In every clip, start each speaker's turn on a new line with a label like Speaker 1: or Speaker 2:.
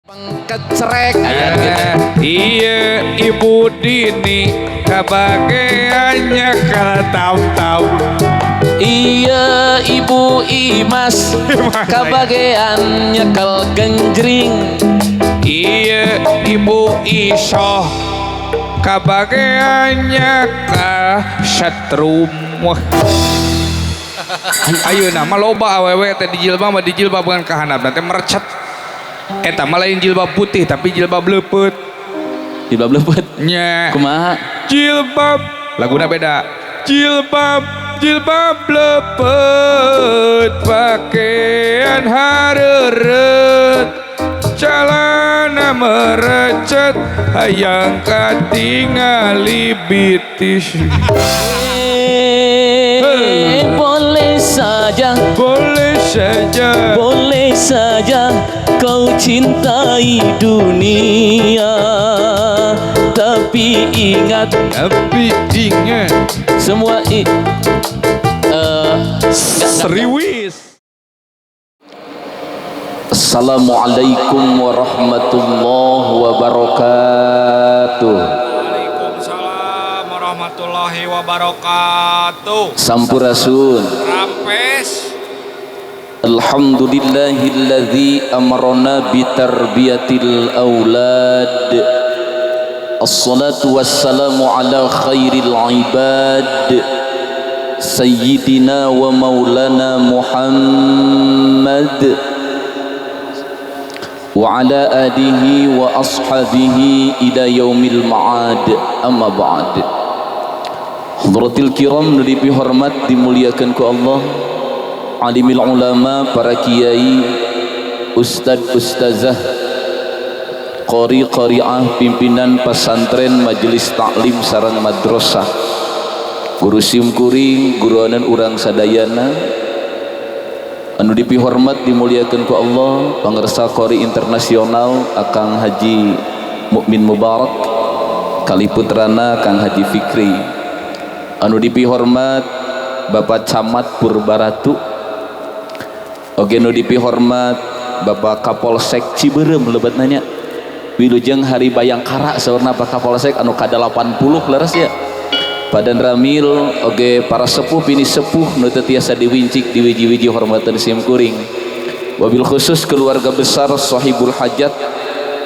Speaker 1: Pengkecerek aya gitu.
Speaker 2: Iya, Ibu Dini kabageannya tam-tam.
Speaker 1: Iya, Ibu Imas kabagean nyekel genjring.
Speaker 2: Iya, Ibu Isoh kabageannya ka setrum. Wah. Ayeuna mah loba awewe teh di jilbab mah, di jilbab bukan kahandapna teh merecet. Eta mah lain jilbab putih, tapi jilbab leupeut.
Speaker 1: Jilbab leupeut.
Speaker 2: Nya.
Speaker 1: Kumaha?
Speaker 2: Jilbab laguna beda. Jilbab, jilbab leupeut, pakaian hareureut, celana merecet, hayang katingali bitis.
Speaker 1: Eh, boleh saja.
Speaker 2: Boleh saja.
Speaker 1: Boleh saja kau cintai dunia, tapi ingat.
Speaker 2: Tapi ingat.
Speaker 1: Semua enggak.
Speaker 2: Seriwis.
Speaker 1: Assalamualaikum warahmatullahi wabarakatuh.
Speaker 2: Waalaikumsalam warahmatullahi wabarakatuh.
Speaker 1: Sampurasun.
Speaker 2: Rampes.
Speaker 1: Alhamdulillahilladzi amarna bitarbiyatil aulad. Assalatu wassalamu ala khairil ibad, sayyidina wa maulana Muhammad wa ala alihi wa ashabihi ila yaumil ma'ad, amma ba'd. Hadratil kiram nu dipihormat dimuliakan ku Allah, alimil ulama, para kiai, ustad ustazah, qori qari'ah, pimpinan pesantren, majelis taklim sareng madrasah, guru simkuring, guruanan urang sadayana anu dipihormat dimuliakan ku Allah, pangersa qori internasional Akang Haji Mukmin Mubarak kali putrana Kang Haji Fikri, anu dipihormat Bapak Camat Purbaratu, oge nu dipihormat Bapak Kapolsek Ciberem lebat nanya, wilujeng Hari Bayangkara saurna Pak Kapolsek anu kada 80 leres ya, Padan Ramil, oge para sepuh pini sepuh nu teu tiasa diwincik di wiji-wiji hormatan sim kuring, wabil khusus keluarga besar Sahibul Hajat,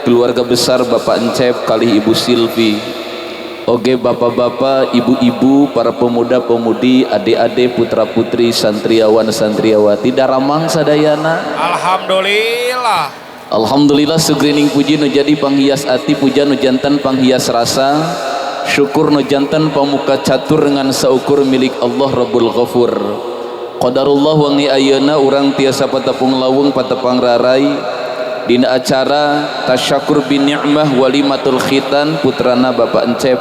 Speaker 1: keluarga besar Bapak Encep kali Ibu Silvi, oge bapak-bapak, ibu-ibu, para pemuda-pemudi, adik-adik, putra-putri, santriawan, santriawati, daramang sadayana.
Speaker 2: Alhamdulillah.
Speaker 1: Alhamdulillah, sugrining puji nu jadi panghias ati, puja nu jantan panghias rasa, syukur nu jantan pamuka catur dengan saukur milik Allah Rabbul Ghafur. Qadarullah wangi ayeuna urang tiasa patepung lawung patepang rarai dina acara tasyakur bin ni'mah walimatul khitan putrana Bapak Encep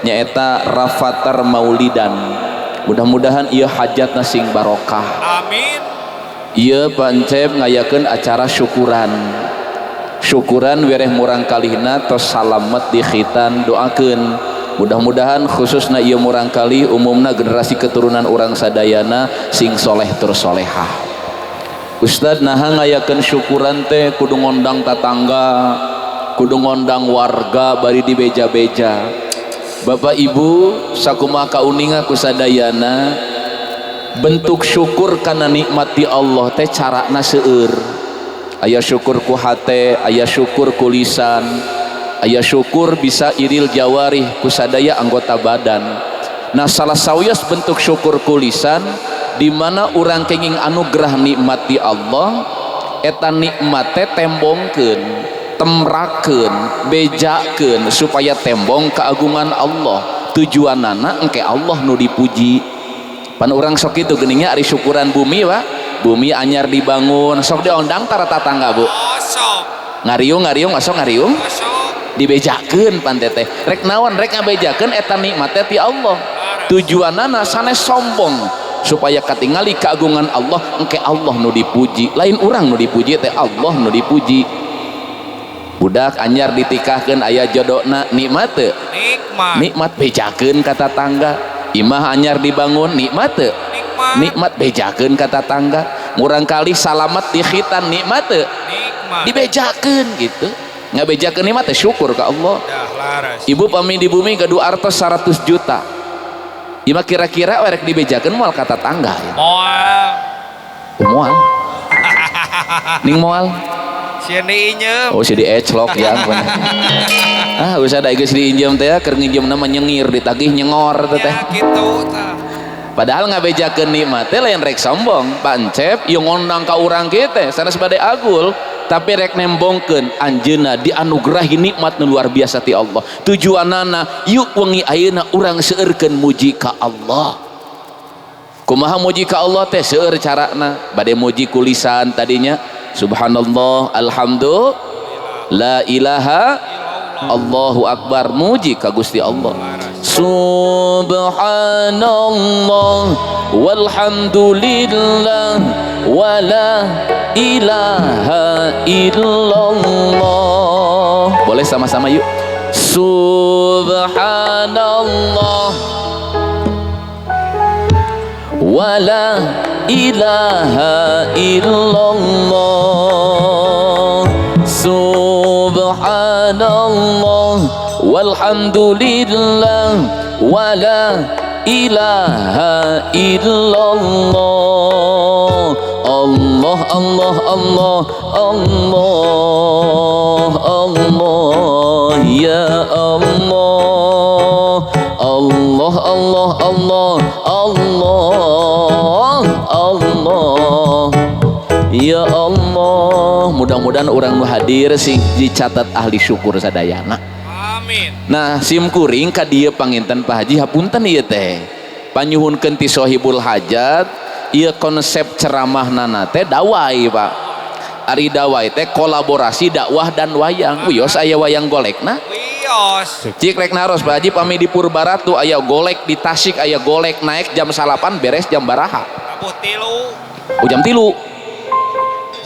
Speaker 1: nyaeta Rafathar Maulidan. Mudah-mudahan ieu hajatna sing barokah.
Speaker 2: Amin.
Speaker 1: Ieu Pak Encep ngayakeun acara syukuran. Syukuran wereh murang kalihna tos salamet di khitan, doakeun mudah-mudahan khususna ieu murang kalih, umumna generasi keturunan urang sadayana sing soleh tur solehah. Ustad, naha ngayakeun syukuran teh kudu ngondang tatangga, kudu ngondang warga, bari dibeja-beja? Bapak Ibu, sakumaha kauninga ku sadayana, bentuk syukur kana nikmat di Allah teh carana seueur. Aya syukur ku hate, aya syukur ku lisan, aya syukur bisa iril jawarih ku sadaya anggota badan. Nah, salah sawios bentuk syukur ku lisan di mana urang kenging anugerah nikmat di Allah, eta nikmat teh tembongkeun, temrakeun, bejakeun supaya tembong keagungan Allah. Tujuanana engke Allah nu dipuji. Pan urang sok itu geningnya, ari syukuran bumi, Pak, bumi anyar dibangun sok diondang tara tatangga, Bu?
Speaker 2: Oh, sok.
Speaker 1: Ngariung ngariung, osok ngariung.
Speaker 2: Sok.
Speaker 1: Dibejakeun pan teteh rek naon? Rek ngabejakeun eta nikmat teh ti Allah. Tujuanana sanes sombong, supaya katingali keagungan Allah, engke Allah nu dipuji, lain urang nu dipuji teh, Allah nu dipuji. Budak anyar ditikahkeun, aya jodona, nikmat teu?
Speaker 2: Nikmat.
Speaker 1: Nikmat, bejakeun ka tatangga. Imah anyar dibangun, nikmat teu?
Speaker 2: Nikmat.
Speaker 1: Nikmat, bejakeun ka tatangga. Murang kali salamet di khitan, nikmat teu?
Speaker 2: Nikmat.
Speaker 1: Dibejakeun gitu. Ngabejakeun nikmat teh syukur ka Allah. Ibu pami di bumi gaduh artos 100 juta. Ieu mah kira-kira rek dibejakeun moal ka tatangga ya.
Speaker 2: Moal.
Speaker 1: Moal. Ning moal.
Speaker 2: Sieun diinjem.
Speaker 1: Oh, si dieclok ya. Ah, usah da geus diinjem teh keur nginjemna mah nyengir ditagih nyengor teh.
Speaker 2: Ya kitu tah.
Speaker 1: Padahal ngabejakeun nikmat teh lain rek sombong, pancep ieu ngondang ka urang kieu teh sanes bade agul, tapi rek nembongkeun anjeunna dianugerahi nikmat nu luar biasa ti Allah. Tujuanana yuk wengi ayeuna urang seueurkeun muji ka Allah. Kumaha muji ka Allah teh seueur carana, bade muji ku lisan tadinya subhanallah alhamdulillah la ilaha Allahu akbar, muji ka Gusti Allah. Subhanallah walhamdulillah wala ilaha illallah. Boleh sama-sama yuk. Subhanallah wala ilaha illallah. Subhanallah walhamdulillah wala ilaha illallah. Allah Allah Allah Allah Allah ya Allah. Allah Allah Allah Allah Allah ya Allah. Mudah-mudahan orang nu hadir sing dicatat ahli syukur sadayana.
Speaker 2: Amin.
Speaker 1: Nah sim kuring ka dieu panginten Pak Haji hapunten ieu teh panyuhunkeun ti sohibul hajat ieu konsep ceramah nana teh dawai Pak. Ari dawai teh kolaborasi dakwah dan wayang. Wios aya wayang golekna.
Speaker 2: Wios.
Speaker 1: Cik rek naros Pak Haji pami di Purbaratu aya golek, di Tasik aya golek, naik jam 9 beres jam baraha.
Speaker 2: Tabuh tilu.
Speaker 1: Oh jam 3.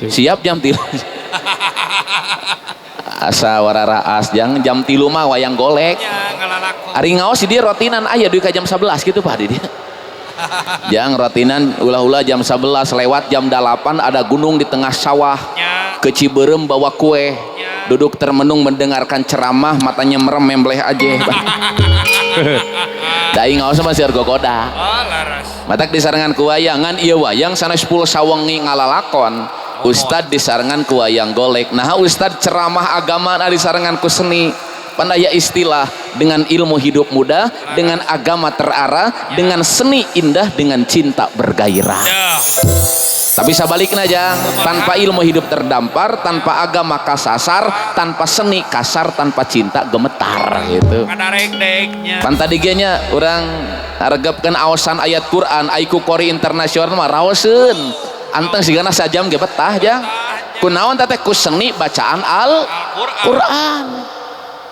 Speaker 1: Siap jam 3. Asa wararaas jang jam 3 mah wayang golek. Ari ngaos di dia rotinan aya duit ka jam 11 gitu Pak di dia. Jang rotinan ulah-ulah jam 11 lewat jam 8 ada gunung di tengah sawah. Ke Ciberem bawa kue. Duduk termenung mendengarkan ceramah, matanya merem membleh aja. Dai ngaos mah seueur gogoda.
Speaker 2: Oh, laras.
Speaker 1: Matak disarengan ku wayangan ieu wayang sanes 10 sawengi ngalalakon. Ustad disarengan ku wayang golek. Nah ustad ceramah agama disarengan ku seni. Pandaya istilah dengan ilmu hidup mudah, dengan agama terarah, dengan seni indah, dengan cinta bergairah. Tapi sabalikna jang, tanpa ilmu hidup terdampar, tanpa agama kasasar, tanpa seni kasar, tanpa cinta gemetar gitu. Pan tadi ge nya urang aregepkeun aosan ayat Quran, aiku qori internasional mah raoseun. Anteng sigana sajam ge betah jang. Kunaon teh ku seni bacaan Al-Qur'an.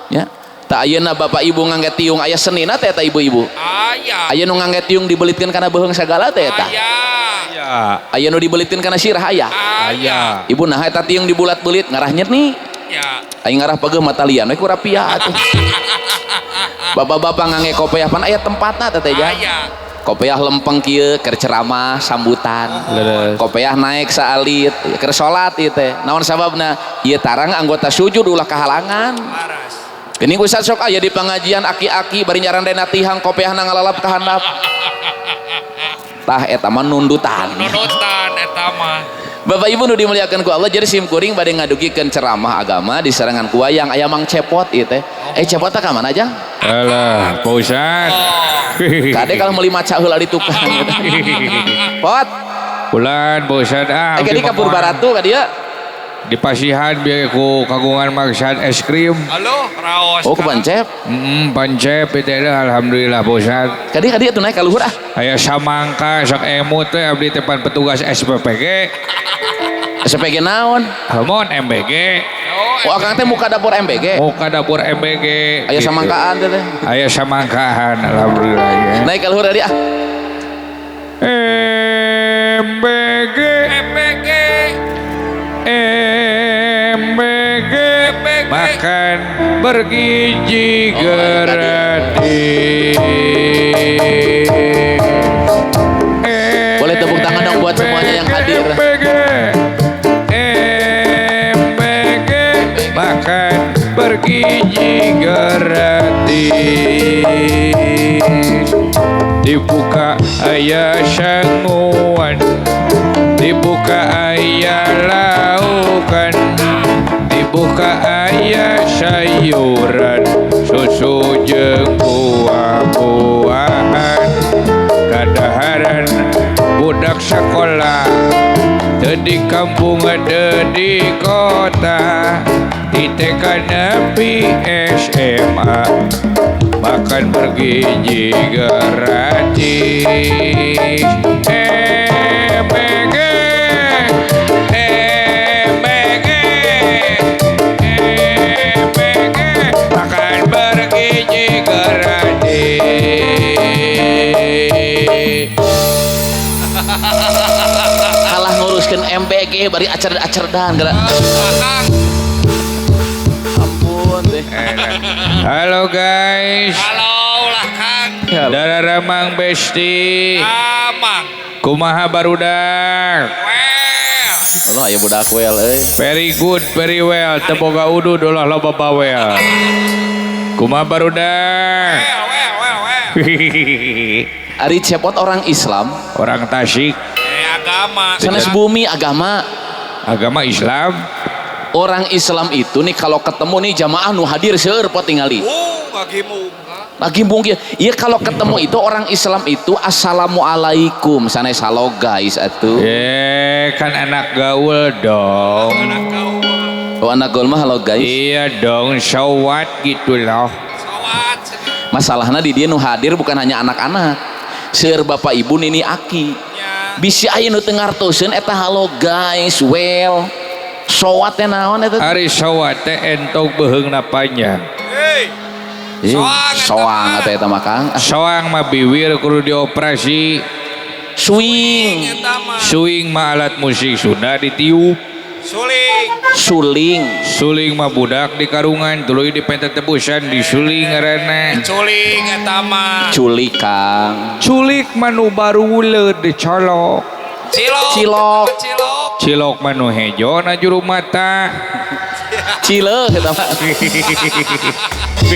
Speaker 1: Ya. Tak ayeuna bapak ibu ngangge tiung aya senina teh eta ibu-ibu.
Speaker 2: Aya.
Speaker 1: Aya nu ngangge tiung dibelitkeun kana beuheung sagala teh eta.
Speaker 2: Aya.
Speaker 1: Aya nu dibelitkeun kana sirah aya.
Speaker 2: Aya.
Speaker 1: Ibu nah eta tiung dibulat-belit ngarah nyeni.
Speaker 2: Ya.
Speaker 1: Aing ngarah pegeuh matalian we ku rapia atuh. Bapak-bapak ngangge kopeah pan aya tempatna teh teh.
Speaker 2: Aya.
Speaker 1: Kopeah lempeng kieu keur ceramah sambutan. Kopeah naik saalit keur salat ieu teh. Naon sababna? Ieu tarang anggota sujud ulah kahalangan. Geuning ustaz sok aya di pengajian aki-aki bari nyarandena tihang kopeahna ngalalap ka handap. Tah eta mah nundutan.
Speaker 2: Nundutan eta mah.
Speaker 1: Bapak Ibu nu dimuliakan ku Allah, jadi sim kuring bade ngadugikeun ceramah agama di sarengan ku wayang aya Mang Cepot ieu teh. Cepot teh ka mana jang?
Speaker 2: Alah, Pak Ustad.
Speaker 1: Kade kalau meuli maca heula di tukang gitu. Pot.
Speaker 2: Bulan Pak Ustad ah.
Speaker 1: Kadi ka Purbaratu ka dieu.
Speaker 2: Di pasihan biar ku kagungan maksad es krim. Halo, raos.
Speaker 1: Oh, ke Pancep?
Speaker 2: Pancep itu alhamdulillah Pak Ustad.
Speaker 1: Kadi kadi atuh naik ka luhur ah.
Speaker 2: Aya samangka sok emut teh abdi teh pan petugas SPPG.
Speaker 1: SPPG naon?
Speaker 2: Hamon MBG.
Speaker 1: Oh, akang teh muka dapur MBG.
Speaker 2: Muka dapur MBG.
Speaker 1: Aya gitu. Samangkaan teh teh.
Speaker 2: Aya samangkaan alhamdulillah ya.
Speaker 1: Naik ka luhur tadi ah.
Speaker 2: MBG MBG MBG makan bergizi gratis.
Speaker 1: Boleh tepuk tangan dong buat semuanya yang hadir.
Speaker 2: MBG MBG bergizi gratis. Dibuka aya sanguan, dibuka aya laukan, dibuka aya sayuran, susu jeung buah-buahan. Kadaharan budak sekolah, teu di kampung teu di kota, di TK nepi SMA, makan bergizi gratis. MBG, MBG, MBG, makan bergizi gratis.
Speaker 1: Kalah nguruskan MBG bari acar-acardan geura. Ampun deh.
Speaker 2: Halo guys.
Speaker 3: Halo lah Kang.
Speaker 2: Dara Ramang Besti.
Speaker 3: Amang.
Speaker 2: Kumaha barudak?
Speaker 3: Well.
Speaker 1: Allah aya budak well euy.
Speaker 2: Very good, very well. Teu boga udud ulah loba bawel. Kumaha barudak?
Speaker 3: Well, well, well.
Speaker 1: Ari Cepot orang Islam,
Speaker 2: orang Tasik.
Speaker 3: Agama.
Speaker 1: Sanes bumi agama.
Speaker 2: Agama Islam.
Speaker 1: Orang Islam itu nih kalau ketemu nih jamaah nu hadir seueur pot tingali. Lagi mungkin. Iya kalau ketemu itu orang Islam itu assalamualaikum sanes halo guys atuh.
Speaker 2: Kan anak gaul dong.
Speaker 3: Anak gaul.
Speaker 1: Oh anak gaul mah halo guys.
Speaker 2: Iya dong, so what gitu loh.
Speaker 3: So what?
Speaker 1: Masalahnya di dia nu hadir bukan hanya anak-anak. Seueur bapak ibu nini aki. Bisi aya nu teu ngartoseun eta halo guys, well. Sowat teh naon eta?
Speaker 2: Ari sowat teh entog beuheungna panjang.
Speaker 3: Hei.
Speaker 1: Soang eta mah Kang.
Speaker 2: Soang mah biwir kudu dioperasi.
Speaker 1: Swing.
Speaker 2: Swing mah alat musik Sunda ditiup.
Speaker 3: Suling.
Speaker 1: Suling.
Speaker 2: Suling mah budak di karungan tuluy dipenta tebusan disuling ngaranna.
Speaker 3: Culing eta mah.
Speaker 1: Culik Kang.
Speaker 2: Culik mah nu baruleud dicolok.
Speaker 3: Cilok.
Speaker 1: Cilok.
Speaker 3: Cilok.
Speaker 2: Cilok mah nu hejo na juru mata.
Speaker 1: Cile eta mah.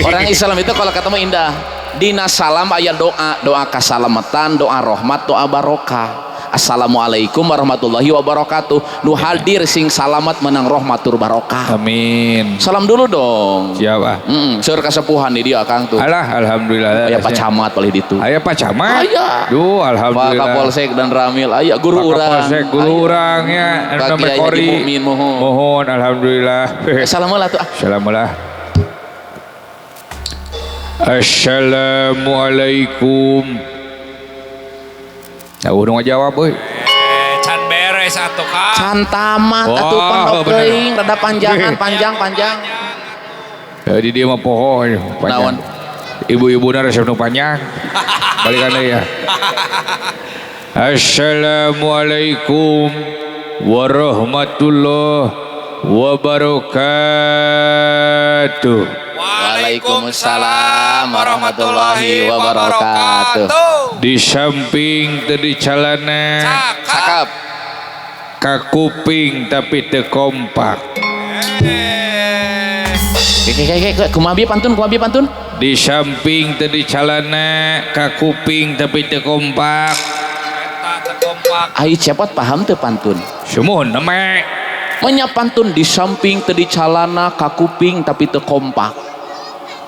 Speaker 1: Orang Islam itu kalau ketemu indah. Dina salam aya doa, doa kasalamatan, doa rahmat, doa barokah. Assalamualaikum warahmatullahi wabarakatuh. Nu hadir sing salamat menang rahmatur barokah.
Speaker 2: Amin.
Speaker 1: Salam dulu dong.
Speaker 2: Siapa?
Speaker 1: Seur kasepuhan di dia Kang tuh.
Speaker 2: Alah, alhamdulillah.
Speaker 1: Aya Pak Camat paling ditu.
Speaker 2: Aya Pak Camat?
Speaker 1: Aya.
Speaker 2: Duh, alhamdulillah.
Speaker 1: Pak Kapolsek dan Ramil, aya guru
Speaker 2: Pak
Speaker 1: urang.
Speaker 2: Kapolsek guru urang nya.
Speaker 1: Pak Kiai Haji Mukmin mohon.
Speaker 2: Mohon alhamdulillah.
Speaker 1: Assalamualaikum tuh.
Speaker 2: Assalamualaikum. Assalamualaikum. Nah, udah ngajawab euy.
Speaker 3: Can beres atuh Kang.
Speaker 1: Can tamat atuh pondok teuing rada panjangan panjang-panjang.
Speaker 2: Jadi dia mah poho panjang. Ibu-ibuna resep nu panjang. Balikan deui ya. Assalamualaikum warahmatullahi wabarakatuh.
Speaker 1: Waalaikumsalam warahmatullahi wabarakatuh.
Speaker 2: Di samping teu di calana
Speaker 1: cakep,
Speaker 2: kakuping tapi teu kompak.
Speaker 1: Kumaha bieu pantun, kumaha bieu pantun?
Speaker 2: Di samping teu di calana kakuping tapi teu kompak.
Speaker 3: Eta teu kompak.
Speaker 1: Ai Cepot paham teu pantun?
Speaker 2: Sumuhun neme.
Speaker 1: Menya pantun di samping teu di calana kakuping tapi teu kompak.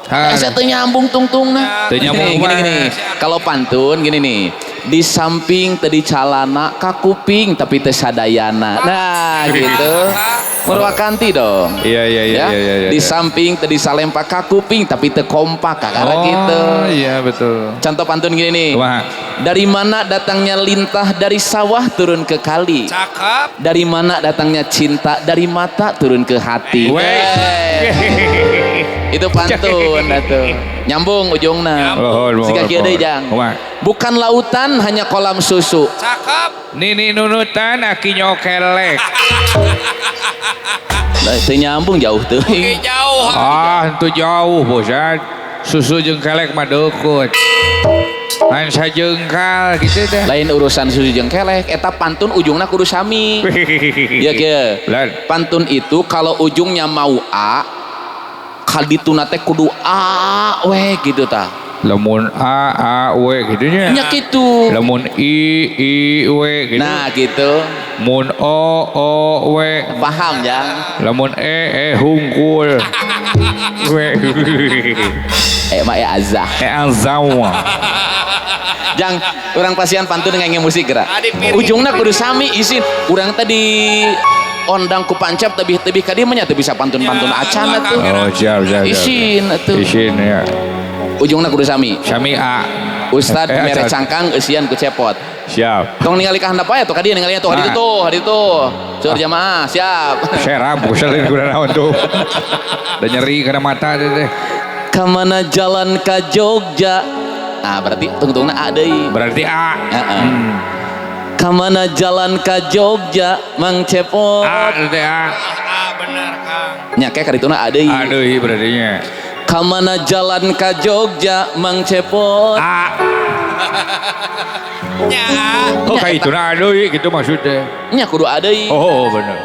Speaker 1: Saya teu nyambung tungtungna.
Speaker 2: Teu nyambung.
Speaker 1: Gini, gini. Kalau pantun gini nih. Di samping teu di calana kakuping tapi teu sadayana. Nah, gitu. Purwakanti dong.
Speaker 2: Iya iya iya iya.
Speaker 1: Di samping teu di salempa kakuping tapi teu kompak kakara gitu.
Speaker 2: Iya betul.
Speaker 1: Contoh pantun gini nih.
Speaker 2: Kumaha?
Speaker 1: Dari mana datangnya lintah dari sawah turun ke kali.
Speaker 3: Cakep.
Speaker 1: Dari mana datangnya cinta dari mata turun ke hati. Itu pantun atuh. Nyambung ujungna. Siga kieu deui Jang. Bukan lautan hanya kolam susu.
Speaker 3: Cakep.
Speaker 2: Nini nunutan aki nyokelek.
Speaker 1: Nah, teu nyambung jauh teuing.
Speaker 3: Oke, jauh.
Speaker 2: Ah, itu jauh bosan. Susu jeung kelek mah deukut. Ngan sajengkal gitu teh.
Speaker 1: Lain urusan susu jeung kelek, eta pantun ujungna kudu sami. Ya kieu. Pantun itu kalau ujungnya mau A, Kadituna teh kudu A we gitu tah.
Speaker 2: Lamun A A W gitu nya.
Speaker 1: Nya kitu.
Speaker 2: Lamun I I W gitu.
Speaker 1: Nah gitu.
Speaker 2: Mun O O W.
Speaker 1: Paham jang.
Speaker 2: Lamun E E hungkul. W.
Speaker 1: Eh mah E azah.
Speaker 2: E azawa.
Speaker 1: Jang, urang pasian pantun ngenge musik gerak. Ujungna kudu sami isin. Urang tadi ondang ku pancap tebih-tebih ka dieu mah nya teu bisa pantun-pantun acan atuh.
Speaker 2: Oh, siap siap.
Speaker 1: Isin atuh.
Speaker 2: Isin ya.
Speaker 1: Ujungna kudu sami.
Speaker 2: Sami A.
Speaker 1: Ustad mere cangkang eusian ku cepot.
Speaker 2: Siap.
Speaker 1: Tong ningali ka handap wae tuh ka dieu ningali tuh ka ditu tuh, ka ditu. Seur jamaah, siap.
Speaker 2: Serap kuselin kudu naon tuh. Da nyeri kana mata teh.
Speaker 1: Ka mana jalan ka Jogja? Nah, berarti tungtungna A deui.
Speaker 2: Berarti A.
Speaker 1: Heeh. Ka mana jalan ka Jogja Mang Cepot?
Speaker 2: A teh A.
Speaker 3: A bener Kang.
Speaker 1: Nya ke karituna A deui.
Speaker 2: A deui berarti nya.
Speaker 1: Ka mana jalan ka Jogja Mang Cepot?
Speaker 2: A.
Speaker 3: Nya A.
Speaker 2: Oh kaituna A deui gitu maksudnya.
Speaker 1: Nya kudu A deui.
Speaker 2: Oh bener.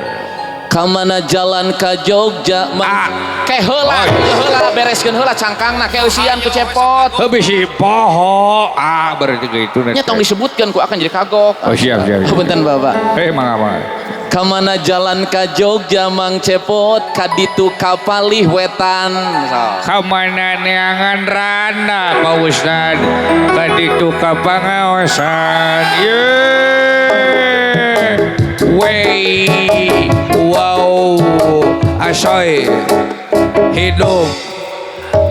Speaker 1: Ka mana jalan ka Jogja Mang
Speaker 2: A.
Speaker 1: Ke heula, heula bereskeun heula cangkangna ke eusian ku cepot.
Speaker 2: Heuh bisi poho A berarti kitu.
Speaker 1: Nya tong disebutkeun ku akan jadi kagok.
Speaker 2: Oh siap siap.
Speaker 1: Oh, punten Bapak.
Speaker 2: Mangga mangga.
Speaker 1: Ka mana jalan ka Jogja Mang Cepot ka ditu ka palih wetan.
Speaker 2: Ka mana neangan rana Pak Ustad ka ditu ka pangaosan. Ye. Wey. Wow. Asoy. Hidup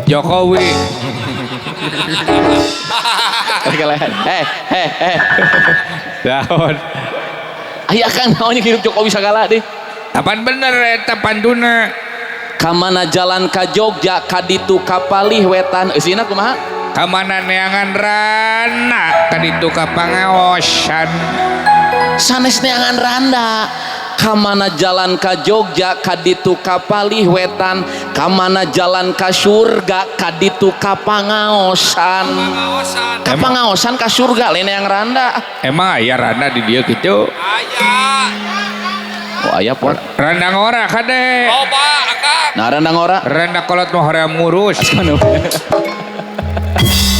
Speaker 2: Jokowi. Daun.
Speaker 1: Aya Kang naonnya hidup Jokowi sagala deh.
Speaker 2: Apaan bener eta pantuna?
Speaker 1: Ka mana jalan ka Jogja ka ditu ka palih wetan. Eusina kumaha?
Speaker 2: Ka mana neangan rana ka ditu ka pangaosan.
Speaker 1: Sanes neangan randa. Ka mana jalan ka Jogja ka ditu ka palih wetan. Ka mana jalan ka surga ka ditu ka pangaosan. Ka pangaosan ka surga lain yang randa.
Speaker 2: Emang aya randa di dieu kitu?
Speaker 3: Aya.
Speaker 1: Oh aya pot.
Speaker 2: Randa ngora kade.
Speaker 3: Loba akang.
Speaker 1: Nah randa ngora.
Speaker 2: Randa kolot mah hoream ngurus.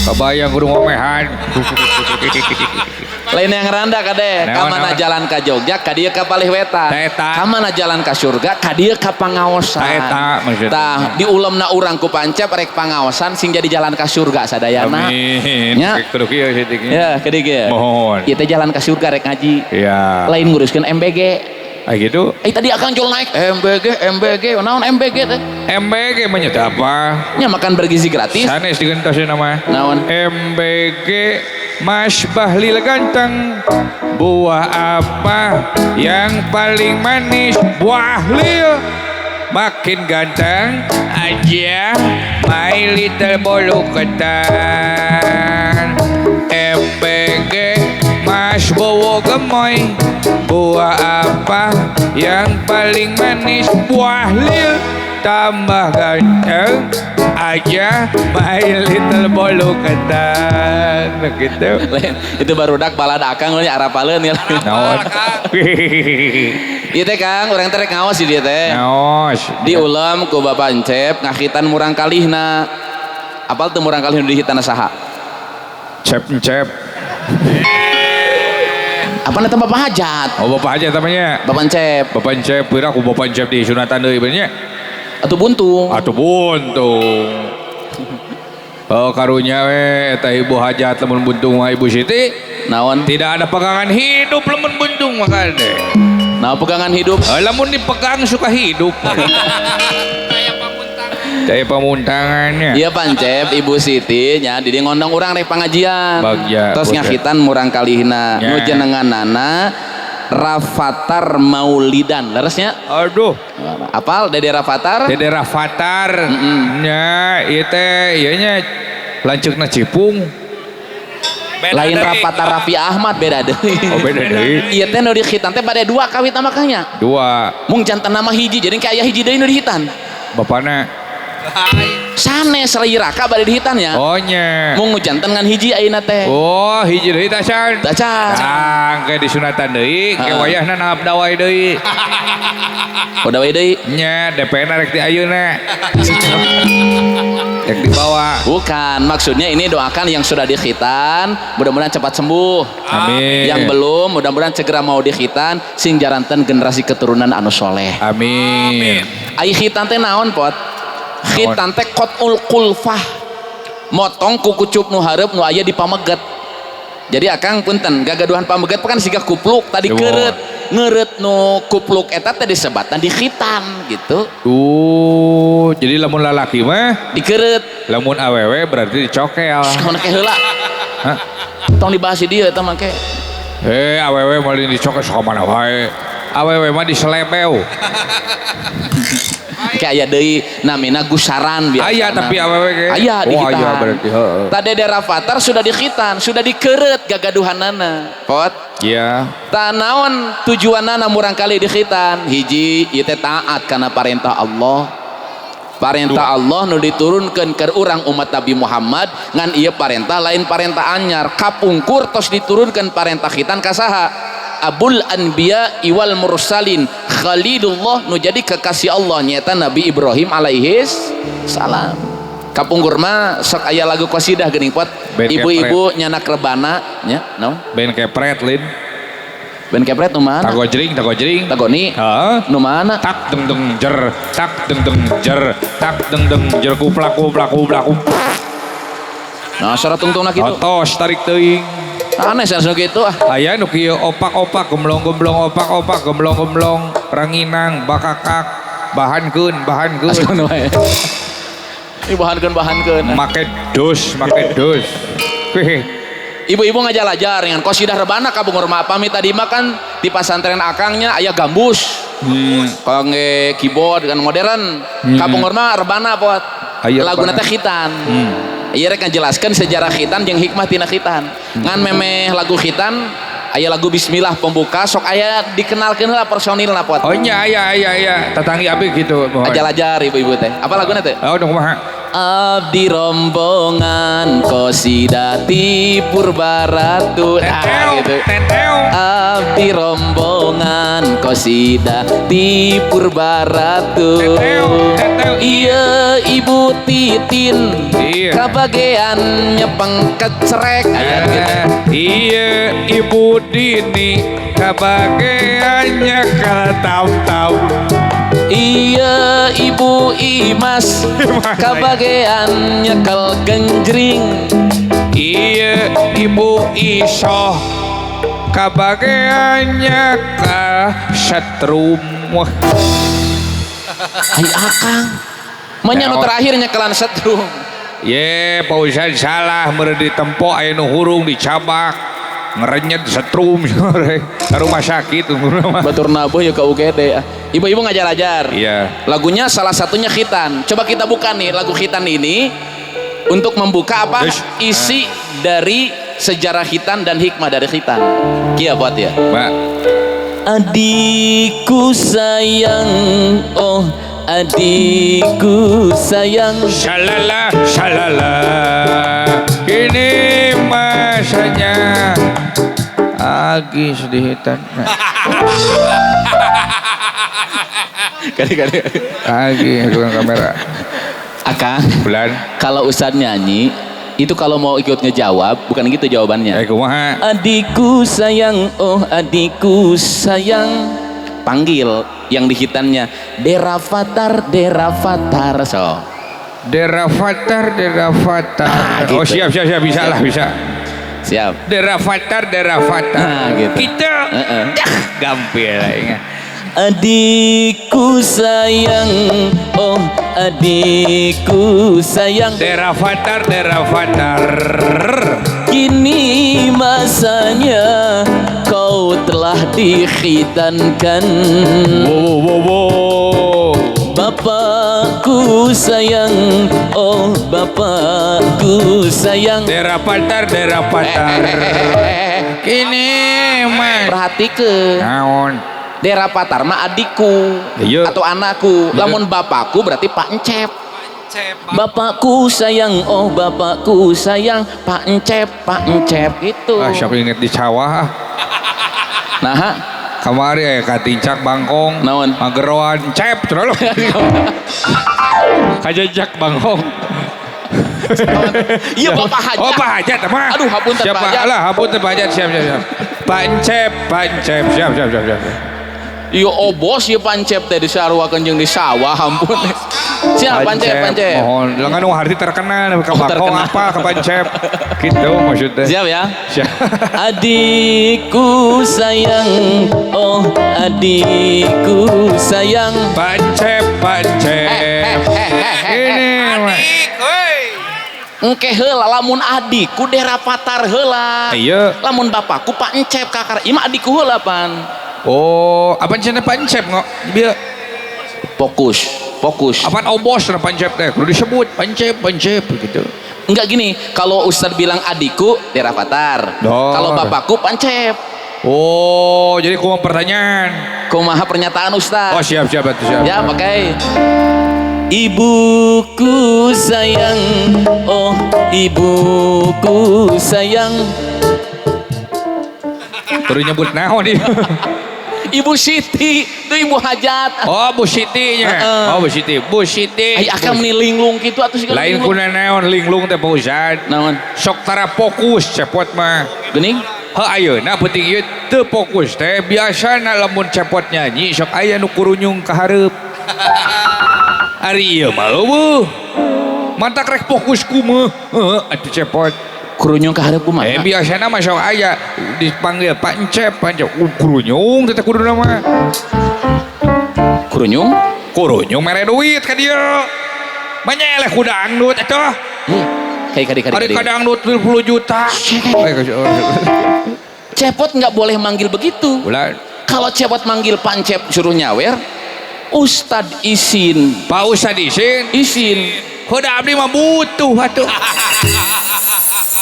Speaker 2: Kebayang kudu ngomehan.
Speaker 1: Lain yang randa kade. Ka mana jalan ka Jogja ka dieu ka palih wetan. Ka mana jalan ka surga ka dieu ka pangaosan.
Speaker 2: Eta maksudna.
Speaker 1: Tah diulemna urang ku pancep rek pangaosan sing jadi jalan ka surga sadayana.
Speaker 2: Amin.
Speaker 1: Nya.
Speaker 2: Kudu kieu seutik.
Speaker 1: Ya, kudu kieu.
Speaker 2: Mohon.
Speaker 1: Ieu teh jalan ka surga rek ngaji.
Speaker 2: Iya.
Speaker 1: Lain nguruskeun MBG.
Speaker 2: Ah gitu.
Speaker 1: Tadi akang jol naik MBG MBG naon MBG teh?
Speaker 2: MBG mah nya apa?
Speaker 1: Nya makan bergizi gratis.
Speaker 2: Sanes digentosna mah.
Speaker 1: Naon?
Speaker 2: MBG Mas Bahlil ganteng. Buah apa yang paling manis? Buah lil. Makin ganteng aja my little bolu ketan. MBG Mas Bowo gemoy. Buah apa yang paling manis? Buah lil. Tambah ganteng aja my little bolu ketan. Gitu.
Speaker 1: Itu barudak balad akang lu arapaleun ya.
Speaker 2: Naon?
Speaker 1: Ieu teh Kang, urang teh rek ngaos di dieu teh.
Speaker 2: Ngaos.
Speaker 1: Diulem ku Bapak Encep ngahitan murang kalihna. Apal teu murang kalih nu dihitana saha?
Speaker 2: Cep Encep.
Speaker 1: Apa eta Bapak Hajat?
Speaker 2: Oh Bapak Hajat namanya.
Speaker 1: Bapak Encep.
Speaker 2: Bapak Encep pira ku Bapak Encep di sunatan deui bener nya.
Speaker 1: Atuh buntung.
Speaker 2: Atuh buntung. Oh karunya we eta ibu hajat lamun buntung mah Ibu Siti.
Speaker 1: Naon?
Speaker 2: Tidak ada pegangan hidup lamun buntung mah kade.
Speaker 1: Nah pegangan hidup.
Speaker 2: Lamun dipegang suka hidup.
Speaker 3: Kayak pamuntangan.
Speaker 2: Kayak pamuntangannya.
Speaker 1: Iya Pancep Ibu Siti nya di ngondong urang rek pangajian.
Speaker 2: Bagja.
Speaker 1: Tos ngahitan murang kalihna. Nu jenenganana Rafathar Maulidan. Leresnya?
Speaker 2: Aduh.
Speaker 1: Apal Dede Rafathar?
Speaker 2: Dede Rafathar. Nya ieu teh ieu nya lanceukna Cipung.
Speaker 3: Beda
Speaker 1: lain
Speaker 3: deui.
Speaker 1: Rafathar Raffi Ahmad beda deui.
Speaker 2: Oh beda deui.
Speaker 1: Ieu teh nu dihitan teh pada dua kawit makanya.
Speaker 2: Dua.
Speaker 1: Mung jantan nama hiji jadi kayak aya hiji deui nu dihitan.
Speaker 2: Bapana.
Speaker 1: Sanes rai raka bade dihitan ya.
Speaker 2: Oh nya.
Speaker 1: Mung nu janten ngan hiji ayeuna teh.
Speaker 2: Oh, hiji deui tacan.
Speaker 1: Tacan.
Speaker 2: Tah, engke disunatan deui, ke wayahna nangap dawai deui.
Speaker 1: Oh dawai deui.
Speaker 2: Nya, DPN rek di ayeuna. Rek dibawa.
Speaker 1: Bukan, maksudnya ini doakan yang sudah dikhitan, mudah-mudahan cepat sembuh.
Speaker 2: Amin.
Speaker 1: Yang belum, mudah-mudahan segera mau dikhitan, sing jaranten generasi keturunan anu soleh.
Speaker 2: Amin.
Speaker 1: Ai khitan teh naon, Pot? Khitan teh qatul kulfah. Motong kukucup nu hareup nu aya di pameget. Jadi akang punten, gagaduhan pameget kan siga kupluk tadi keureut. Ngeureut nu kupluk eta teh disebatan dikhitan gitu.
Speaker 2: Jadi lamun lalaki mah
Speaker 1: dikeureut.
Speaker 2: Lamun awewe berarti dicokel.
Speaker 1: Kumaha ke heula?
Speaker 2: Hah?
Speaker 1: Tong dibahas di dieu eta mah ke.
Speaker 2: Awewe mah dicokel sok mana wae. Awewe mah diselebeu.
Speaker 1: Kayak aya deui namina gusaran biasa.
Speaker 2: Aya tapi awewe ge.
Speaker 1: Aya di
Speaker 2: oh, aya berarti heeh.
Speaker 1: Tadi Rafathar sudah dikhitan, sudah dikeureut gagaduhanana. Pot.
Speaker 2: Iya.
Speaker 1: Tah naon tujuanana murangkali dikhitan? Hiji ieu teh taat kana parentah Allah. Parentah Allah nu diturunkeun ke urang umat Nabi Muhammad ngan ieu parentah lain parentah anyar. Kapungkur tos diturunkeun parentah khitan ka saha? Abul Anbiya iwal Mursalin Khalilullah nu jadi kekasih Allah nyata Nabi Ibrahim alaihis salam. Kapungkur mah sok aya lagu qasidah geuning pot ibu-ibu nyanak rebana nya naon?
Speaker 2: Ben kepret lin.
Speaker 1: Ben kepret nu mana?
Speaker 2: Tagojring, tagojring.
Speaker 1: Tagoni.
Speaker 2: Heeh.
Speaker 1: Nu mana?
Speaker 2: Tak deng deng jer, tak deng deng jer, tak deng deng jer kuplak kuplak kuplak.
Speaker 1: Nah, suara tungtungna kitu.
Speaker 2: Atos tarik teuing.
Speaker 1: Aneh sih gitu ah.
Speaker 2: Aya nu kieu opak-opak gemblong-gemblong opak-opak gemblong-gemblong ranginang bakakak bahankeun bahankeun.
Speaker 1: Ini bahankeun bahankeun.
Speaker 2: Make dus, make dus.
Speaker 1: Ibu-ibu ngajalajar dengan qasidah rebana ka Bungor mah pami tadi mah kan di pasantren akangnya aya gambus. Kangge keyboard kan modern. Ka Bungor mah rebana pot. Laguna teh khitan. Iya rek ngajelaskeun sejarah khitan jeung hikmah tina khitan. Ngan memeh lagu khitan aya lagu bismillah pembuka sok aya dikenalkeun heula personilna pot.
Speaker 2: Oh nya aya aya aya tatanggi abi kitu.
Speaker 1: Ajar-ajar ibu-ibu teh. Apa laguna teh?
Speaker 2: Oh kumaha?
Speaker 1: Abdi rombongan qasidah ti Purbaratu. Nah, gitu. Abdi rombongan qasidah ti Purbaratu. Iya Ibu Titin kabagean nyepeng kecerek.
Speaker 2: Iya Ibu Dini kabagean nyekel tam-tam.
Speaker 1: Iya Ibu Imas kabagean nyekel genjring.
Speaker 2: Iya Ibu Isoh kabagean nyekel setrum.
Speaker 1: Ai akang manya nu terakhir nyekelan setrum.
Speaker 2: Ye Pak Ustad salah meureun ditempo aya nu hurung dicabak ngerenyet setrum ke rumah sakit
Speaker 1: batur nabuh ya ke UGD. Ibu-ibu ngajar-ajar.
Speaker 2: Iya.
Speaker 1: Lagunya salah satunya khitan. Coba kita buka nih lagu khitan ini untuk membuka apa isi dari sejarah khitan dan hikmah dari khitan. Kia buat ya.
Speaker 2: Mbak.
Speaker 1: Adikku sayang, oh adikku sayang.
Speaker 2: Shalala shalala. Ini masanya agi sedih hitan.
Speaker 1: Kali-kali.
Speaker 2: Agi tukang kamera.
Speaker 1: Akang.
Speaker 2: Bulan.
Speaker 1: Kalau Ustadz nyanyi itu kalau mau ikut ngejawab bukan gitu jawabannya.
Speaker 2: Kumaha?
Speaker 1: Adikku sayang, oh adikku sayang. Panggil yang di hitannya Derafatar, Derafatar so.
Speaker 2: Derafatar, Derafatar.
Speaker 1: Nah, gitu.
Speaker 2: Oh siap, siap, siap, bisa lah, bisa.
Speaker 1: Siap.
Speaker 2: Derafatar, Derafatar.
Speaker 1: Nah, gitu.
Speaker 2: Kita gampil lah ingat.
Speaker 1: Adikku sayang, oh adikku sayang.
Speaker 2: Derafatar, Derafatar.
Speaker 1: Kini masanya kau telah dikhitankan.
Speaker 2: Wo wo wo.
Speaker 1: Bapakku sayang, oh bapakku sayang.
Speaker 2: Derafatar, Derafatar. Kini mas.
Speaker 1: Perhatikan.
Speaker 2: Naon?
Speaker 1: Derafatar mah adikku
Speaker 2: Iya.
Speaker 1: atau anakku.
Speaker 2: Iya.
Speaker 1: Lamun bapakku berarti Pak Encep. Bapakku sayang, oh bapakku sayang, Pak Encep, Pak Encep gitu.
Speaker 2: Ah, siapa inget di sawah.
Speaker 1: Nah,
Speaker 2: kamari aya katincak bangkong.
Speaker 1: Naon?
Speaker 2: Mageroan cep terus. Kajajak bangkong.
Speaker 1: Iya Bapak Hajat.
Speaker 2: Oh Pak Hajat mah.
Speaker 1: Aduh hapunten Pak Hajat.
Speaker 2: Alah hapunten Pak Hajat, siap siap siap. Pak Encep, Pak Encep, siap siap siap siap.
Speaker 1: Iya obos ieu Pak Encep teh disaruakeun jeung di sawah ampun. Siap Pak Encep, Pak Encep.
Speaker 2: Mohon, lengan nu harti terkenal ka bangkong apa ka Pak Encep. Gitu maksudnya.
Speaker 1: Siap ya?
Speaker 2: Siap.
Speaker 1: Adikku sayang, oh adikku sayang.
Speaker 2: Pak Encep, Pak Encep. Ini
Speaker 3: Adik, hei.
Speaker 1: Engke heula lamun adikku derapatar heula.
Speaker 2: Iya.
Speaker 1: Lamun bapakku Pak Encep kakar. Ieu mah adikku heula pan.
Speaker 2: Oh, apa cenah Pak Encep ngok? Bieu
Speaker 1: fokus, fokus.
Speaker 2: Apaan obos na Pak Encep teh? Kudu disebut Pak Encep, Pak Encep gitu.
Speaker 1: Enggak gini, kalau Ustad bilang adikku derapatar. Kalau bapakku Pak Encep.
Speaker 2: Oh, jadi kumaha pertanyaan?
Speaker 1: Kumaha pernyataan Ustad?
Speaker 2: Oh, siap siap atuh siap.
Speaker 1: Ya, pakai. Ibuku sayang, oh ibuku sayang.
Speaker 2: Terus nyebut naon ieu?
Speaker 1: Ibu Siti, itu Ibu Hajat.
Speaker 2: Oh, Bu Siti nya. Oh, Bu Siti. Bu Siti.
Speaker 1: Ai akang meni linglung kitu atuh sigana.
Speaker 2: Lain kuna naon linglung teh Pak Ustad.
Speaker 1: Naon?
Speaker 2: Sok tara fokus cepot mah.
Speaker 1: Geuning?
Speaker 2: Heuh ayeuna peuting ieu teu fokus teh biasana lamun cepot nyanyi sok aya nu kurunyung ka hareup. Ari ieu mah eueuh. Mantak rek fokus kumaha? Heuh atuh cepot.
Speaker 1: Kurunyung ka hareup kumaha?
Speaker 2: Biasana mah sok aya dipanggil Pak Encep, Pak Encep. Kurunyung teh kuduna mah.
Speaker 1: Kurunyung?
Speaker 2: Kurunyung mere duit ka dieu. Manyeleh ku dangdut atuh.
Speaker 1: Kayak kadi.
Speaker 2: Ari ka dangdut 30 juta.
Speaker 1: Cepot nggak boleh manggil begitu.
Speaker 2: Ulah.
Speaker 1: Kalau cepot manggil Pak Encep suruh nyawer, Ustad isin.
Speaker 2: Pak Ustad isin?
Speaker 1: Isin.
Speaker 2: Huda abdi mah butuh atuh.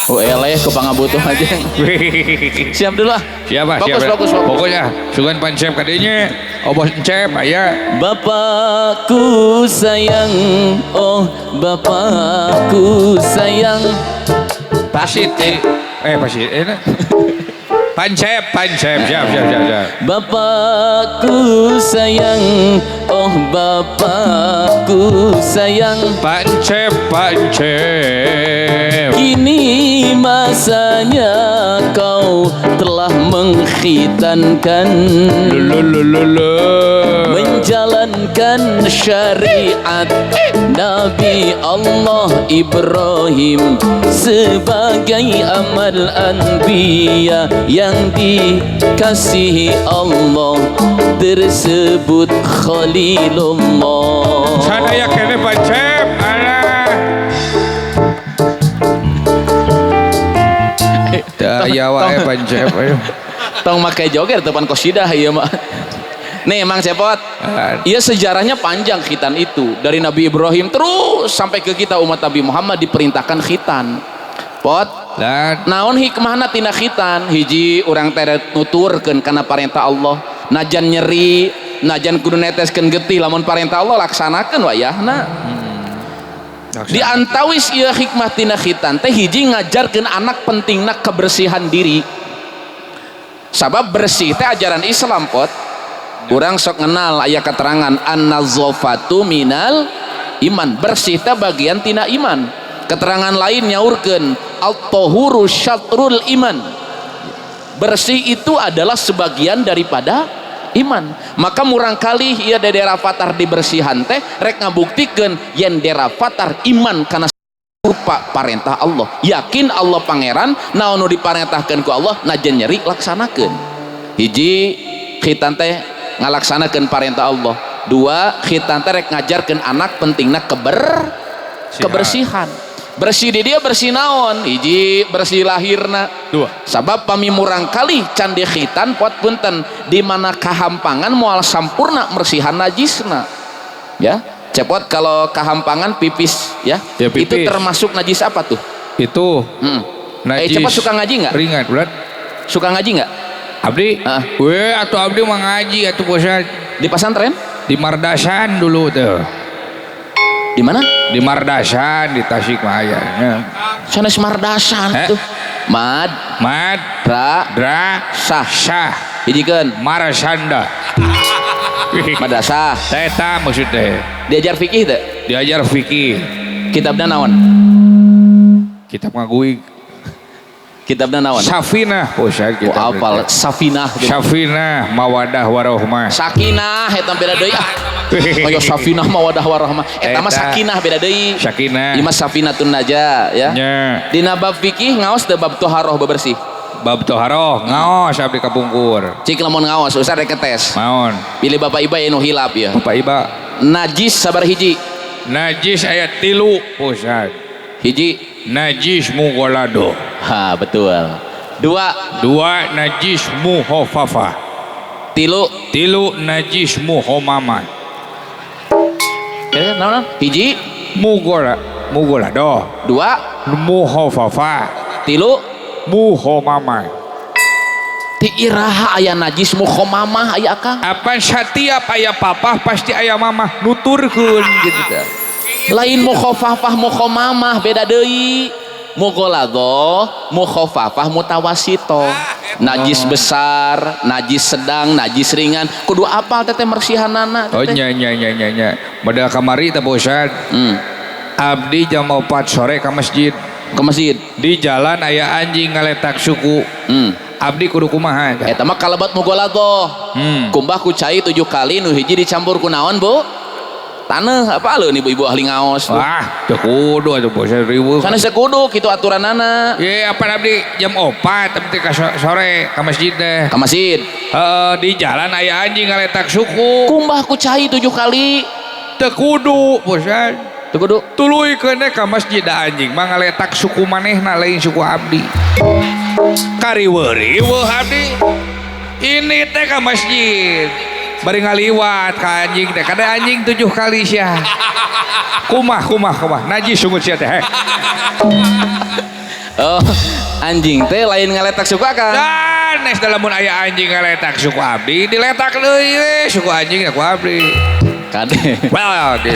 Speaker 1: Oh eleh ke pangabutuh aja. Siap dulu ah.
Speaker 2: Siap ah,
Speaker 1: Fokus,
Speaker 2: siap.
Speaker 1: Fokus, fokus.
Speaker 2: Pokoknya sugan Pak Encep kadinya, obos Encep aya.
Speaker 1: Bapakku sayang, oh bapakku sayang.
Speaker 2: Pak Siti. Pak Siti. Pak Encep, Pak Encep, siap, siap, siap, siap.
Speaker 1: Bapakku sayang, oh bapakku sayang.
Speaker 2: Pak Encep, Pak Encep.
Speaker 1: Kini masanya kau telah mengkhitankan, menjalankan syariat Nabi Allah Ibrahim sebagai amal anbiya yang dikasihi Allah tersebut Khalilullah.
Speaker 2: Sana ya kene Pak Encep, alah. Daya wae Pak Encep ayo.
Speaker 1: Tong make joger depan kosidah ieu mah. Nih Mang Cepot, iya sejarahnya panjang khitan itu. Dari Nabi Ibrahim terus sampai ke kita umat Nabi Muhammad diperintahkan khitan. Pot, naon hikmahna tina khitan? Hiji urang teh nuturkeun kana parentah Allah. Najan nyeri, najan kudu neteskeun getih lamun parentah Allah laksanakeun wayahna. Di antawis ieu hikmah tina khitan teh hiji ngajarkeun anak pentingna kebersihan diri. Sabab bersih teh ajaran Islam pot. Urang sok ngenal aya keterangan an-nazafatu minal iman, bersih teh bagian tina iman. Keterangan lain nyaurkeun at-tahuru syatrul iman, bersih itu adalah sebagian daripada iman. Maka murang kali ieu Dede Rafathar dibersihan teh rek ngabuktikeun yen Dede Rafathar iman kana rupa parentah Allah, yakin Allah pangeran naon nu diparentahkeun ku Allah najan nyeri laksanakeun. Hiji khitan teh ngalaksanakeun parentah Allah. Dua, khitan teh rek ngajarkeun anak pentingna kebersihan. Bersih di dia bersih naon? Hiji bersih lahirna.
Speaker 2: Dua.
Speaker 1: Sabab pami murang kali can di khitan pot punten di mana kahampangan moal sampurna mersihan najisna. Ya, cepot kalau kahampangan pipis ya.
Speaker 2: Ya pipis.
Speaker 1: Itu termasuk najis apa tuh?
Speaker 2: Itu. Najis.
Speaker 1: Cepot suka ngaji nggak?
Speaker 2: Ringan, berat.
Speaker 1: Suka ngaji nggak?
Speaker 2: Abdi? Weh, atau abdi mah ngaji atuh bosan.
Speaker 1: Di pesantren?
Speaker 2: Di Mardasan dulu tuh.
Speaker 1: Di mana?
Speaker 2: Di Mardasan di Tasikmalaya nya.
Speaker 1: Sanes Mardasan tuh. Mad,
Speaker 2: Mad,
Speaker 1: ra,
Speaker 2: dra,
Speaker 1: sah.
Speaker 2: Sah.
Speaker 1: Hijikeun.
Speaker 2: Marsanda.
Speaker 1: Madrasah.
Speaker 2: Eta maksudnya.
Speaker 1: Diajar fikih teh?
Speaker 2: Diajar fikih.
Speaker 1: Kitabna naon?
Speaker 2: Kitab ngaguig.
Speaker 1: Kitabna naon?
Speaker 2: Safinah. Oh, saya
Speaker 1: Oh,
Speaker 2: kitab.
Speaker 1: apal Safinah gitu.
Speaker 2: Safinah mawadah warohmah.
Speaker 1: Sakinah eta beda deui ah. Ayo Safinah mawadah warahmah. Eta mah sakinah beda deui.
Speaker 2: Sakinah.
Speaker 1: Ieu mah safinatun naja ya.
Speaker 2: Nya.
Speaker 1: Dina bab fikih ngaos teu bab toharoh bebersih.
Speaker 2: Bab toharoh ngaos abdi kapungkur.
Speaker 1: Cik lamun ngaos usah rek tes.
Speaker 2: Maon.
Speaker 1: Pilih Bapak Iba anu hilap ya.
Speaker 2: Bapak Iba.
Speaker 1: Najis sabar hiji.
Speaker 2: Najis ayat 3 Ustaz.
Speaker 1: Hiji.
Speaker 2: Najis mugolado.
Speaker 1: Ha betul. 2.
Speaker 2: 2 najis muhofafa.
Speaker 1: 3.
Speaker 2: 3 najis muhomama.
Speaker 1: Naon? Hiji.
Speaker 2: Mugolado.
Speaker 1: 2.
Speaker 2: Muhofafa.
Speaker 1: 3.
Speaker 2: Muhomama.
Speaker 1: Ti iraha aya najis muhomamah aya akang.
Speaker 2: Apa setiap aya papah pasti aya mamah nuturkeun gitu teh.
Speaker 1: Lain mukhafafah mukhomamah beda deui. Mughaladhah, mukhafafah, mutawasito. Najis besar, najis sedang, najis ringan. Kudu apal teteh mersihanana.
Speaker 2: Oh nya nya nya nya nya. Model kamari teh Pak Ustad. Abdi jam 4 sore ka masjid.
Speaker 1: Ke masjid.
Speaker 2: Di jalan aya anjing ngaletak suku. Abdi kudu kumaha eta?
Speaker 1: Eta mah kalebat mughaladhah. Kumbah ku cai 7 kali nu hiji dicampur ku naon, Bu? Taneuh apa aleuh ibu-ibu ahli ngaos.
Speaker 2: Wah, teu kudu atuh Pak Ustad riweuh.
Speaker 1: Sanes teu kudu kitu aturanana.
Speaker 2: Ye, apa abdi jam 4 abdi ka sore ka masjid teh.
Speaker 1: Ka masjid.
Speaker 2: Heeh, di jalan aya anjing ngaletak suku.
Speaker 1: Kumbah ku cai 7 kali.
Speaker 2: Teu kudu, Pak Ustad.
Speaker 1: Teu kudu.
Speaker 2: Tuluykeun ka masjid da anjing mah ngaletak suku manehna lain suku abdi. Kariweuh-riweuh abdi. Ini teh ka masjid. Bari ngaliwat ka anjing teh, kada anjing 7 kali sia. Kumah kumah kumah, najis sungut sia teh.
Speaker 1: Oh, anjing teh lain ngaletak suku akang.
Speaker 2: Sanes da lamun aya anjing ngaletak suku abdi, diletak deui we suku anjing ku abdi.
Speaker 1: Kade.
Speaker 2: Well, gitu.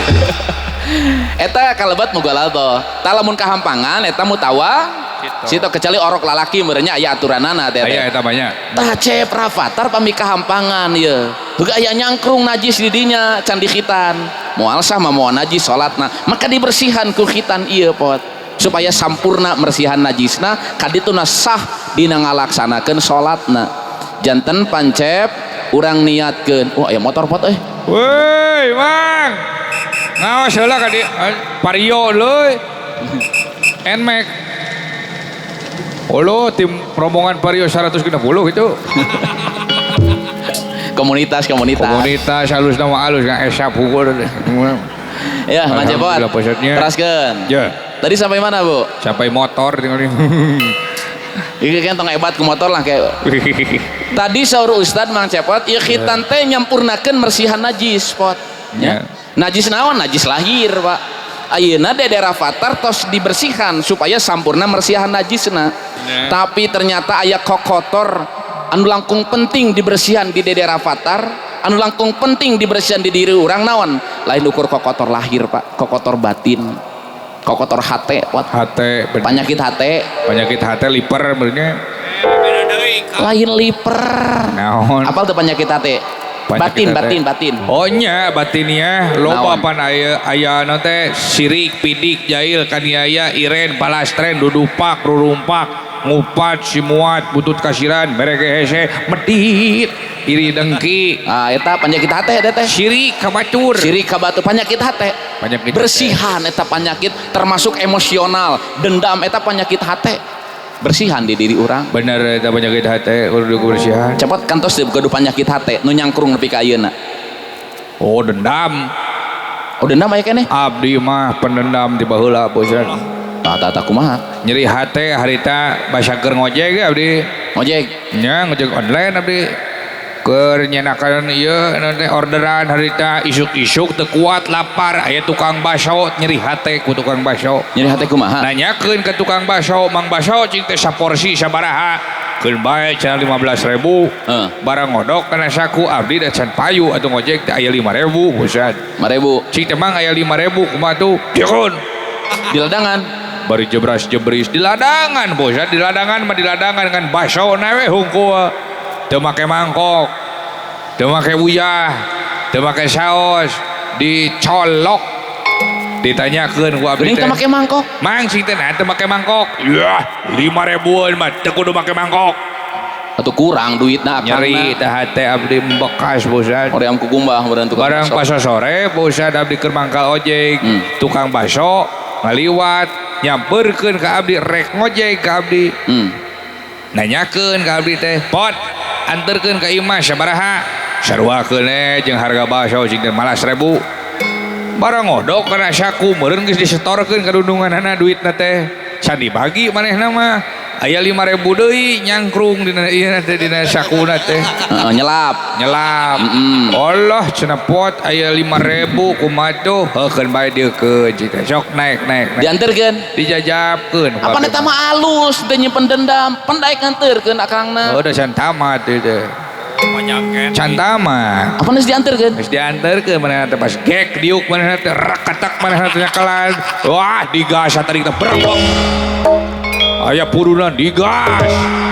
Speaker 1: Eta kalebat mughaladhah. Tah lamun kahampangan eta mutawa situ kecuali orok lalaki meureunnya aya aturanana teh.
Speaker 2: Aya eta banyak.
Speaker 1: Tah cep rafatar pami kahampangan ieu. Heuh aya nyangkrung najis di dinya can dikhitan. Moal sah mah moal najis salatna. Maka dibersihan ku khitan ieu pot supaya sampurna mersihan najisna kadituna sah dina ngalaksanakeun salatna. Janten pancep urang niatkeun. Wah aya motor pot euy.
Speaker 2: Woi, Mang. Ngaos heula ka di Vario leuy. Nmax. Olo tim rombongan Vario 160 gitu.
Speaker 1: Komunitas.
Speaker 2: Komunitas halus nama halus kan esap hukur.
Speaker 1: Ya, Mang Cepot. Teraskeun.
Speaker 2: Ya.
Speaker 1: Tadi sampai mana, Bu?
Speaker 2: Sampai motor tinggal ini.
Speaker 1: Iki kan tong hebat ku motor lah kayak. Tadi saur Ustad Mang Cepot, ieu khitan teh nyampurnakeun mersihan najis, pot.
Speaker 2: Ya.
Speaker 1: Najis naon? Najis lahir, Pak. Ayeuna Dede Rafathar tos dibersihan supaya sampurna mersihan najisna.
Speaker 2: Ya.
Speaker 1: Tapi ternyata aya kokotor anu langkung penting dibersihan di Dede Rafathar, anu langkung penting dibersihan di diri urang naon? Lain ukur kokotor lahir, Pak, kokotor batin. Kokotor hate, pot.
Speaker 2: Hate,
Speaker 1: penyakit hate.
Speaker 2: Penyakit hate liper benernya.
Speaker 1: Lain liper.
Speaker 2: Naon?
Speaker 1: Apal tuh penyakit hate? Batin, batin, batin.
Speaker 2: Oh nya, batinnya loba pan aya aya naon teh sirik, pidik, jail, kaniaya, iren, palastren, dudupak, rurumpak, ngupat, simuat, butut kasiran, mereke hese, medit, iri dengki.
Speaker 1: Ah, eta penyakit hate eta teh.
Speaker 2: Sirik ka batur.
Speaker 1: Sirik ka batur, penyakit hate.
Speaker 2: Penyakit
Speaker 1: bersihan eta penyakit termasuk emosional, dendam eta penyakit hate. Bersihan di diri urang.
Speaker 2: Bener eta penyakit hate kudu dibersihan.
Speaker 1: Cepet kantos teu gaduh penyakit hate nu nyangkrung nepi ka ayeuna.
Speaker 2: Oh, dendam.
Speaker 1: Oh, dendam aya keneh?
Speaker 2: Abdi mah pendendam ti baheula bosan.
Speaker 1: Tah tah tah kumaha?
Speaker 2: Nyeri hate harita basa keur ngojek ge abdi.
Speaker 1: Ngojek?
Speaker 2: Nya ngojek online abdi. Keur nyenakan ieu naon teh orderan harita isuk-isuk teu kuat lapar aya tukang baso nyeri hate ku tukang baso.
Speaker 1: Nyeri hate kumaha?
Speaker 2: Nanyakeun ke tukang baso, Mang baso cing teh saporsi sabaraha. Keun bae cenah 15.000.
Speaker 1: Heeh.
Speaker 2: Barang ngodok kana saku abdi da can payu atuh ngojek teh aya 5.000 Ustad.
Speaker 1: 5.000.
Speaker 2: Cik teh mang aya 5.000 kumaha tuh? Dieun.
Speaker 1: Di ladangan.
Speaker 2: Bari jebras-jebris di ladangan Ustad, di ladangan mah di ladangan kan baso na we hungkul. Teu make mangkok. Teu make uyah, teu make saos, dicolok. Ditanyakeun ku abdi
Speaker 1: Geuning
Speaker 2: teh.
Speaker 1: teu make mangkok.
Speaker 2: Mang sing teh nah teu make mangkok. Yah, 5.000-an mah teu kudu make mangkok.
Speaker 1: Atuh kurang duitna akangna.
Speaker 2: Nyeri teh hate abdi bekas Ustad.
Speaker 1: Hoream kukumbah meureun tukang
Speaker 2: Barang
Speaker 1: bakso.
Speaker 2: pas sore Ustad abdi keur mangkal ojek, tukang bakso ngaliwat nyamperkeun ka abdi rek ngojek ka abdi. Nanyakeun ka abdi teh, "Pot, anterkeun ka imah sabaraha?" Saruakeun jeung harga bakso cing teh malas ribu. Barang ngodok kana saku meureun geus disetorkeun ka dundunganana duitna teh. Can dibagi manehna mah. Aya 5.000 deui nyangkrung dina ieu teh dina sakuna teh.
Speaker 1: Heeh, nyelap.
Speaker 2: Nyelap. Allah cenah pot aya 5.000 kumaha tuh? Heukeun bae dieukeun cik teh. Sok naik naik.
Speaker 1: Dianterkeun.
Speaker 2: Dijajabkeun.
Speaker 1: Apa eta mah alus teu nyimpen dendam, pendaik nganterkeun akangna.
Speaker 2: Oh, udah can tamat ieu teh. Can tamat.
Speaker 1: Apa geus dianterkeun?
Speaker 2: Geus dianterkeun manehna teh pas gek diuk manehna teh rakatak manehna teh nyakalan. Wah, digas tarik teh berbek. Aya purunan digas.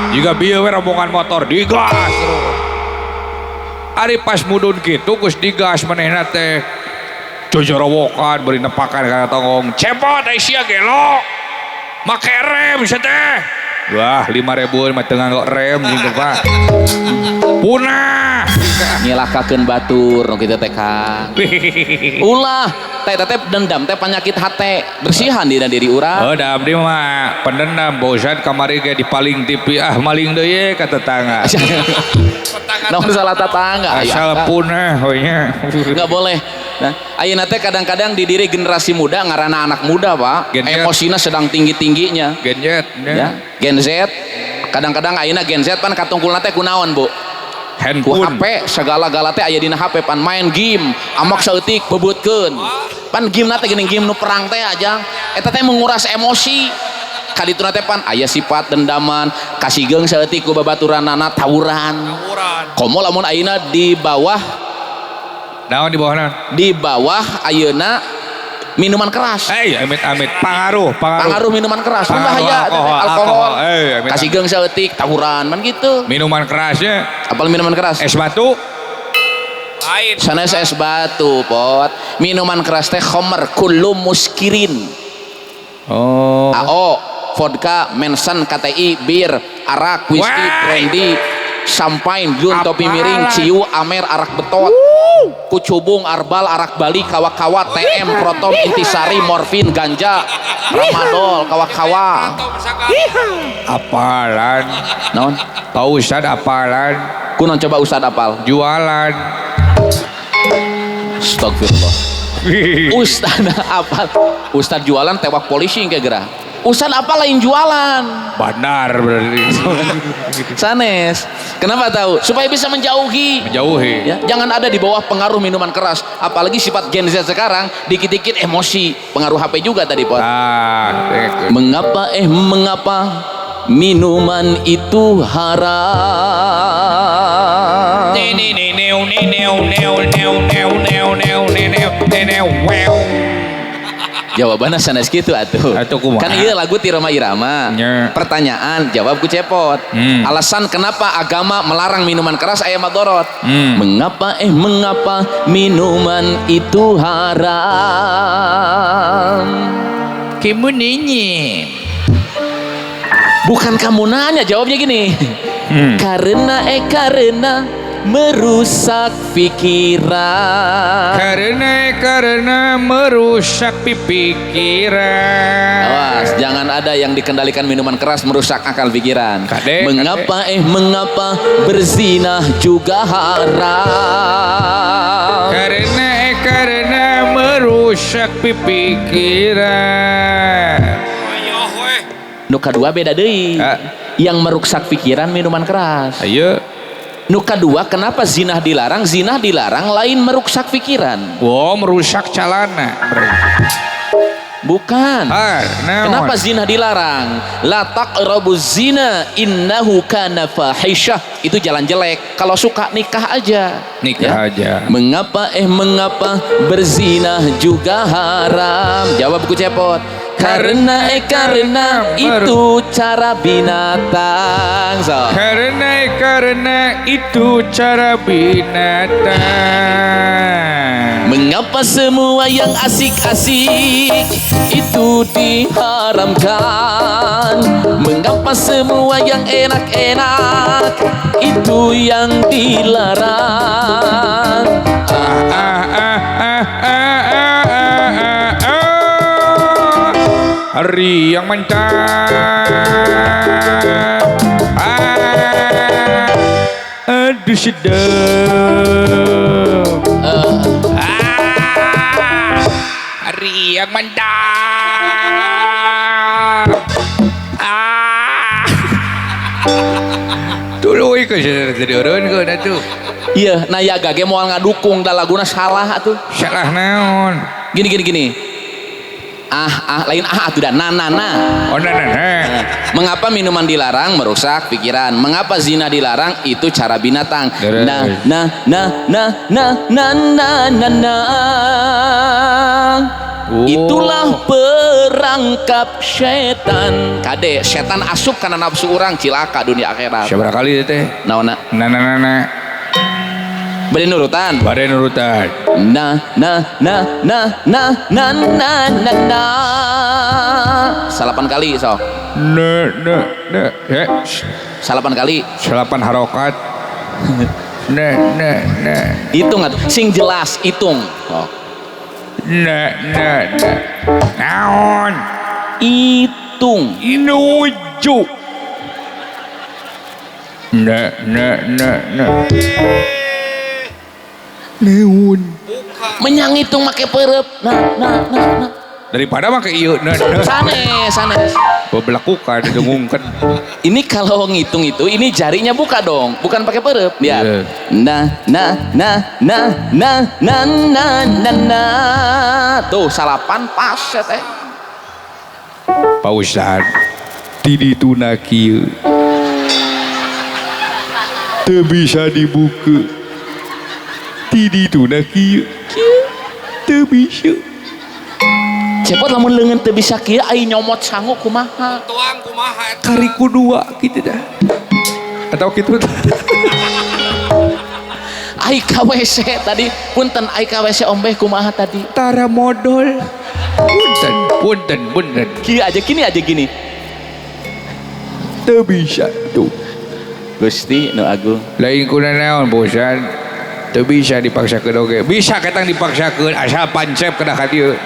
Speaker 2: Jiga bieu we rombongan motor digas. Ari pas mudun kitu geus digas manehna teh. Jojorowokan bari nepakan kana tonggong. Cepot ai sia gelo. Make rem sia teh. Wah, 5.000 mah teu nganggo rem jeung teh, Pak. Punah.
Speaker 1: Nyilakakeun batur nu kitu teh Kang. Ulah, teh teh dendam teh penyakit hate, bersihan dina diri urang.
Speaker 2: Oh, da abdi mah pendendam bosan kamari ge dipaling TV ah maling deui ka tetangga.
Speaker 1: Naon salah tetangga?
Speaker 2: Asal punah we nya.
Speaker 1: Enggak boleh. Nah, ayeuna teh kadang-kadang di diri generasi muda ngaranna anak muda, Pak. Emosina sedang tinggi-tingginya.
Speaker 2: Gen Z
Speaker 1: ya. Gen Z. Kadang-kadang ayeuna Gen Z pan katungkulna teh kunaon, Bu?
Speaker 2: Handphone.
Speaker 1: Ku HP segala-gala teh aya dina HP pan main game, amok saeutik bebeutkeun. Pan game na teh geuning game nu perang teh aja. Eta teh menguras emosi. Kadituna teh pan aya sifat dendaman, kasigeung saeutik ku babaturanana tawuran. Komo lamun ayeuna di bawah
Speaker 2: naon di bawah naon?
Speaker 1: Di bawah ayeuna minuman keras.
Speaker 2: Amit amit pangaruh
Speaker 1: Pangaruh minuman keras. Bahaya alkohol. Kasigeung saeutik tawuran man gitu.
Speaker 2: Minuman kerasnya.
Speaker 1: Apal minuman keras?
Speaker 2: Es batu.
Speaker 3: Lain.
Speaker 1: Sanes es batu, pot. Minuman keras teh khomer kullu muskirin.
Speaker 2: Oh.
Speaker 1: AO, vodka, Manson, KTI, bir, arak, whisky, brandy, champagne, blun, topi miring, ciu, amer, arak betot, kucubung, arbal, arak Bali, kawa-kawa, TM, protom, intisari, morfin, ganja, tramadol, kawa-kawa.
Speaker 2: Apalan?
Speaker 1: Naon?
Speaker 2: Pak Ustad apalan?
Speaker 1: Kunon coba Ustad apal?
Speaker 2: Jualan.
Speaker 1: Astagfirullah. Ustad apal? Ustad jualan tewak polisi engke gerah. Ustad apa lain jualan?
Speaker 2: Bandar berarti.
Speaker 1: Sanes. Kenapa tahu? Supaya bisa menjauhi.
Speaker 2: Menjauhi.
Speaker 1: Ya, jangan ada di bawah pengaruh minuman keras. Apalagi sifat Gen Z sekarang dikit-dikit emosi. Pengaruh HP juga tadi, Pot. Mengapa mengapa minuman itu haram? Jawabannya sanes kitu atuh. Kan iya lagu ti Rhoma Irama. Pertanyaan jawab ku Cepot. Alasan kenapa agama melarang minuman keras aya madorot. Mengapa mengapa minuman itu haram?
Speaker 2: Kamu nanya.
Speaker 1: Bukan kamu nanya, jawabnya gini. Karena karena merusak pikiran.
Speaker 2: Karena merusak pikiran.
Speaker 1: Awas, jangan ada yang dikendalikan minuman keras merusak akal pikiran.
Speaker 2: Kade,
Speaker 1: mengapa kade. Mengapa berzinah juga haram?
Speaker 2: Karena merusak pikiran.
Speaker 1: Nu kadua beda deui. Yang merusak pikiran minuman keras.
Speaker 2: Ayo.
Speaker 1: Nu kadua, kenapa zinah dilarang? Zinah dilarang lain merusak pikiran.
Speaker 2: Wow, merusak calana.
Speaker 1: Bukan.
Speaker 2: Naon?
Speaker 1: Kenapa zina dilarang? La taqrabuz zina innahu kana fahisyah. Itu jalan jelek. Kalau suka nikah aja.
Speaker 2: Nikah
Speaker 1: Ya.
Speaker 2: aja.
Speaker 1: Mengapa mengapa berzina juga haram? Jawab ku Cepot. Karena itu cara binatang. So.
Speaker 2: Karena itu cara binatang.
Speaker 1: Mengapa semua yang asik-asik itu diharamkan? Mengapa semua yang enak-enak itu yang dilarang?
Speaker 2: Ah ah ah ah ah ah ah ah. Hari yang mantap. Ah, aduh sedap. Ah, hari yang mantap. Ah. Tuluy ke jadi urun ke atuh.
Speaker 1: Iya, nayaga ge moal ngadukung da laguna salah atuh.
Speaker 2: Salah naon?
Speaker 1: Gini gini gini. Ah ah lain ah atuh da na na na.
Speaker 2: Oh nah, nah, nah.
Speaker 1: Mengapa minuman dilarang? Merusak pikiran. Mengapa zina dilarang? Itu cara binatang. Nah nah nah nah nah nah nah nah nah.
Speaker 2: Oh.
Speaker 1: Itulah perangkap setan. Kade setan asup karena nafsu orang cilaka dunia akhirat.
Speaker 2: Siapa kali teh?
Speaker 1: Naona?
Speaker 2: Nah nah nah nah.
Speaker 1: Bade nurutan.
Speaker 2: Bade nurutan.
Speaker 1: Nah nah nah nah nah nah nah nah nah. 8 kali sok.
Speaker 2: Nah nah nah.
Speaker 1: 8 kali.
Speaker 2: 8 harokat. Nah nah nah.
Speaker 1: Hitung atuh, sing jelas hitung. Oh.
Speaker 2: Nah nah nah. Naon?
Speaker 1: Hitung.
Speaker 2: Inuju. Nah nah nah nah. Neun.
Speaker 1: Menyang hitung make perep. Nah nah nah nah.
Speaker 2: Daripada make ieu nah nah.
Speaker 1: Sanes sanes.
Speaker 2: Bebelakukan didengungkeun.
Speaker 1: Ini kalau ngitung itu ini jarinya buka dong, bukan pakai perep. Lihat.
Speaker 2: Yeah.
Speaker 1: Nah nah nah nah nah nah nah nah nah. Tuh 8 pas ya teh.
Speaker 2: Pak Ustad, di dituna kieu. Teu bisa dibuka. Di dituna kieu. Teu bisa.
Speaker 1: Cepot lamun leungeun teu bisa kieu ai nyomot sangu kumaha?
Speaker 3: Tuang kumaha eta?
Speaker 2: Kariku 2 gitu dah. Atau gitu.
Speaker 1: Ai ka WC tadi, punten ai ka WC ombeh kumaha tadi?
Speaker 2: Tara modol. Punten, punten, punten.
Speaker 1: Kieu aja gini aja gini.
Speaker 2: Teu bisa tuh.
Speaker 1: Gusti nu agung.
Speaker 2: Lain kuna naon bosan. Teu bisa dipaksakeun oge. Bisa ketang dipaksakeun asal pancep kana ka dieu.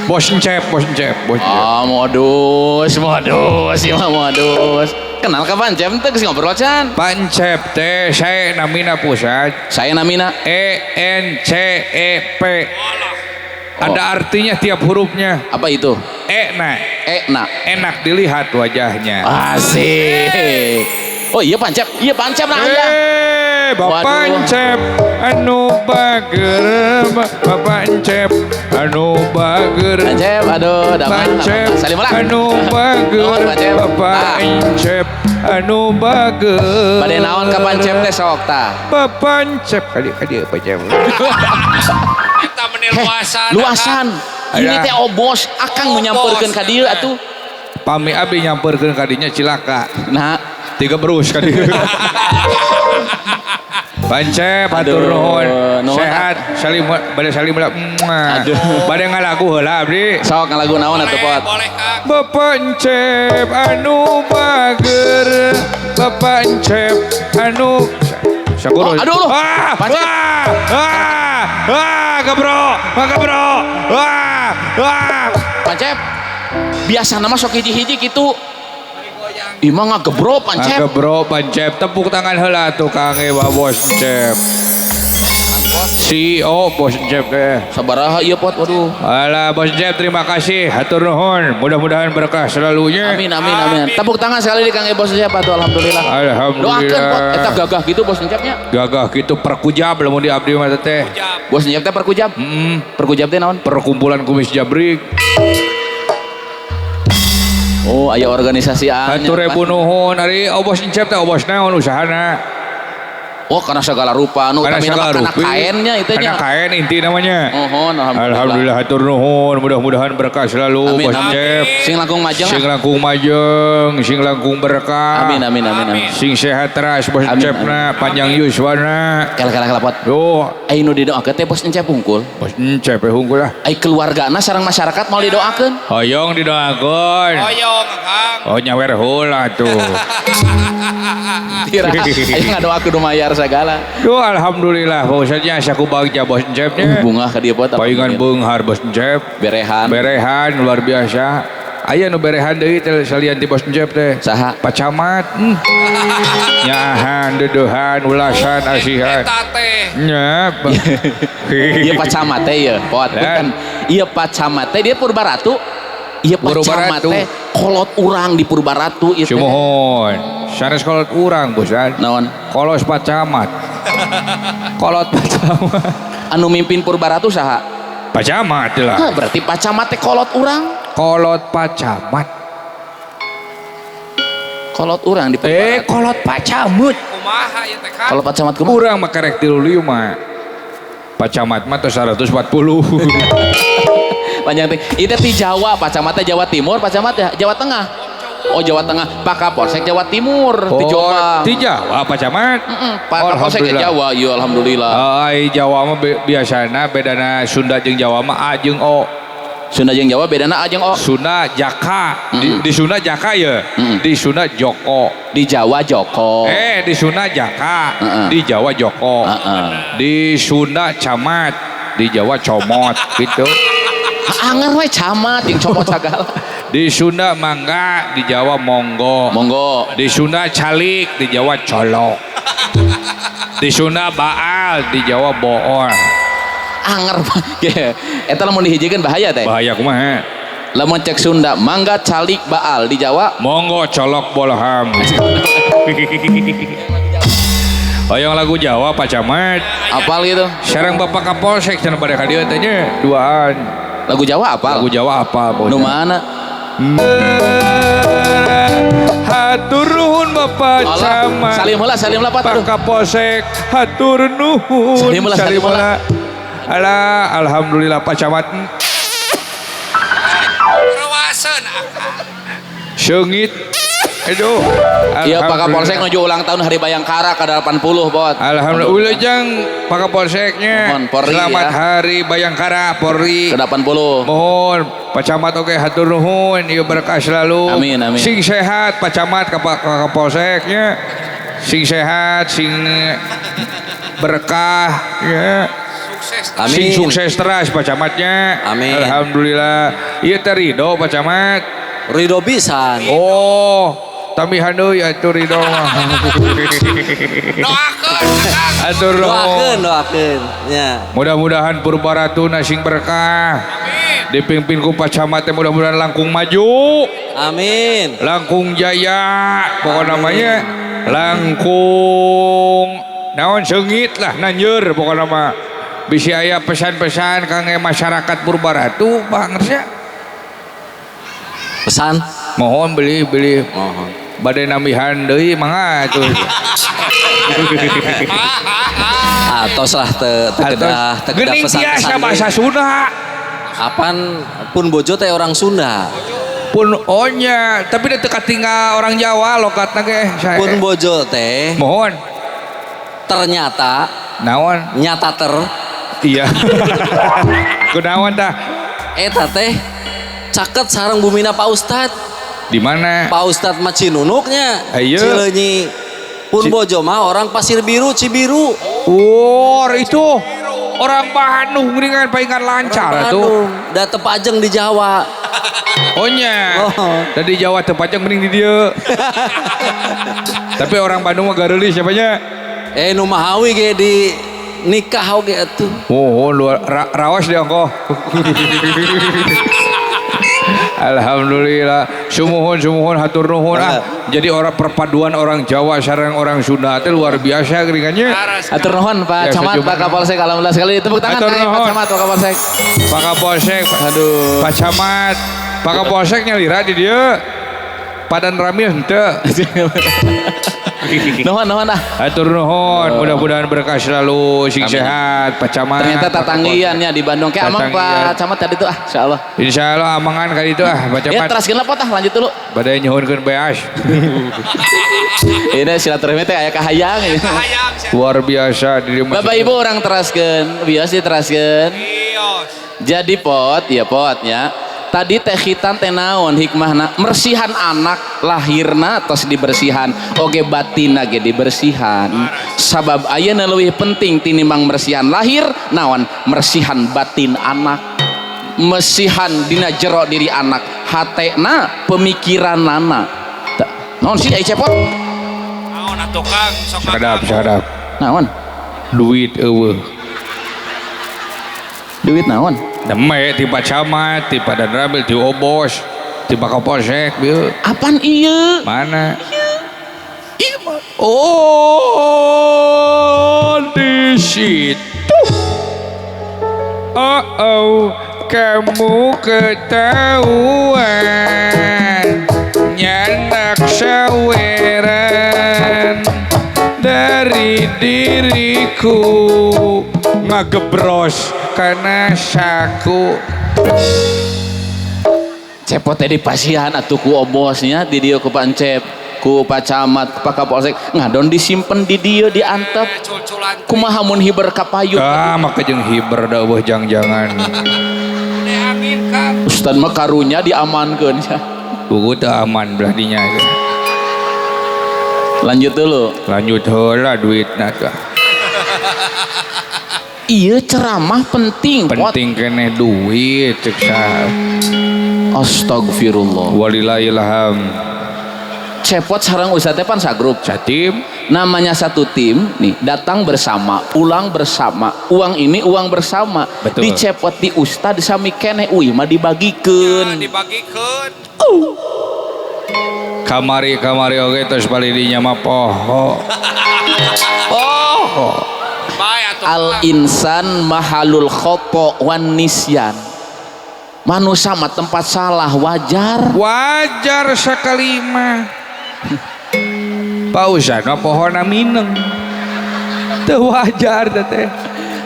Speaker 2: Bos encep, bos encep, bos encep.
Speaker 1: Ah, modus, modus, ieu mah modus. Kenal ka Pancep teh geus ngobrol can?
Speaker 2: Pancep teh saya namina pusat.
Speaker 1: Saya namina
Speaker 2: E N C E P. Ada artinya tiap hurufnya.
Speaker 1: Apa itu?
Speaker 2: E na.
Speaker 1: E na.
Speaker 2: Enak dilihat wajahnya.
Speaker 1: Asik. Oh iya Pancep, iya Pancep nah ya.
Speaker 2: Bapak Pancep anu bager, Bapak Pancep anu bager.
Speaker 1: Pancep, aduh, damang.
Speaker 2: Pancep
Speaker 1: salim lah.
Speaker 2: Anu bager, Bapak Pancep anu bager.
Speaker 1: Bade naon ka Pancep teh sok tah?
Speaker 2: Bapak Pancep kali kali Pancep.
Speaker 3: Eta meni luasan.
Speaker 1: Luasan. Ini teh obos akang nu nyamperkeun ka dieu atuh.
Speaker 2: Pami abi nyamperkeun ka dinya cilaka.
Speaker 1: Nah,
Speaker 2: 3 berus ka dieu. Pancep hatur nuhun. Sehat, salim bade salim lah. Bade ngalagu heula abdi.
Speaker 1: Sok ngalagu naon atuh Pot?
Speaker 3: Boleh Kang.
Speaker 2: Bapak Encep anu bager, Bapak Encep anu Syukur.
Speaker 1: Oh, aduh loh.
Speaker 2: Ah,
Speaker 1: Pancep.
Speaker 2: Ah, ah, gebro, gebro. Ah, ah.
Speaker 1: Pancep. Biasa nama sok hiji-hiji kitu. Imah ngagebro Pancep.
Speaker 2: Ngagebro Pancep. Tepuk tangan heula tuh Kang Ewa Bos Encep. CEO Bos Encep teh.
Speaker 1: Sabaraha ieu pot waduh.
Speaker 2: Alah Bos Encep terima kasih, hatur nuhun. Mudah-mudahan berkah selalunya.
Speaker 1: Amin amin amin. Tepuk tangan sekali di Kang Bos Encep atuh alhamdulillah.
Speaker 2: Alhamdulillah.
Speaker 1: Doakeun pot eta gagah gitu Bos Encepnya.
Speaker 2: Gagah gitu perkujab lamun di abdi mah teh.
Speaker 1: Bos Encep teh perkujab.
Speaker 2: Heeh.
Speaker 1: Perkujab teh naon?
Speaker 2: Perkumpulan Kumis Jabrik.
Speaker 1: Oh, aya organisasi anyar.
Speaker 2: Hatur ribu nuhun ari Bos Encep teh bos naon usahana?
Speaker 1: Oh, karena segala rupa nu
Speaker 2: Karena
Speaker 1: tapi
Speaker 2: segala
Speaker 1: nama kana
Speaker 2: rupi.
Speaker 1: kaennya itu
Speaker 2: Karena
Speaker 1: nya.
Speaker 2: kain inti namanya.
Speaker 1: Mohon alhamdulillah.
Speaker 2: Alhamdulillah hatur nuhun, mudah-mudahan berkah selalu
Speaker 1: Amin,
Speaker 2: Bos
Speaker 1: amin.
Speaker 2: Encep.
Speaker 1: Sing langkung majeng.
Speaker 2: Sing langkung majeng, sing langkung berkah.
Speaker 1: Amin amin amin amin.
Speaker 2: Sing sehat teras Bos
Speaker 1: Amin,
Speaker 2: Encepna, panjang yuswana.
Speaker 1: Kala kala kala pot.
Speaker 2: Duh,
Speaker 1: Ai nu didoakeun teh Bos Encep hungkul.
Speaker 2: Bos Encep hungkul lah.
Speaker 1: Ai keluargana sareng masyarakat mau didoakeun.
Speaker 2: Hoyong didoakeun.
Speaker 3: Hoyong Kang.
Speaker 2: Oh nyawer heula tuh.
Speaker 1: Tira. Ayo ngadoakeun nu mayar segala.
Speaker 2: Duh alhamdulillah Pak Ustadznya saku bagja Bos Encepnya.
Speaker 1: Bunga ka dieu pot.
Speaker 2: Paingan beunghar Bos Encep.
Speaker 1: Berehan.
Speaker 2: Berehan luar biasa. Aya nu berehan deui teh salian ti Bos Encep teh.
Speaker 1: Saha?
Speaker 2: Pak Camat. Nyaahan, deudeuhan, ulasan, asihan.
Speaker 3: Eta teh.
Speaker 2: Nya.
Speaker 1: Ieu Pak Camat teh ieu, pot. Bukan. Ieu Pak Camat teh dia Purbaratu. Ieu Pak Camat
Speaker 2: Purbaratu.
Speaker 1: teh kolot urang di Purbaratu ieu teh.
Speaker 2: Sumuhun. Sanes kolot urang bosan.
Speaker 1: Naon?
Speaker 2: Kolos Pak Camat. Kolot Pak Camat.
Speaker 1: Anu mimpin Purbaratu saha?
Speaker 2: Pak Camat lah.
Speaker 1: Hah, berarti Pak Camat teh kolot urang.
Speaker 2: Kolot Pak Camat.
Speaker 1: Kolot urang di Purbaratu.
Speaker 2: Kolot Pak Camat.
Speaker 3: Kumaha ieu teh Kang?
Speaker 1: Kolot Pak Camat kumaha?
Speaker 2: Urang mah karek 35. Pak Camat mah tos 140.
Speaker 1: Panjang teh. Ieu teh ti Jawa, Pak Camat teh Jawa Timur, Pak Camat teh Jawa Tengah. Oh Jawa Tengah, Pak Kapolsek Jawa Timur, di Jombang.
Speaker 2: Di Jawa Pak Camat.
Speaker 1: Pak Kapolsek ke Jawa, iya alhamdulillah.
Speaker 2: Ai Jawa mah biasana bedana Sunda jeung Jawa mah A jeung O.
Speaker 1: Sunda jeung Jawa bedana A jeung O.
Speaker 2: Sunda Jaka, di Sunda Jaka ya, di Sunda Joko.
Speaker 1: Di Jawa Joko.
Speaker 2: Di Sunda Jaka, di Jawa Joko. Di Sunda Camat, di Jawa Comot gitu.
Speaker 1: Anger we camat jeung comot sagala.
Speaker 2: Di Sunda mangga, di Jawa monggo.
Speaker 1: Monggo.
Speaker 2: Di Sunda calik, di Jawa colok. Di Sunda baal, di Jawa bool.
Speaker 1: Anger eta lamun dihijikeun bahaya teh.
Speaker 2: Bahaya kumaha?
Speaker 1: Lamun cek Sunda mangga calik baal, di Jawa
Speaker 2: monggo colok bolham. Hoyong lagu Jawa Pak Camat.
Speaker 1: Apal gitu.
Speaker 2: Sareng Bapak Kapolsek cenah bade ka dieu teh nya duaan.
Speaker 1: Lagu Jawa apal?
Speaker 2: Lagu Jawa apal.
Speaker 1: Nu mana?
Speaker 2: Hatur nuhun Bapak Camat.
Speaker 1: Salim heula, salim heula Pak.
Speaker 2: Pak Kapolsek hatur nuhun.
Speaker 1: Salim heula, salim heula.
Speaker 2: Alah, alhamdulillah Pak Camat.
Speaker 3: Rewaseun akang.
Speaker 2: Seungit. Aduh.
Speaker 1: Iya Pak Kapolsek menuju ulang tahun Hari Bayangkara ke 80 Pot.
Speaker 2: Alhamdulillah. Wilujeng Pak Kapolseknya.
Speaker 1: Mohon Polri
Speaker 2: selamat
Speaker 1: ya.
Speaker 2: Hari Bayangkara Polri
Speaker 1: ke 80.
Speaker 2: Mohon Pak Camat oke hatur nuhun ieu berkah selalu.
Speaker 1: Amin amin.
Speaker 2: Sing sehat Pak Camat ke Pak Kapolseknya. Sing sehat, sing berkah ya.
Speaker 3: Sukses.
Speaker 4: Amin.
Speaker 2: Sing sukses terus Pak Camatnya.
Speaker 4: Amin.
Speaker 2: Alhamdulillah. Ieu teh ridho Pak Camat.
Speaker 4: Ridho pisan.
Speaker 2: Oh, tambihan deui atuh ridho mah.
Speaker 3: Doakeun Kang.
Speaker 2: Atur
Speaker 4: Doakeun, doakeun. Ya.
Speaker 2: Mudah-mudahan Purbaratuna sing berkah.
Speaker 3: Amin.
Speaker 2: Dipimpin ku Pak Camat teh mudah-mudahan langkung maju,
Speaker 4: Amin.
Speaker 2: langkung jaya. Pokok namanya langkung naon seungit lah nanjeur pokok nama. Bisi aya pesan-pesan kangge masyarakat Purbaratu Pak ngersa.
Speaker 4: Pesan?
Speaker 2: Mohon beli
Speaker 4: Mohon.
Speaker 2: Bade nambihan deui mangga atuh.
Speaker 4: Atos lah teu kedah teu kedah
Speaker 2: Geuning
Speaker 4: pesan-pesan
Speaker 2: tiasa bahasa Sunda.
Speaker 4: Apan pun bojo teh orang Sunda.
Speaker 2: Pun onya, tapi da teu katinggal orang Jawa lokatna ge.
Speaker 4: Pun bojo teh
Speaker 2: mohon.
Speaker 4: Ternyata
Speaker 2: naon?
Speaker 4: Nyata ter.
Speaker 2: Iya. Kunaon tah?
Speaker 4: Eta teh caket sareng bumina Pak Ustad.
Speaker 2: Di mana?
Speaker 4: Pak Ustad mah Cinunuknya.
Speaker 2: Ayo.
Speaker 4: Cileunyi. Pun bojo mah orang Pasir Biru, Cibiru.
Speaker 2: Oh, itu orang Bandung geuningan palingan lancar atuh.
Speaker 4: Da teu pajeng di Jawa.
Speaker 2: Oh nya.
Speaker 4: Oh.
Speaker 2: Da di Jawa teu pajeng mending di dieu. Tapi orang Bandung mah gareulis siapanya?
Speaker 4: Nu mahawi ge di Nikah oge atuh.
Speaker 2: Oh, luar rawas dia kok. Alhamdulillah. Sumuhun hatur nuhun ah. Jadi orang perpaduan orang Jawa sareng orang Sunda itu luar biasa geringannya.
Speaker 1: Hatur nuhun Pak
Speaker 2: ya,
Speaker 1: Camat, Pak Kapolsek, alhamdulillah sekali. Tepuk tangan
Speaker 2: hatur
Speaker 1: Pak Camat, Pak Kapolsek.
Speaker 2: Pak Kapolsek,
Speaker 1: aduh.
Speaker 2: Pak Camat, Pak Kapolsek nyalira di dieu. Padan Ramil henteu.
Speaker 1: Nuhun nuhun ah.
Speaker 2: Hatur nuhun, mudah-mudahan berkah selalu, sing sehat Pak Camat.
Speaker 1: Ternyata tatanggiannya di Bandung kayak amang Pak Camat tadi tuh ah, insyaallah.
Speaker 2: Insyaallah amangan kali itu ah Pak Camat.
Speaker 1: Ya teraskeun lah pot ah, lanjut dulu.
Speaker 2: Badai nyuhunkeun beas.
Speaker 1: Ini silaturahmi teh aya kahayang.
Speaker 2: Luar biasa di
Speaker 1: Bapak Ibu orang teraskeun, biasa diteraskeun. Jadi pot, ya potnya. Tadi teh khitan teh naon hikmahna mersihan anak lahirna tos dibersihan oge batinna ge dibersihan sabab ayeuna leuwih penting tinimbang mersihan lahir naon mersihan batin anak mersihan dina jero diri anak hatena pemikiranana naon sih ai cepot
Speaker 3: naon atuh Kang sok
Speaker 2: sadap
Speaker 1: naon
Speaker 2: duit eueuh
Speaker 1: duit naon
Speaker 2: deme ti Pak Camat, ti Pak Danramil, ti Obos, ti Pak Kapolsek bieu.
Speaker 1: Apaan ieu?
Speaker 2: Mana? Ieu. Oh, di situ. Oh, oh, kamu ketahuan nyanak saweran dari diriku ngagebros karena saku
Speaker 1: cepot teh dipasihan atuh ku obosnya di dieu ku Pancep ku Pak Camat Pak Kapolsek ngadon disimpen di dieu diantep kumaha mun hiber ka payun
Speaker 2: ah maka jeung hiber da eueuh jang-jangan
Speaker 1: Ustad mah karunya diamankeun ya
Speaker 2: buku teu aman belah dinya
Speaker 1: lanjut dulu
Speaker 2: lanjut heula duitna tah.
Speaker 1: Iya ceramah penting
Speaker 2: penting keneh duit cek saha.
Speaker 1: Astagfirullah
Speaker 2: walillahilham.
Speaker 1: Cepot sareng ustad teh pan sagrup
Speaker 2: satim
Speaker 1: namanya satu tim nih datang bersama pulang bersama uang ini uang bersama.
Speaker 2: Betul.
Speaker 1: Dicepot di ustad sami keneh uih mah dibagikeun
Speaker 3: ya, dibagikeun
Speaker 2: kamari kamari oge tos bali dinya mah poho poho.
Speaker 1: Al insan mahalul khoto wan nisyan. Manusia mah tempat salah wajar.
Speaker 2: Wajar sekali mah. Pak Ustad mah pohona mineng. Teu wajar teh.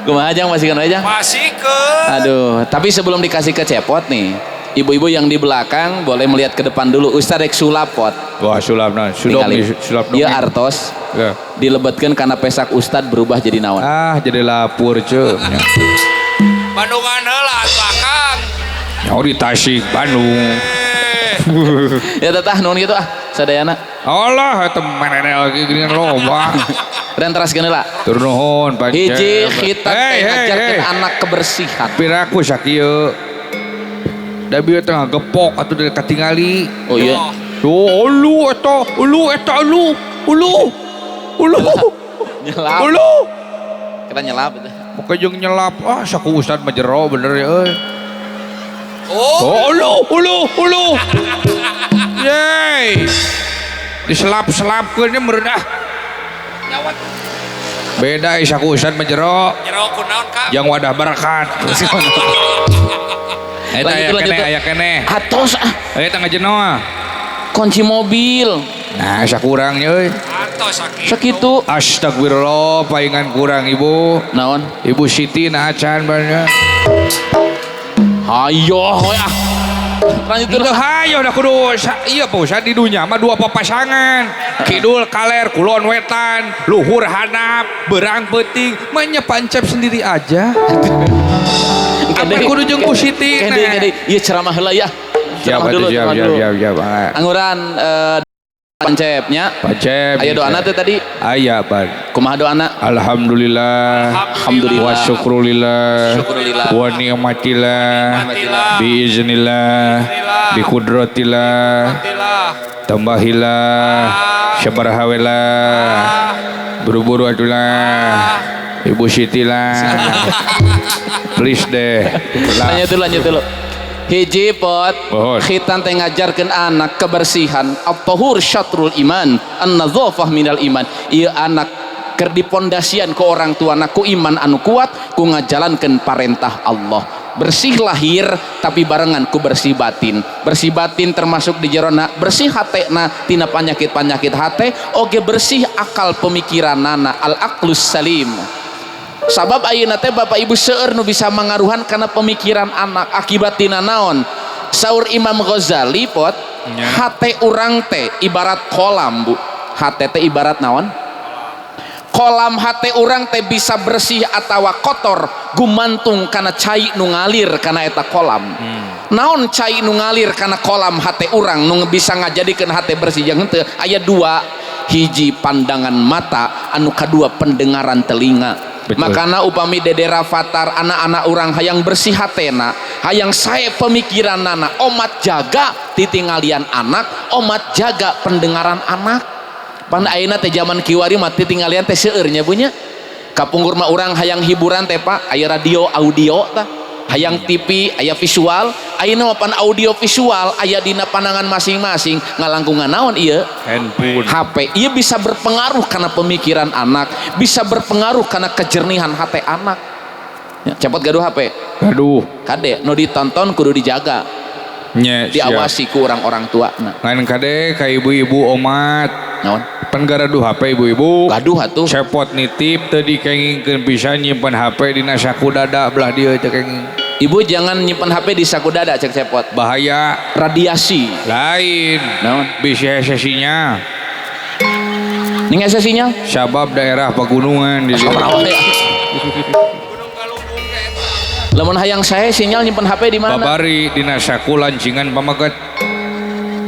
Speaker 1: Kumaha jang masihkeun we jang?
Speaker 3: Masihkeun.
Speaker 1: Aduh, tapi sebelum dikasih ke cepot nih, ibu-ibu yang di belakang boleh melihat ke depan dulu. Ustad rek sulap pot.
Speaker 2: Wah, sulap naon? Sulap dong.
Speaker 1: Ieu artos.
Speaker 2: Ya.
Speaker 1: Dilebetkeun kana pesak ustad berubah jadi naon?
Speaker 2: Ah, jadi lapur ceu.
Speaker 3: Bandungan heula atuh Akang.
Speaker 2: Nyaho di Tasik, Bandung.
Speaker 1: Ya tetah nuhun kitu ah, sadayana.
Speaker 2: Allah eta manene lagi geuningan loba.
Speaker 1: Dan teraskeun heula.
Speaker 2: Tur nuhun Pak.
Speaker 1: Hiji khitan teh ngajarkeun anak kebersihan.
Speaker 2: Piraku sakieu. Da bieu teh ngagepok atuh dari katingali.
Speaker 1: Oh iya.
Speaker 2: Tuh, ulu eta, ulu eta ulu, ulu. Ulu.
Speaker 1: Nyelap.
Speaker 2: Ulu.
Speaker 1: Kita nyelap itu.
Speaker 2: Pokoke jeung nyelap. Ah, saku ustad mah jero bener ya euy.
Speaker 3: Oh,
Speaker 2: ulu, ulu, ulu. Yeay. Diselap-selapkeun nya meureun ah.
Speaker 3: Nyawat.
Speaker 2: Beda ieu saku ustad mah jero.
Speaker 3: Jero kunaon Kang?
Speaker 2: Yang wadah berkat. Eta aya keneh, aya keneh.
Speaker 1: Atos ah.
Speaker 2: Eta ngajeno ah.
Speaker 1: Kunci mobil.
Speaker 2: Nah, sakurang euy.
Speaker 1: Sakitu.
Speaker 2: Astagfirullah, paingan kurang ibu.
Speaker 1: Naon?
Speaker 2: Ibu Siti na acan banyak.
Speaker 1: Hayo we ah. Lanjut dulu.
Speaker 2: Hayo dah kudu iya Pak Ustad di dunya mah dua papasangan. Kidul kaler, kulon wetan, luhur hanap, berang peuting, mah pancep sendiri aja. Apa kudu jeung ku Siti?
Speaker 1: Kede ieu ceramah heula ya.
Speaker 2: Siap dulu, siap, siap, siap.
Speaker 1: Angguran Pancepnya.
Speaker 2: Pancep.
Speaker 1: Aya doana teh tadi?
Speaker 2: Aya, Pan.
Speaker 1: Kumaha doana?
Speaker 2: Alhamdulillah.
Speaker 1: Alhamdulillah.
Speaker 2: Wa syukrulillah.
Speaker 1: Syukrulillah.
Speaker 2: Wa ni'matillah. Biiznillah. Bi kudratillah. Tambahilah. Sabarahawelah. Buru-buru atulah. Ibu Siti lah. Please deh.
Speaker 1: Lanjut dulu. Hiji pot khitan teh ngajarkeun anak kebersihan. At-tahur syatrul iman, an-nadhafah minal iman. Ieu anak keur dipondasian ku orang tuana ku iman anu kuat, ku ngajalankeun parentah Allah. Bersih lahir tapi barengan ku bersih batin. Bersih batin termasuk di jerona bersih hatena tina panyakit-panyakit hate, oge bersih akal pemikiranana, al aqlus salim. Sabab ayeuna teh bapak ibu seueur nu bisa mangaruhan kana pemikiran anak akibat tina naon? Saur Imam Ghazali pot, hate urang teh ibarat kolam, Bu. Hate teh ibarat naon? Kolam hate urang teh bisa bersih atawa kotor gumantung kana cai nu ngalir kana eta kolam. Naon cai nu ngalir kana kolam hate urang nu bisa ngajadikeun hate bersih jeung henteu? Aya dua, hiji pandangan mata, anu kadua pendengaran telinga.
Speaker 2: Betul.
Speaker 1: Makana upami Dede Rafathar anak-anak urang hayang bersih hatena, hayang sae pemikiranana, omat jaga titinggalian anak, omat jaga pendengaran anak. Pan ayeuna teh zaman kiwari mah titinggalian teh seueur nya punya. Kapungkur mah urang hayang hiburan teh Pak, aya radio audio tah, hayang TV aya visual, ayeuna mah pan audio visual aya dina pandangan masing-masing, ngalangkungan naon ieu?
Speaker 2: Handphone.
Speaker 1: HP. Ieu bisa berpengaruh karena pemikiran anak, bisa berpengaruh karena kejernihan hati anak. Ya, cepot gaduh HP.
Speaker 2: Gaduh.
Speaker 1: Kade nu ditonton kudu dijaga.
Speaker 2: Nya,
Speaker 1: diawasi ku orang-orang tua. Nah.
Speaker 2: Ngan kade ka ibu-ibu omat.
Speaker 1: Naon?
Speaker 2: Pan gaduh HP ibu-ibu.
Speaker 1: Gaduh atuh.
Speaker 2: Cepot nitip teu dikengingkeun pisan nyimpen HP dina saku dada belah dieu teu kenging.
Speaker 1: Ibu jangan nyimpen HP di saku dada cek cepot.
Speaker 2: Bahaya.
Speaker 1: Radiasi.
Speaker 2: Lain.
Speaker 1: Naon?
Speaker 2: Bisi hese sinyal.
Speaker 1: Ning hese sinyal?
Speaker 2: Sabab daerah pegunungan di dieu.
Speaker 1: Lamun hayang saya sinyal nyimpen HP di mana?
Speaker 2: Babari dina saku lancingan pameget.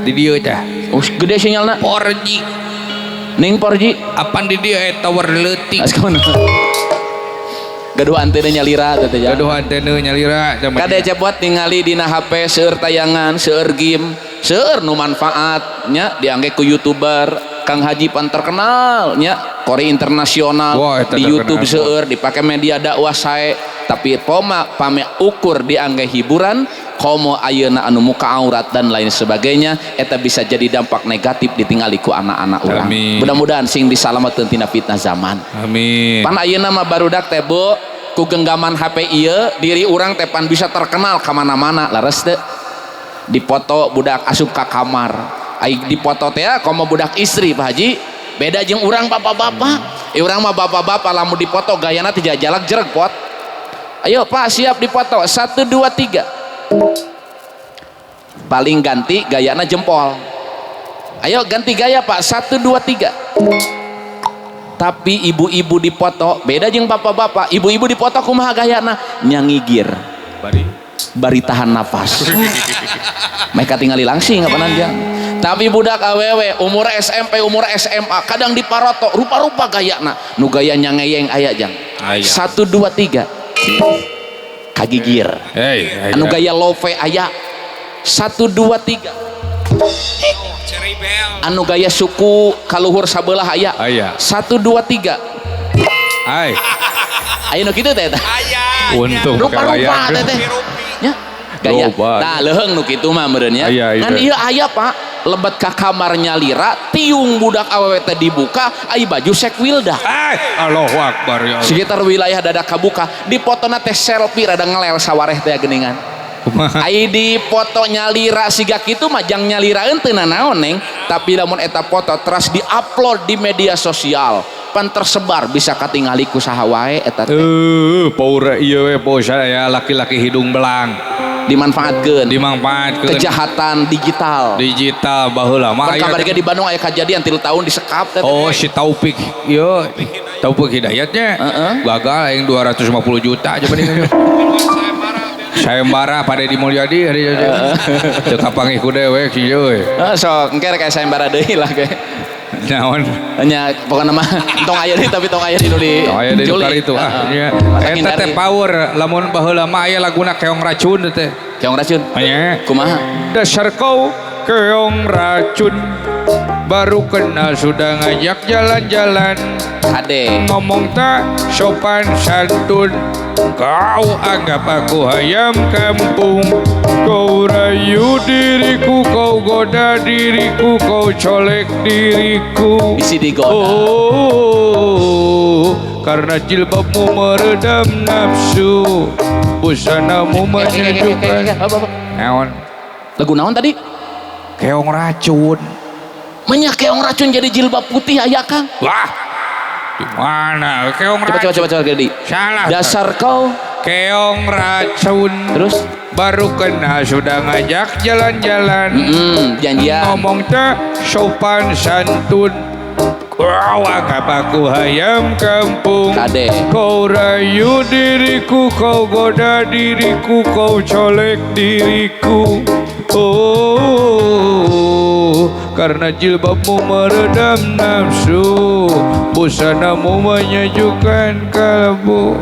Speaker 2: Di dieu tah.
Speaker 1: Oh, gede sinyalna.
Speaker 2: 4G.
Speaker 1: Ning 4G?
Speaker 2: Apan di dieu eta tower leutik.
Speaker 1: Gaduh antena nyalira teh teh.
Speaker 2: Gaduh antena nyalira.
Speaker 1: Kade cepot ningali dina HP seueur tayangan, seueur game, seueur nu manfaat nya diangge ku YouTuber Kang Haji pan terkenal nya, kori internasional.
Speaker 2: Wah,
Speaker 1: di YouTube seueur dipake media dakwah sae, tapi poma pame ukur diangge hiburan komo ayeuna anu muka aurat dan lain sebagainya, eta bisa jadi dampak negatif ditingali ku anak-anak urang. Mudah-mudahan sing disalametkeun tina fitnah zaman.
Speaker 2: Amin.
Speaker 1: Pan ayeuna mah barudak teh Bu, ku genggaman HP ieu diri urang teh pan bisa terkenal ka mana-mana, leres teu? Dipoto budak asup ka kamar, ai dipoto teh komo budak istri Pak Haji, beda jeung urang bapak-bapak. Urang mah bapak-bapak lamun dipoto gayana teh jajalak jereg pot. Ayo Pak siap dipoto, 1 2 3. Paling ganti gayana jempol. Ayo ganti gaya Pak, 1 2 3. Tapi ibu-ibu dipoto beda jeung bapak-bapak. Ibu-ibu dipoto kumaha gayana? Nyangigir. Bari tahan nafas. Mereka tinggali langsing apanan jang. Tapi budak awewe umur SMP, umur SMA kadang diparoto rupa-rupa gayana. Nu gaya nyangeyeng aya jang. 1 2 3. Kagigir.
Speaker 2: Hey,
Speaker 1: anu gaya love aya. 1 2 3. Anu gaya suku kaluhur sabelah aya. 1 2 3.
Speaker 2: Ai.
Speaker 1: Aya nu kitu teh eta.
Speaker 2: Untung
Speaker 1: rupa-rupa teh teh. Nya. Gaya. Nah, leuheung nu kitu mah meureun nya. Ngan ieu aya Pak, lebet ka kamar nyalira, tiung budak awewe teh dibuka, ai baju sekwilda.
Speaker 2: Allahu Akbar ya Allah.
Speaker 1: Sekitar wilayah dada kabuka, dipotona teh selfie rada ngelel sawareh teh geuningan. Ai dipoto nyalira siga kitu mah jang nyaliraeun teu nanaon neng, tapi lamun eta foto teras diupload di media sosial, pan tersebar bisa katingali ku saha wae eta teh.
Speaker 2: Power ieu we power ya laki-laki hidung belang.
Speaker 1: Dimanfaatkeun.
Speaker 2: Dimanfaatkeun.
Speaker 1: Kejahatan digital.
Speaker 2: Digital baheula mah
Speaker 1: aya. Kabar ge di Bandung aya kajadian 3 tahun disekap teh.
Speaker 2: Oh si Taufik ieu Taufik Hidayatnya. Gagal aing 250 juta aja mending. Sayembara pada di Mulyadi hari teu kapanggih ku dewek sih euy.
Speaker 1: Heeh sok engke rek sayembara deui lah ge.
Speaker 2: Naon?
Speaker 1: Nya pokona mah tong aya deui tapi tong aya di nu di.
Speaker 2: Tong aya deui kali itu ah nya. Eta teh power lamun baheula mah aya laguna keong racun teh.
Speaker 1: Keong racun?
Speaker 2: Nya.
Speaker 1: Kumaha?
Speaker 2: Dasar kau keong racun. Baru kenal sudah ngajak jalan-jalan.
Speaker 1: Kade.
Speaker 2: Ngomong tak sopan santun. Kau anggap aku ayam kampung. Kau rayu diriku, kau goda diriku, kau colek diriku.
Speaker 1: Isi digoda.
Speaker 2: Oh, karena jilbabmu meredam nafsu, busanamu menyejukkan. Naon?
Speaker 1: Lagu naon tadi?
Speaker 2: Keong racun.
Speaker 1: Menyak keong racun jadi jilbab putih aya Kang.
Speaker 2: Wah. Di mana keong racun?
Speaker 1: Coba jadi.
Speaker 2: Salah.
Speaker 1: Dasar kau
Speaker 2: keong racun.
Speaker 1: Terus
Speaker 2: baru kenal sudah ngajak jalan-jalan.
Speaker 1: Janjian.
Speaker 2: Ngomong tak sopan santun. Kau anggap aku ayam kampung.
Speaker 1: Kade.
Speaker 2: Kau rayu diriku, kau goda diriku, kau colek diriku. Oh, karena jilbabmu meredam nafsu, busanamu menyejukkan kalbu.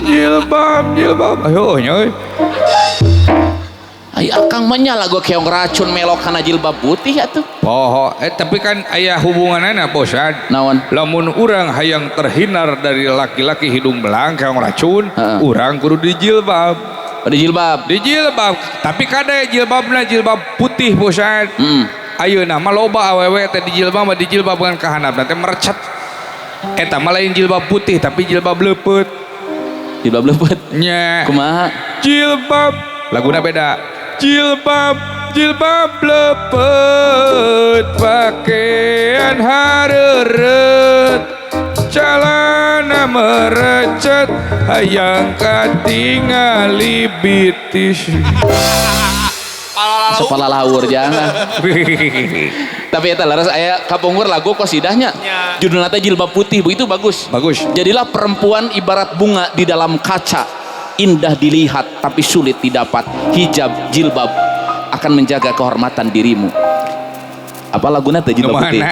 Speaker 2: Jilbab, jilbab. Ayo, nyoy.
Speaker 1: Ay, akang mah lagu keong racun melok kana jilbab putih atuh.
Speaker 2: Oh, tapi kan aya hubunganana bosan.
Speaker 1: Naon?
Speaker 2: Lamun urang hayang terhindar dari laki-laki hidung belang keong racun, urang kudu dijilbab.
Speaker 1: Oh, dijilbab.
Speaker 2: Dijilbab, tapi kade jilbabna jilbab putih bosan. Ayeuna mah loba awewe teh dijilbab mah dijilbab ngan kahandapna teh merecet. Eta mah lain jilbab putih tapi jilbab leupeut.
Speaker 1: Jilbab leupeut.
Speaker 2: Nya.
Speaker 1: Kumaha?
Speaker 2: Jilbab laguna beda. Jilbab, jilbab lepet, pakaian hareureut, celana merecet, hayang katingali bitis.
Speaker 1: Sepala lawur jangan. Tapi eta laras aya kapungkur lagu qosidahnya. Judulna teh jilbab putih, begitu bagus.
Speaker 2: Bagus.
Speaker 1: Jadilah perempuan ibarat bunga di dalam kaca, indah dilihat tapi sulit didapat. Hijab jilbab akan menjaga kehormatan dirimu. Apa laguna teh jilbab putih?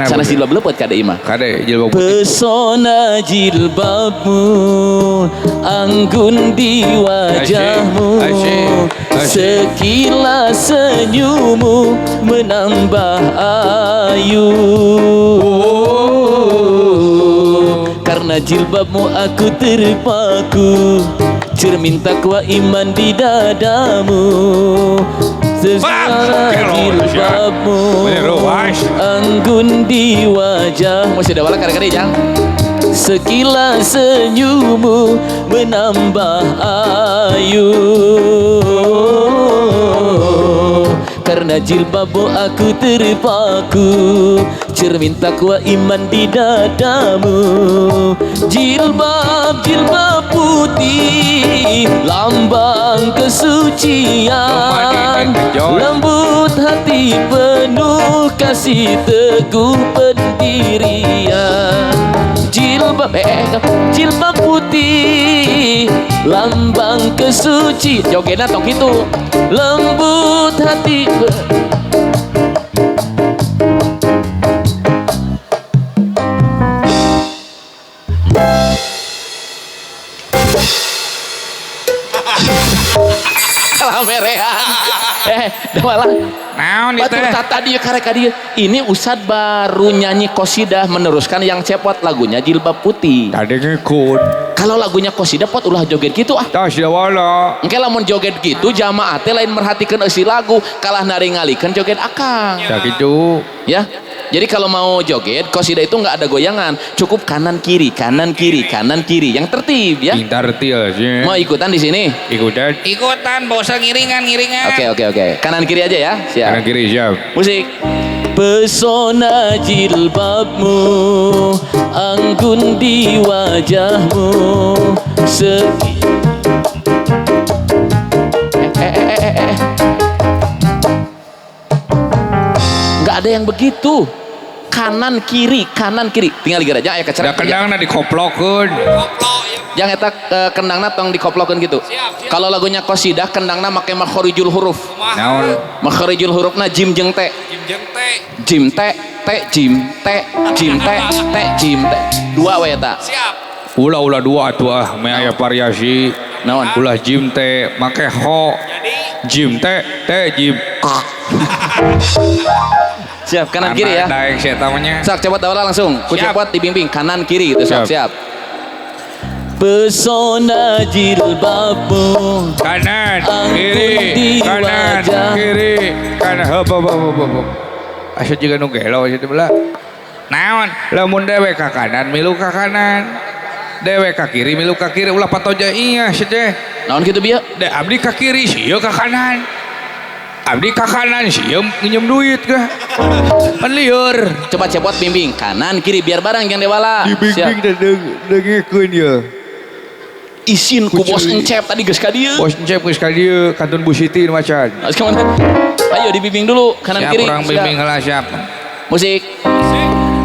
Speaker 1: Sana jilbab lepet kade imah.
Speaker 2: Kade jilbab putih.
Speaker 1: Pesona jilbabmu anggun di wajahmu, sekilas senyummu menambah ayu. Karena jilbabmu aku terpaku, cermin takwa iman di dadamu. Sesana jilbabmu anggun di wajah. Masih ada wala kare-kare jang. Sekilas senyummu menambah ayu. Karena jilbabmu aku terpaku, cermin takwa iman di dadamu. Jilbab, jilbab putih, lambang kesucian, lembut hati penuh kasih, teguh pendirian. Jilbab, jilbab putih, lambang kesucian. Jogena tong kitu. Lembut hati. Kalamerean. Malah
Speaker 2: naon itu
Speaker 1: tadi karek dia. Ini Ustad baru nyanyi qosidah meneruskan yang cepot lagunya jilbab putih.
Speaker 2: Tadi ngikut.
Speaker 1: Kalau lagunya qosidah pot ulah joget gitu ah.
Speaker 2: Tas wala.
Speaker 1: Engke lamun joget gitu jamaah teh lain merhatikan eusi lagu, kalah naringalikeun joget akang.
Speaker 2: Ya gitu.
Speaker 1: Ya. Jadi kalau mau joget qosidah itu nggak ada goyangan, cukup kanan kiri, kanan kiri, kanan kiri, yang tertib ya.
Speaker 2: Yang tertib sih.
Speaker 1: Mau ikutan di sini?
Speaker 2: Ikutan.
Speaker 3: Ikutan, bosan ngiringan-ngiringan.
Speaker 1: Oke. Kanan kiri aja ya. Siap.
Speaker 2: Kanan kiri siap.
Speaker 1: Musik. Pesona jilbabmu anggun di wajahmu, nggak ada yang begitu. Kanan kiri, kanan kiri. Tinggal di gereja aya kecerek.
Speaker 2: Da kendangna dikoplokeun.
Speaker 1: Jangan eta kendangna tong dikoplokeun gitu. Kalau lagunya qosidah kendangna make makhorijul huruf.
Speaker 2: Naon?
Speaker 1: Makhorijul hurufna jim jeung t.
Speaker 3: Jim jeung t.
Speaker 1: Jim t, t jim t, jim t, t jim t. Dua we eta.
Speaker 3: Siap.
Speaker 2: Ulah dua atuh ah, meh aya variasi.
Speaker 1: Naon?
Speaker 2: Ulah jim t make ho.
Speaker 3: Jadi
Speaker 2: jim t, t jim.
Speaker 1: Siap, kanan kiri ya.
Speaker 2: Daek sia tamanya.
Speaker 1: Sok cepot Dawala langsung. Ku
Speaker 2: Siap.
Speaker 1: cepot dibimbing kanan kiri gitu. Sok
Speaker 2: Siap.
Speaker 1: siap. Pesona jilbabmu
Speaker 2: Kanan,
Speaker 1: Anggun
Speaker 2: kiri,
Speaker 1: di
Speaker 2: kanan,
Speaker 1: wajah.
Speaker 2: kiri, kanan. Hop, hop, hop, hop, hop. Asa jiga nu gelo sia teh belah. Naon? Lamun dewek ka kanan, milu ka kanan. Dewek ka kiri, milu ka kiri. Ulah patoja iya sia teh.
Speaker 1: Naon kitu bieu?
Speaker 2: De abdi ka kiri, sia ka kanan. Abdi ka kanan, sia nginjem duit kah? Pan lieur.
Speaker 1: Coba cepot bimbing kanan kiri biar bareng yang Dewala.
Speaker 2: Dibimbing
Speaker 1: Siap.
Speaker 2: teh dengekeun ye.
Speaker 1: Isin ku bos
Speaker 2: Kucui.
Speaker 1: Encep tadi geus ka dieu.
Speaker 2: Bos Encep geus ka dieu, kantun Bu Siti nu macan.
Speaker 1: Geus ka mana? Ayo dibimbing dulu kanan
Speaker 2: Siap
Speaker 1: kiri.
Speaker 2: orang
Speaker 1: Siap.
Speaker 2: bimbing heula siap.
Speaker 1: Musik.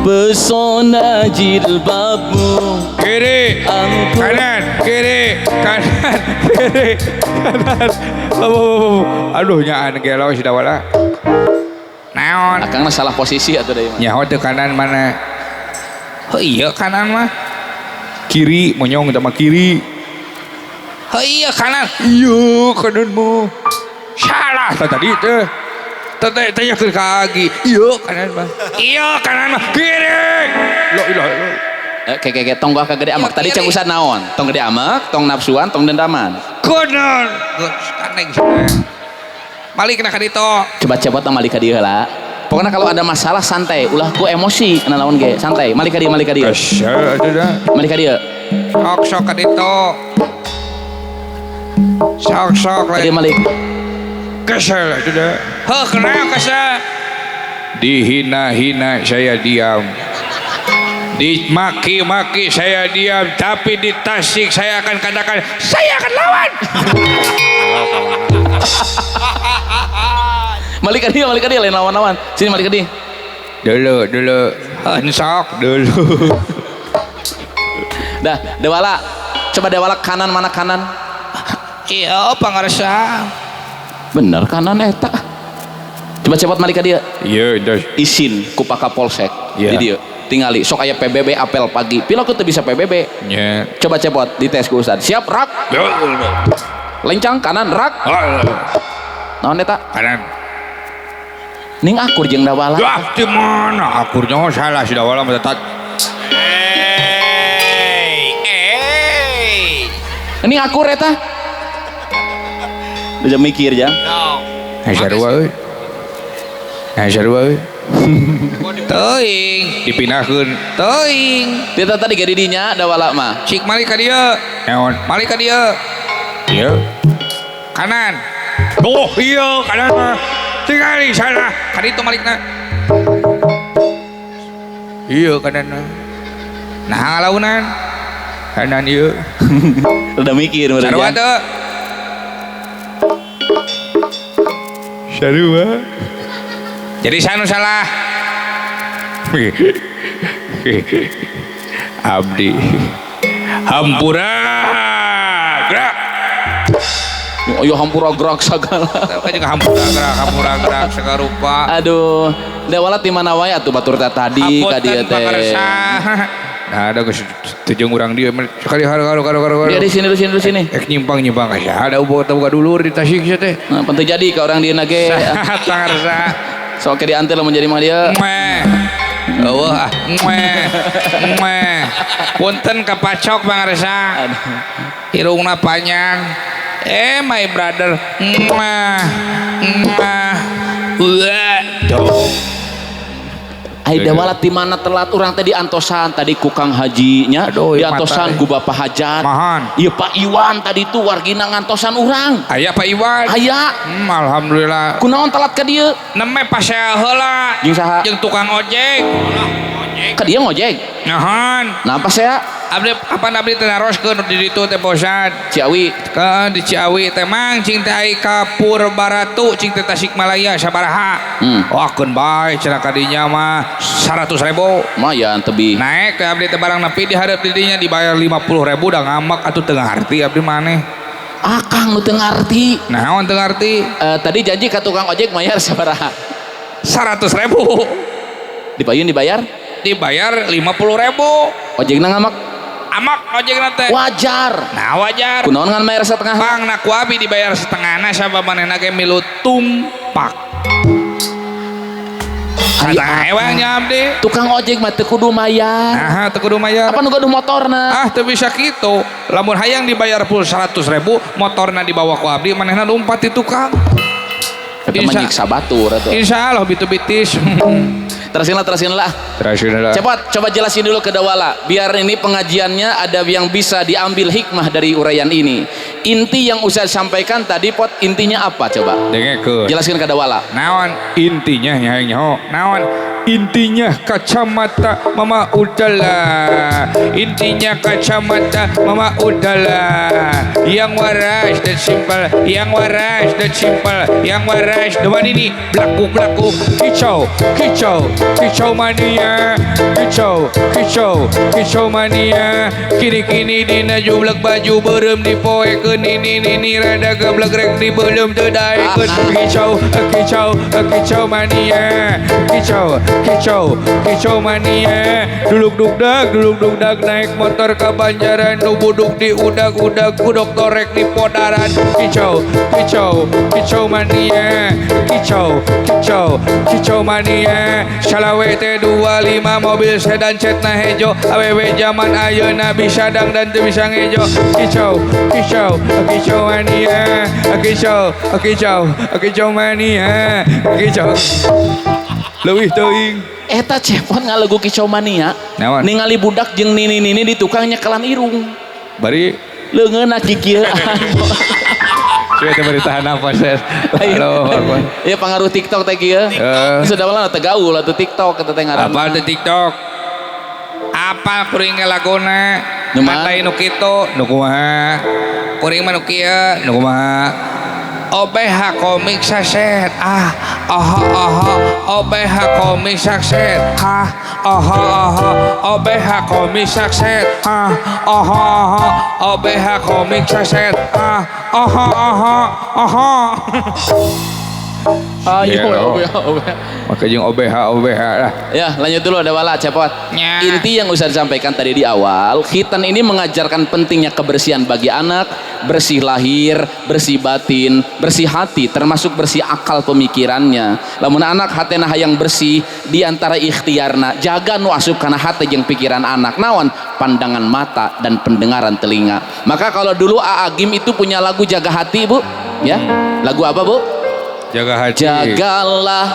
Speaker 1: Pesona jilbabmu
Speaker 2: Kiri,
Speaker 1: Anggun.
Speaker 2: kanan, kiri, kanan, kiri, kanan. Hop, hop, hop, hop. Aduh nyaan gelo si Dawala. Naon?
Speaker 1: Akang mah salah posisi atuh deui mah.
Speaker 2: Nyaho teu kanan mana? Heuh iya kanan mah. Kiri monyong teh mah kiri.
Speaker 3: Heuh iya kanan.
Speaker 2: Iya kanan mah. Salah tah tadi teh. Teh teh tanyakeun ka Agi. Iya kanan mah.
Speaker 3: Iya kanan mah.
Speaker 2: Kiri. La ilaha illallah.
Speaker 1: Kayak kayak tong gua kagede amak.
Speaker 3: Iya,
Speaker 1: Tadi
Speaker 3: kiri.
Speaker 1: cek usah naon? Tong gede amak, tong nafsuan, tong dendaman.
Speaker 2: Kanan. Geus kaneng cenah.
Speaker 3: Balik na ka ditu.
Speaker 1: Coba cepot malik ka dieu heula. Pokoknya kalau ada masalah santai, ulah ku emosi naon ge, santai. Malik ka dieu, malik ka dieu.
Speaker 2: Kesel atuh dah.
Speaker 1: Malik ka dieu.
Speaker 2: Sok sok ka ditu. Sok sok
Speaker 1: Ka dieu
Speaker 2: lain.
Speaker 1: malik.
Speaker 2: Kesel atuh dah.
Speaker 3: Heuh kenapa kesel?
Speaker 2: Dihina-hina saya diam. Dimaki-maki saya diam, tapi di Tasik saya akan katakan saya akan lawan.
Speaker 1: Malik ka dieu, malik ka dieu lain lawan-lawan. Sini malik ka dieu.
Speaker 2: Dulu, dulu. Sok dulu.
Speaker 1: Dah, Dewala. Coba Dewala kanan mana kanan?
Speaker 3: Iya pangarsa.
Speaker 1: Bener kanan eta. Coba cepot malik ka dieu.
Speaker 2: Iya, terus.
Speaker 1: Isin ku Pak Kapolsek.
Speaker 2: Iya.
Speaker 1: Di dieu. Tingali sok aya PBB apel pagi. Pila ku teu bisa PBB.
Speaker 2: Ya.
Speaker 1: Coba cepot dites ku Ustad. Siap rak. Lencang kanan rak. Naon eta?
Speaker 2: Kanan.
Speaker 1: Ning akur jeung Dawala.
Speaker 2: Wah, di mana? Akurnya salah si Dawala mah tat.
Speaker 3: Hey, hey.
Speaker 1: Ning akur eta. Udah mikir jang.
Speaker 2: Nah, sarua euy. Nah, sarua euy.
Speaker 3: Teuing,
Speaker 2: Dipindahkeun.
Speaker 3: teuing.
Speaker 1: Dia tadi gede dinya Dawala mah.
Speaker 3: Cik malik ka dieu.
Speaker 2: Naon?
Speaker 3: Malik ka dieu.
Speaker 2: Iya.
Speaker 3: Kanan.
Speaker 2: Oh, iya kanan mah. Tingali salah.
Speaker 3: Ka ditu malikna.
Speaker 2: Iya kanan mah.
Speaker 3: Nah ngalaunan.
Speaker 2: Kanan ieu.
Speaker 1: Udah mikir meureun
Speaker 3: Sarua
Speaker 1: jang.
Speaker 3: teu.
Speaker 2: Sarua.
Speaker 3: Jadi sanu salah.
Speaker 2: Abdi. Hampura. Gerak.
Speaker 1: Ayo hampura gerak sagala.
Speaker 3: Kan juga hampura gerak, hampura gerak sagarupa.
Speaker 1: Aduh, Dawala ti mana wae atuh batur teh tadi ka dieu
Speaker 3: Hapunten
Speaker 1: teh.
Speaker 3: pangarsa.
Speaker 2: Nah, ada geus teu jeung urang dieu sekali haru haru haru haru.
Speaker 1: Dia di sini dulu sini dulu sini.
Speaker 2: Ek nyimpang nyimpang asa ada boga boga dulur di Tasik sia teh.
Speaker 1: Nah, penting jadi ke orang dieu ge.
Speaker 3: Pangarsa.
Speaker 1: Sok ke diantar lamun jadi mah dia.
Speaker 3: Meh. Eueuh ah, meh. Meh. Punten kapacok pangarsa.
Speaker 1: Aduh.
Speaker 3: Irungna panjang. My brother. Meh. Meh. Wah, dong.
Speaker 1: Ai Dawala ti mana telat urang teh diantosan tadi ku Kang Haji nya,
Speaker 2: Aduh, ieu
Speaker 1: diantosan
Speaker 2: mata, eh.
Speaker 1: ku Bapak Hajat.
Speaker 2: Mahan.
Speaker 1: Ieu Pak Iwan tadi tuh wargina ngantosan urang.
Speaker 2: Aya Pak Iwan.
Speaker 1: Aya,
Speaker 2: Alhamdulillah.
Speaker 1: kunaon telat ka dieu?
Speaker 3: Neme pasea heula.
Speaker 1: Jeung saha?
Speaker 3: Jeung tukang ojek.
Speaker 1: Ka dieu ngojek.
Speaker 3: Nahan.
Speaker 1: Nah, apa saya?
Speaker 3: Abdi apa abdi teh naroskeun di ditu teh bosan.
Speaker 1: Ciawi.
Speaker 3: Ke di Ciawi teh mang cing teh ai ka Purbaratu cing teh Tasikmalaya sabaraha. Wah keun bae cenah ka dinya mah 100.000.
Speaker 1: Lumayan tebih.
Speaker 3: Naik ke abdi teh barang nepi di hareup di dinya dibayar 50.000 da ngamek atuh teu ngarti abdi maneh.
Speaker 1: Akang nu teu ngarti.
Speaker 3: Naon teu ngarti?
Speaker 1: Tadi janji ka tukang ojek mayar sabaraha?
Speaker 3: 100.000.
Speaker 1: Dipayun dibayar?
Speaker 3: Dibayar 50.000.
Speaker 1: Ojekna ngamak.
Speaker 3: Amak ojekna teh.
Speaker 1: Wajar.
Speaker 3: Nah wajar.
Speaker 1: Kunaon ngan mayar setengah?
Speaker 3: Bang na ku abi dibayar setengahna sabab manehna ge milu tumpak. Kata ewangnya abdi.
Speaker 1: Tukang ojek mah teu kudu mayar.
Speaker 3: Nah, teu kudu mayar.
Speaker 1: Apa nu gaduh motorna?
Speaker 3: Ah, teu bisa kitu. Lamun hayang dibayar full 100.000, motorna dibawa ku abdi, manehna lumpat di tukang.
Speaker 1: Eta mah nyiksa batur atuh.
Speaker 3: Insya Allah bitu-bitis.
Speaker 1: Terusin lah. Cepat, coba jelasin dulu ke Dawala. Biar ini pengajiannya ada yang bisa diambil hikmah dari uraian ini. Inti yang Ustaz sampaikan tadi, Pot, intinya apa coba?
Speaker 3: Dengekeun.
Speaker 1: Jelaskan ke Dawala.
Speaker 3: Naon intinya nyaho? Naon intinya kacamata mama udahlah. Intinya kacamata mama udahlah. Yang waras dan simpel, yang waras dan simpel, yang waras depan ini belaku-belaku kicau, kicau, kicau mania, kicau, kicau, kicau mania. Kini-kini dina jublek baju berem dipoekeun ini ini rada geblek rek di belum teu daekeun. Kicau, kicau, kicau mania, kicau, kicau, kicau mania. Duluk dugdag, duluk dugdag naik motor ke Banjaran, nu buduk di udag-udag ku doktorek di podaran. Kicau, kicau, kicau mania, kicau, kicau, kicau mania. Salawe teh 25 mobil sedan cetna hejo, awewe zaman ayeuna bisa dang dan teu bisa ngejo. Kicau, kicau, kicau mania, kicau, kicau, kicau mania, kicau. Leuwih teuing.
Speaker 1: Eta cepot ngalagu kicau mania.
Speaker 3: Naon?
Speaker 1: Ningali budak jeung nini-nini di tukang nyekelan irung.
Speaker 3: Bari
Speaker 1: leungeunna kikieuan.
Speaker 3: Cuy teh bari tahan napas. Halo.
Speaker 1: Ya pengaruh TikTok teh kieu. Sudah malah teh gaul atuh TikTok eta teh ngaranna.
Speaker 3: Apal teh TikTok? Apal kuring laguna? Lain nu kitu, nu kumaha? Kuring mah nu kieu, nu kumaha? OBH komik saset ah oho oho OBH komik saset ah oho oho OBH komik saset ah oho oho OBH komik saset ah oho oho oho.
Speaker 1: Ayo OBH OBH.
Speaker 3: Maka jeung OBH OBH lah.
Speaker 1: Ya, lanjut dulu ada wala cepot.
Speaker 3: Ya.
Speaker 1: Inti yang Ustaz sampaikan tadi di awal, khitan ini mengajarkan pentingnya kebersihan bagi anak, bersih lahir, bersih batin, bersih hati, termasuk bersih akal pemikirannya. Lamun anak hatena hayang bersih, di antara ikhtiarna jaga nu asup kana hati jeung pikiran anak. Naon? Pandangan mata dan pendengaran telinga. Maka kalau dulu Aa Gym itu punya lagu Jaga Hati, Bu, ya. Lagu apa, Bu?
Speaker 3: Jaga hati.
Speaker 1: Jagalah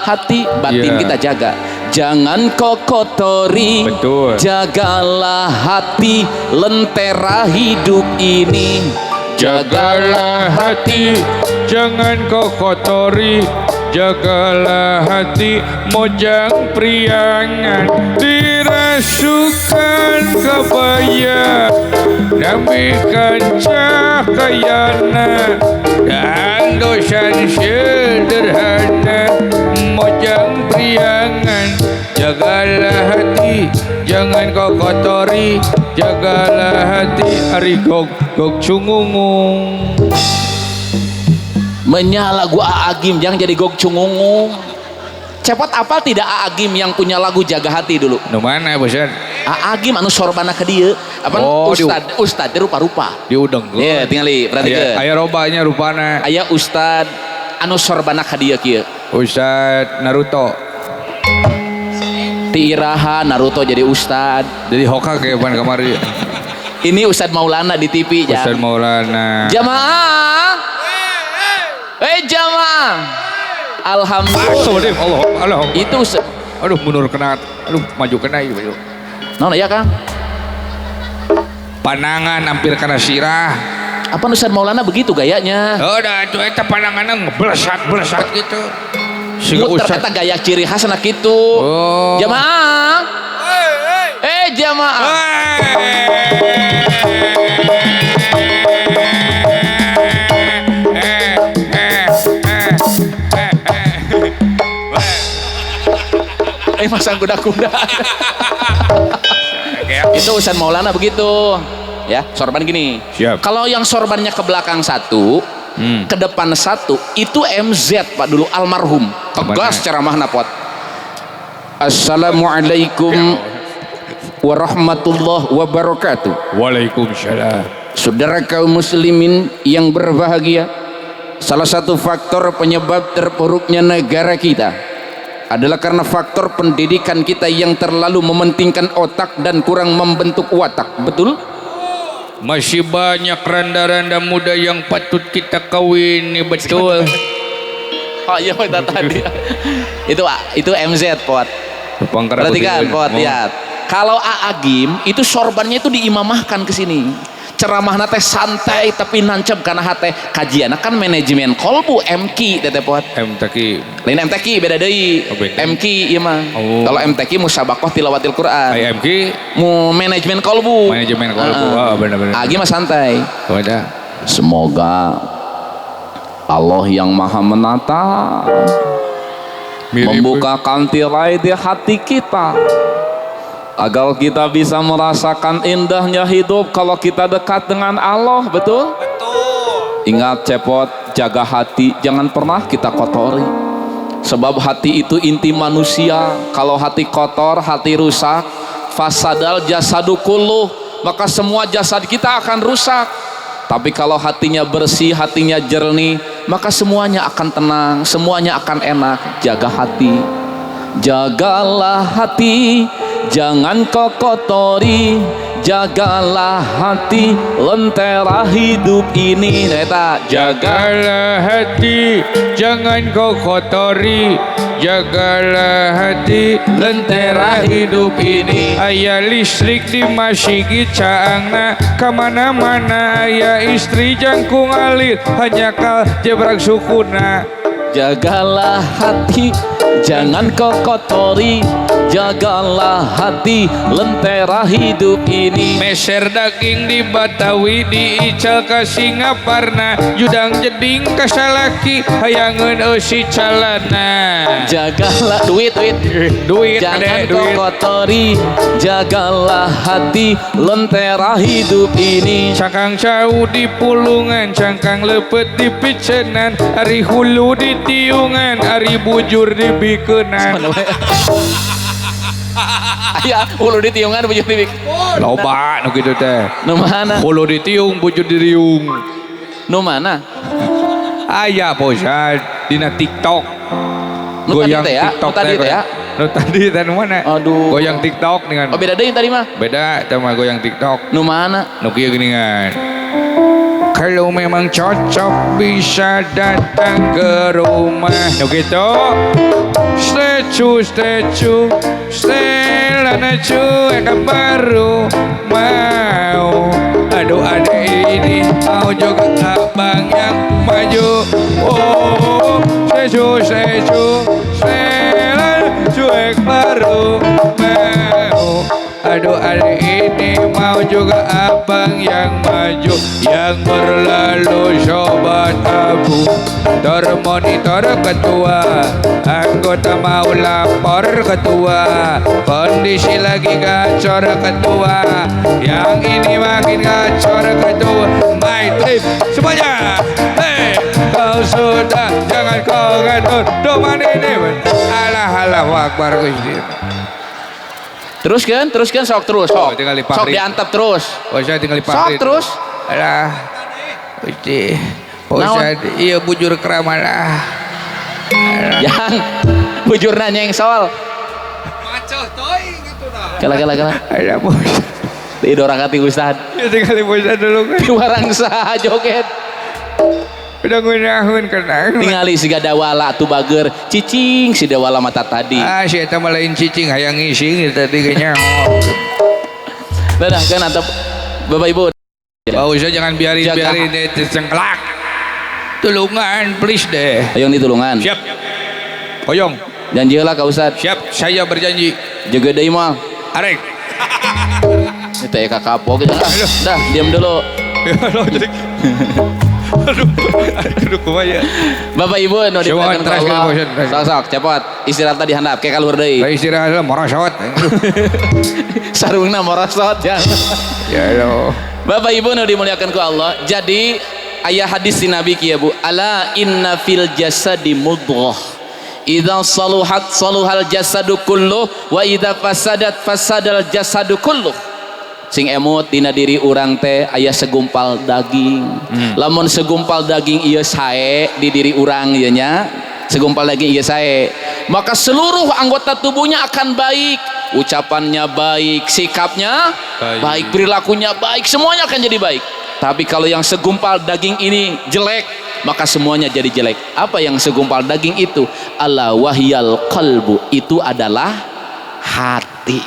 Speaker 1: hati, batin kita jaga. Jangan kau kotori.
Speaker 3: Betul.
Speaker 1: Jagalah hati, lentera hidup ini.
Speaker 3: Jagalah hati, jangan kau kotori. Jagalah hati, mojang priangan dirasukan kebaya demi kancah kayana dan dosan sederhana. Mojang priangan, jagalah hati, jangan kau kotori. Jagalah hati, ari gog gog cungungung.
Speaker 1: Menyala gua Aa Gym, jangan jadi gog cungungung. Cepot apal tidak Aa Gym yang punya lagu Jaga Hati dulu?
Speaker 3: Nu mana bosan?
Speaker 1: Aa Gym anu sorbana ke dieu. Apa
Speaker 3: oh,
Speaker 1: ustad, ustad rupa-rupa.
Speaker 3: Diudeng.
Speaker 1: Iya, tingali perhatikeun.
Speaker 3: Aya robanya rupana.
Speaker 1: Aya ustad anu sorbana ka dieu kieu.
Speaker 3: Ustad Naruto.
Speaker 1: Ti iraha Naruto jadi ustad.
Speaker 3: Jadi Hokage pan kamari.
Speaker 1: Ini Ustad Maulana di TV.
Speaker 3: Ustad Maulana.
Speaker 1: Jamaah. Jamaah. Alhamdulillah.
Speaker 3: Allah, Allah.
Speaker 1: Itu
Speaker 3: aduh mundur kena, aduh maju kena ieu.
Speaker 1: Naon ya, Kang?
Speaker 3: Panangan hampir kena sirah.
Speaker 1: Apa Ustad Maulana begitu gayanya?
Speaker 3: Oh, dah itu eta pananganna ngeblesat-blesat gitu. Siga
Speaker 1: Muter eta gaya ciri khas anak itu.
Speaker 3: Oh.
Speaker 1: Jamaah. Jamaah. Masang kuda-kuda. Itu Ustad Maulana begitu. Ya, sorban gini.
Speaker 3: Siap.
Speaker 1: Kalau yang sorbannya ke belakang satu, ke depan satu, itu MZ Pak dulu almarhum. Tegas ceramahna pot. Assalamualaikum warahmatullahi wabarakatuh.
Speaker 3: Waalaikumsalam.
Speaker 1: Saudara kaum muslimin yang berbahagia, salah satu faktor penyebab terpuruknya negara kita Adalah karena faktor pendidikan kita yang terlalu mementingkan otak dan kurang membentuk watak. Betul?
Speaker 3: Masih banyak randa-randa muda yang patut kita kawini, betul.
Speaker 1: Oh iya itu tadi. Itu MZ pot. Perhatikan pot, lihat. Kalau Agim itu sorbannya itu diimamahkan ke sini. Ceramahna teh santai tapi nancep karena hate kajianna kan manajemen kolbu MQ teh pot.
Speaker 3: MTQ.
Speaker 1: Lain MTQ beda deui.
Speaker 3: Oh, beda.
Speaker 1: MQ ieu mah.
Speaker 3: Oh.
Speaker 1: Kalau MTQ musabakoh tilawatil Quran.
Speaker 3: Ai MQ
Speaker 1: mu manajemen kolbu.
Speaker 3: Manajemen kolbu. Oh, benar-benar.
Speaker 1: Agim mah santai.
Speaker 3: Beda.
Speaker 1: Semoga Allah yang Maha Menata
Speaker 3: mirip
Speaker 1: membukakan tirai di hati kita agar kita bisa merasakan indahnya hidup kalau kita dekat dengan Allah, betul?
Speaker 4: Betul.
Speaker 1: Ingat cepot, jaga hati, jangan pernah kita kotori. Sebab hati itu inti manusia. Kalau hati kotor, hati rusak, fasadal jasadu kulluh, maka semua jasad kita akan rusak. Tapi kalau hatinya bersih, hatinya jernih, maka semuanya akan tenang, semuanya akan enak. Jaga hati. Jagalah hati, jangan kau kotori. Jagalah hati, lentera hidup ini. Nah,
Speaker 3: jagalah hati, jangan kau kotori. Jagalah hati, lentera hidup ini. Ayah listrik di masigi caangna, kemana-mana ayah istri jangkung alir, hanya kal jebrak sukuna.
Speaker 1: Jagalah hati, jangan kau kotori. Jagalah hati, lentera hidup ini.
Speaker 3: Meser daging di Batawi, diical ka Singaparna, judang jeding ka salaki, hayangeun eusi calana.
Speaker 1: Jagalah duit, duit,
Speaker 3: duit,
Speaker 1: jangan
Speaker 3: ade,
Speaker 1: kau
Speaker 3: duit.
Speaker 1: Kotori. Jagalah hati, lentera hidup ini.
Speaker 3: Cangkang cau di pulungan, cangkang lepet di picenan, ari hulu di tiungan, ari bujur di bikenan.
Speaker 1: Aya hulu di tiungan bujur di bikenan.
Speaker 3: Loba nu kitu teh.
Speaker 1: Nu mana?
Speaker 3: Hulu di tiung bujur di riung.
Speaker 1: Nu mana?
Speaker 3: Aya bosan dina TikTok.
Speaker 1: Nu
Speaker 3: goyang
Speaker 1: tadi teh ya?
Speaker 3: TikTok
Speaker 1: Nu tadi teh ya?
Speaker 3: Nu tadi teh nu mana?
Speaker 1: Aduh.
Speaker 3: Goyang TikTok dengan.
Speaker 1: Oh beda deui tadi mah.
Speaker 3: Beda teh mah goyang TikTok.
Speaker 1: Nu mana?
Speaker 3: Nu kieu geuningan. Kalau memang cocok bisa datang ke rumah. Nu kitu. Statue, statue, stelana cuek baru mau. Aduh adek ini mau juga abang yang maju. Oh, statue, statue, stelana cuek baru mau. Aduh adek ini mau juga abang yang maju. Yang berlalu sobat abu, termonitor ketua, anggota mau lapor ketua, kondisi lagi gacor ketua, yang ini makin gacor ketua. My trip semuanya, hey, kau sudah jangan kau ngatur, doman ini, alah alah akbar Gusti.
Speaker 1: Teruskan, teruskan, sok terus, sok.
Speaker 3: Oh,
Speaker 1: sok diantep terus.
Speaker 3: Oh, saya tinggal di
Speaker 1: sok terus.
Speaker 3: Alah, Gusti, Ustad, iya bujur keramalah.
Speaker 1: Yang bujur nanya yang soal.
Speaker 4: Macoh toy gitu dah.
Speaker 1: Kala kala kala.
Speaker 3: Alah, Ustad.
Speaker 1: Tidur rakati Ustad.
Speaker 3: Ya tinggal di Ustad dulu kan.
Speaker 1: Di warang sah joget.
Speaker 3: Udah ngunahun kena.
Speaker 1: Tingali siga dawala atuh bager cicing si dawala mata tadi.
Speaker 3: Ah, si eta mah lain cicing hayang ngising tadi kayaknya.
Speaker 1: Dadah kan atau Bapak Ibu.
Speaker 3: Pak Ustad jangan biarin biarin deh cengklak. Tulungan please deh.
Speaker 1: Ayo ditulungan.
Speaker 3: Siap. Koyong.
Speaker 1: Janji lah Kak Ustad.
Speaker 3: Siap, saya berjanji.
Speaker 1: Jaga deui mah.
Speaker 3: Arek.
Speaker 1: Itu ya kapok gitu. Dah, diam dulu.
Speaker 3: Aduh, aduh kumaha.
Speaker 1: Bapak Ibu nu dimuliakan Allah. Sok sok cepot istirahat di handap kayak kaluhur deui.
Speaker 3: Istirahat morosot.
Speaker 1: Sarungna morosot ya.
Speaker 3: Ya Allah.
Speaker 1: Bapak Ibu nu dimuliakan ku Allah. Jadi ayah hadis di Nabi kieu Bu, ala inna fil jasadi mudghah. Idza saluhat saluhal jasadu kulluh wa idza fasadat fasadal jasadu kulluh. Sing emut dina diri urang teh aya segumpal daging. Lamun segumpal daging ieu sae di diri urang ieu nya, Segumpal daging ieu sae. Maka seluruh anggota tubuhnya akan baik, ucapannya baik, sikapnya baik, perilakunya baik, semuanya akan jadi baik. Tapi kalau yang segumpal daging ini jelek, maka semuanya jadi jelek. Apa yang segumpal daging itu? Ala wahyal qalbu, itu adalah hati.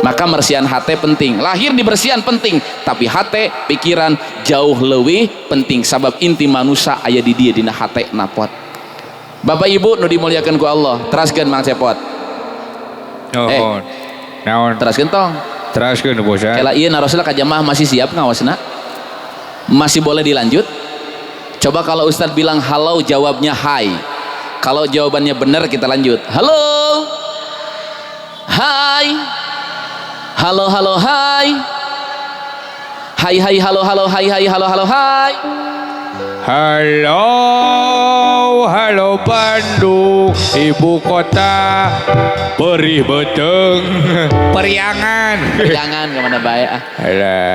Speaker 1: Maka mersihan hati penting. Lahir dibersihan penting, tapi hati, pikiran jauh lebih penting. Sabab inti manusia aya di dia dina hate napot. Bapak Ibu nu dimuliakan ku Allah, teraskeun Mang Cepot.
Speaker 3: Naon?
Speaker 1: Teraskeun tong.
Speaker 3: Teraskeun bos.
Speaker 1: Kela ieu narosna ka jamaah masih siap ngawasna? Masih boleh dilanjut? Coba kalau Ustadz bilang halo, jawabnya hai. Kalau jawabannya benar kita lanjut. Halo. Hai. Halo halo hai. Hai hai halo halo hai hai halo halo hai.
Speaker 3: Halo halo Bandung, ibu kota perih beteng Periangan.
Speaker 1: Periangan kemana bae ah.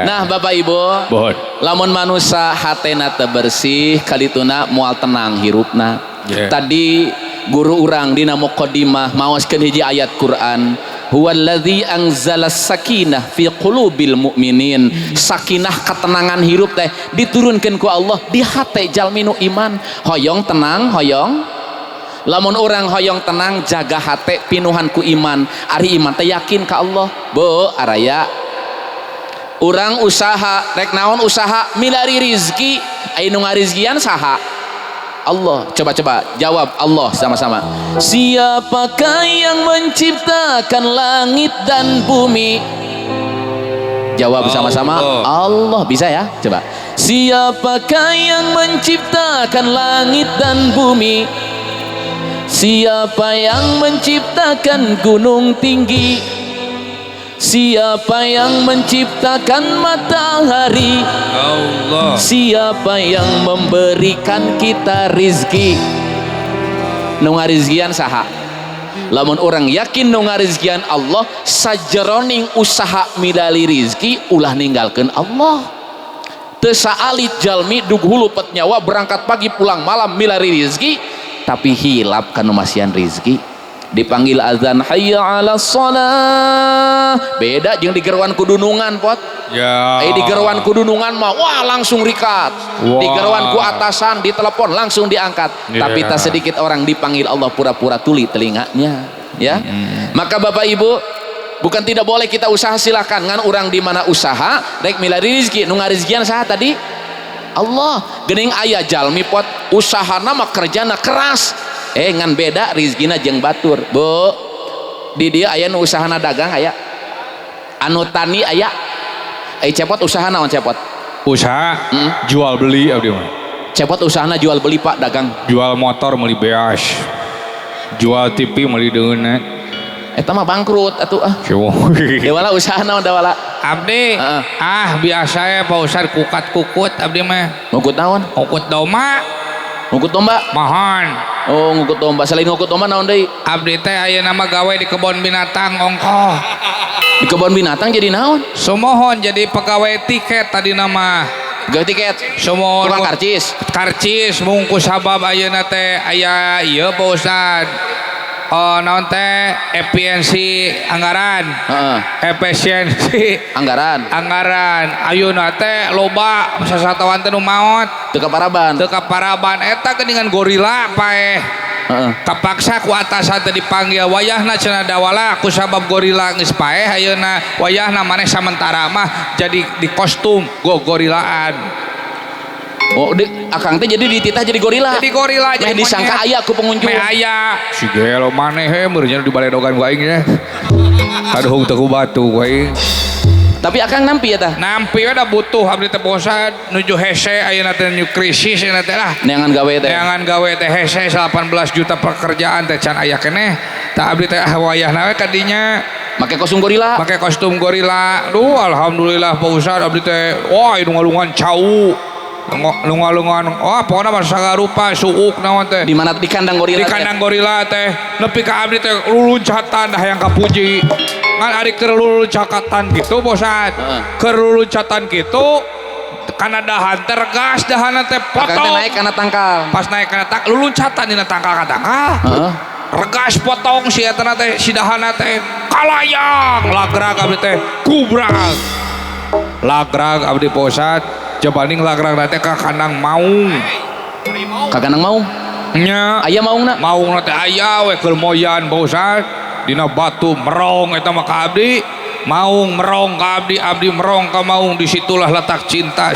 Speaker 1: Nah Bapak Ibu,
Speaker 3: mohon.
Speaker 1: Lamun manusa hatena teu bersih kalituna moal tenang hirupna.
Speaker 3: Yeah.
Speaker 1: Tadi guru urang dina muqaddimah maoskeun hiji ayat Quran, huwallazi anzalas sakinah fi qulubil mu'minin. Sakinah ketenangan hirup teh diturunkeun ku Allah di hate jalmi nu iman. Hoyong tenang, hoyong. Lamun urang hoyong tenang, jaga hate pinuhan ku iman. Ari iman teh yakin ka Allah. Bu, araya urang usaha rek naon usaha milari rizki, aya nu ngarizkian saha? Allah. Coba-coba jawab Allah sama-sama. Siapakah yang menciptakan langit dan bumi? Jawab sama-sama. Allah. Bisa ya? Coba. Siapakah yang menciptakan langit dan bumi? Siapa yang menciptakan gunung tinggi? Siapa yang menciptakan matahari?
Speaker 3: Allah.
Speaker 1: Siapa yang memberikan kita rizki? Nu ngarizkian saha? Lamun orang yakin nu ngarizkian Allah, sajeroning usaha midali rizki ulah ninggalkeun Allah. Teu saalit jalmi dug hulu pet nyawa berangkat pagi pulang malam milari rizki, tapi hilap kanu masihan rizki. Dipanggil azan hayya 'alas shalah, beda jeung digeruan kudunungan pot.
Speaker 3: Ya.
Speaker 1: Digeruan kudunungan mah wah langsung rikat.
Speaker 3: Wah.
Speaker 1: Digeruan ku atasan ditelepon langsung diangkat.
Speaker 3: Ya.
Speaker 1: Tapi tak sedikit orang dipanggil Allah pura-pura tuli telinganya, ya. Maka Bapak Ibu, bukan tidak boleh kita usaha, silakan. Ngan urang di mana usaha rek milari rezeki, nu ngarizkian saha tadi? Allah. Geuning aya jalmi pot usahana mah kerjana keras. Ngan beda rizkina jeung batur. Bu, di dia aya nu usahana dagang aya, anu tani aya. Cepot usaha naon cepot?
Speaker 3: Usaha jual beli abdi mah.
Speaker 1: Cepot usahana jual beli Pak, dagang.
Speaker 3: Jual motor meuli beas. Jual TV meuli deungeun.
Speaker 1: Eta mah bangkrut atuh ah. Dewala usaha naon dewala?
Speaker 3: Abdi biasa ya Pak Ustad kukat-kukut abdi mah.
Speaker 1: Ngukut naon?
Speaker 3: Ngukut domba.
Speaker 1: Ngukut domba?
Speaker 3: Mohon.
Speaker 1: Oh, ngukut domba. Selain ngukut domba naon deui?
Speaker 3: Abdi teh ayeuna mah gawe di kebun binatang ongkoh.
Speaker 1: Di kebun binatang jadi naon?
Speaker 3: Sumohon jadi pegawai tiket tadi nama.
Speaker 1: Pegawai tiket.
Speaker 3: Sumohon
Speaker 1: tukang karcis.
Speaker 3: Karcis mungkus sabab ayeuna teh aya ieu Pak Ustad. Oh, naon teh efisiensi anggaran. Efisiensi
Speaker 1: anggaran.
Speaker 3: Anggaran. Ayeuna teh loba sasatawan teh nu maot.
Speaker 1: Teu kaparaban.
Speaker 3: Teu kaparaban eta geuningan gorila paeh. Kapaksa ku atasan teh dipanggil wayahna cenah dawala ku sabab gorila geus paeh ayeuna wayahna maneh samentara mah jadi di kostum go gorilaan.
Speaker 1: Oh, akang teh jadi dititah jadi gorila.
Speaker 3: Jadi gorila jadi
Speaker 1: disangka aya ku pengunjung.
Speaker 3: Meh aya. Si gelo maneh he meureunnya di baledogan ku aing nya. Kaduhung teu ku batu ku aing.
Speaker 1: Tapi akang nampi ya tah?
Speaker 3: Nampi we da butuh abdi teh bosan nuju hese ayeuna teh nuju krisis ayeuna teh lah.
Speaker 1: Neangan gawe teh.
Speaker 3: Neangan gawe teh hese 18 juta pekerjaan teh can aya keneh. Tah abdi teh wayahna we kadinya.
Speaker 1: Make kostum gorila.
Speaker 3: Make kostum gorila. Duh alhamdulillah Pak Ustad abdi teh wah lunga-lungan cau. Lunga-lungan wah pokona mah sagarupa suuk naon teh.
Speaker 1: Di mana di kandang gorila.
Speaker 3: Di kandang gorila teh nepi ka abdi teh luluncatan dah yang kapuji. Ngan ari keur luluncatan kitu bosan. Keur luluncatan kitu Kana dahan teh regas dahana teh potong.
Speaker 1: Naik kana tangkal.
Speaker 3: Pas naik kana tangkal luluncatan dina tangkal ka tangkal.
Speaker 1: Heeh.
Speaker 3: Regas potong si eta teh si dahana teh kalayang lagrag abdi teh kubrak. Lagrag abdi Pak Ustad jabaning lagrag teh ka kandang maung.
Speaker 1: Ka kandang maung?
Speaker 3: Nya.
Speaker 1: Aya maungna?
Speaker 3: Maungna teh aya we keur moyan Pak Ustad. Dina batu merong eta mah ka abdi. Maung merong ka abdi, abdi merong ka maung, disitulah letak cinta.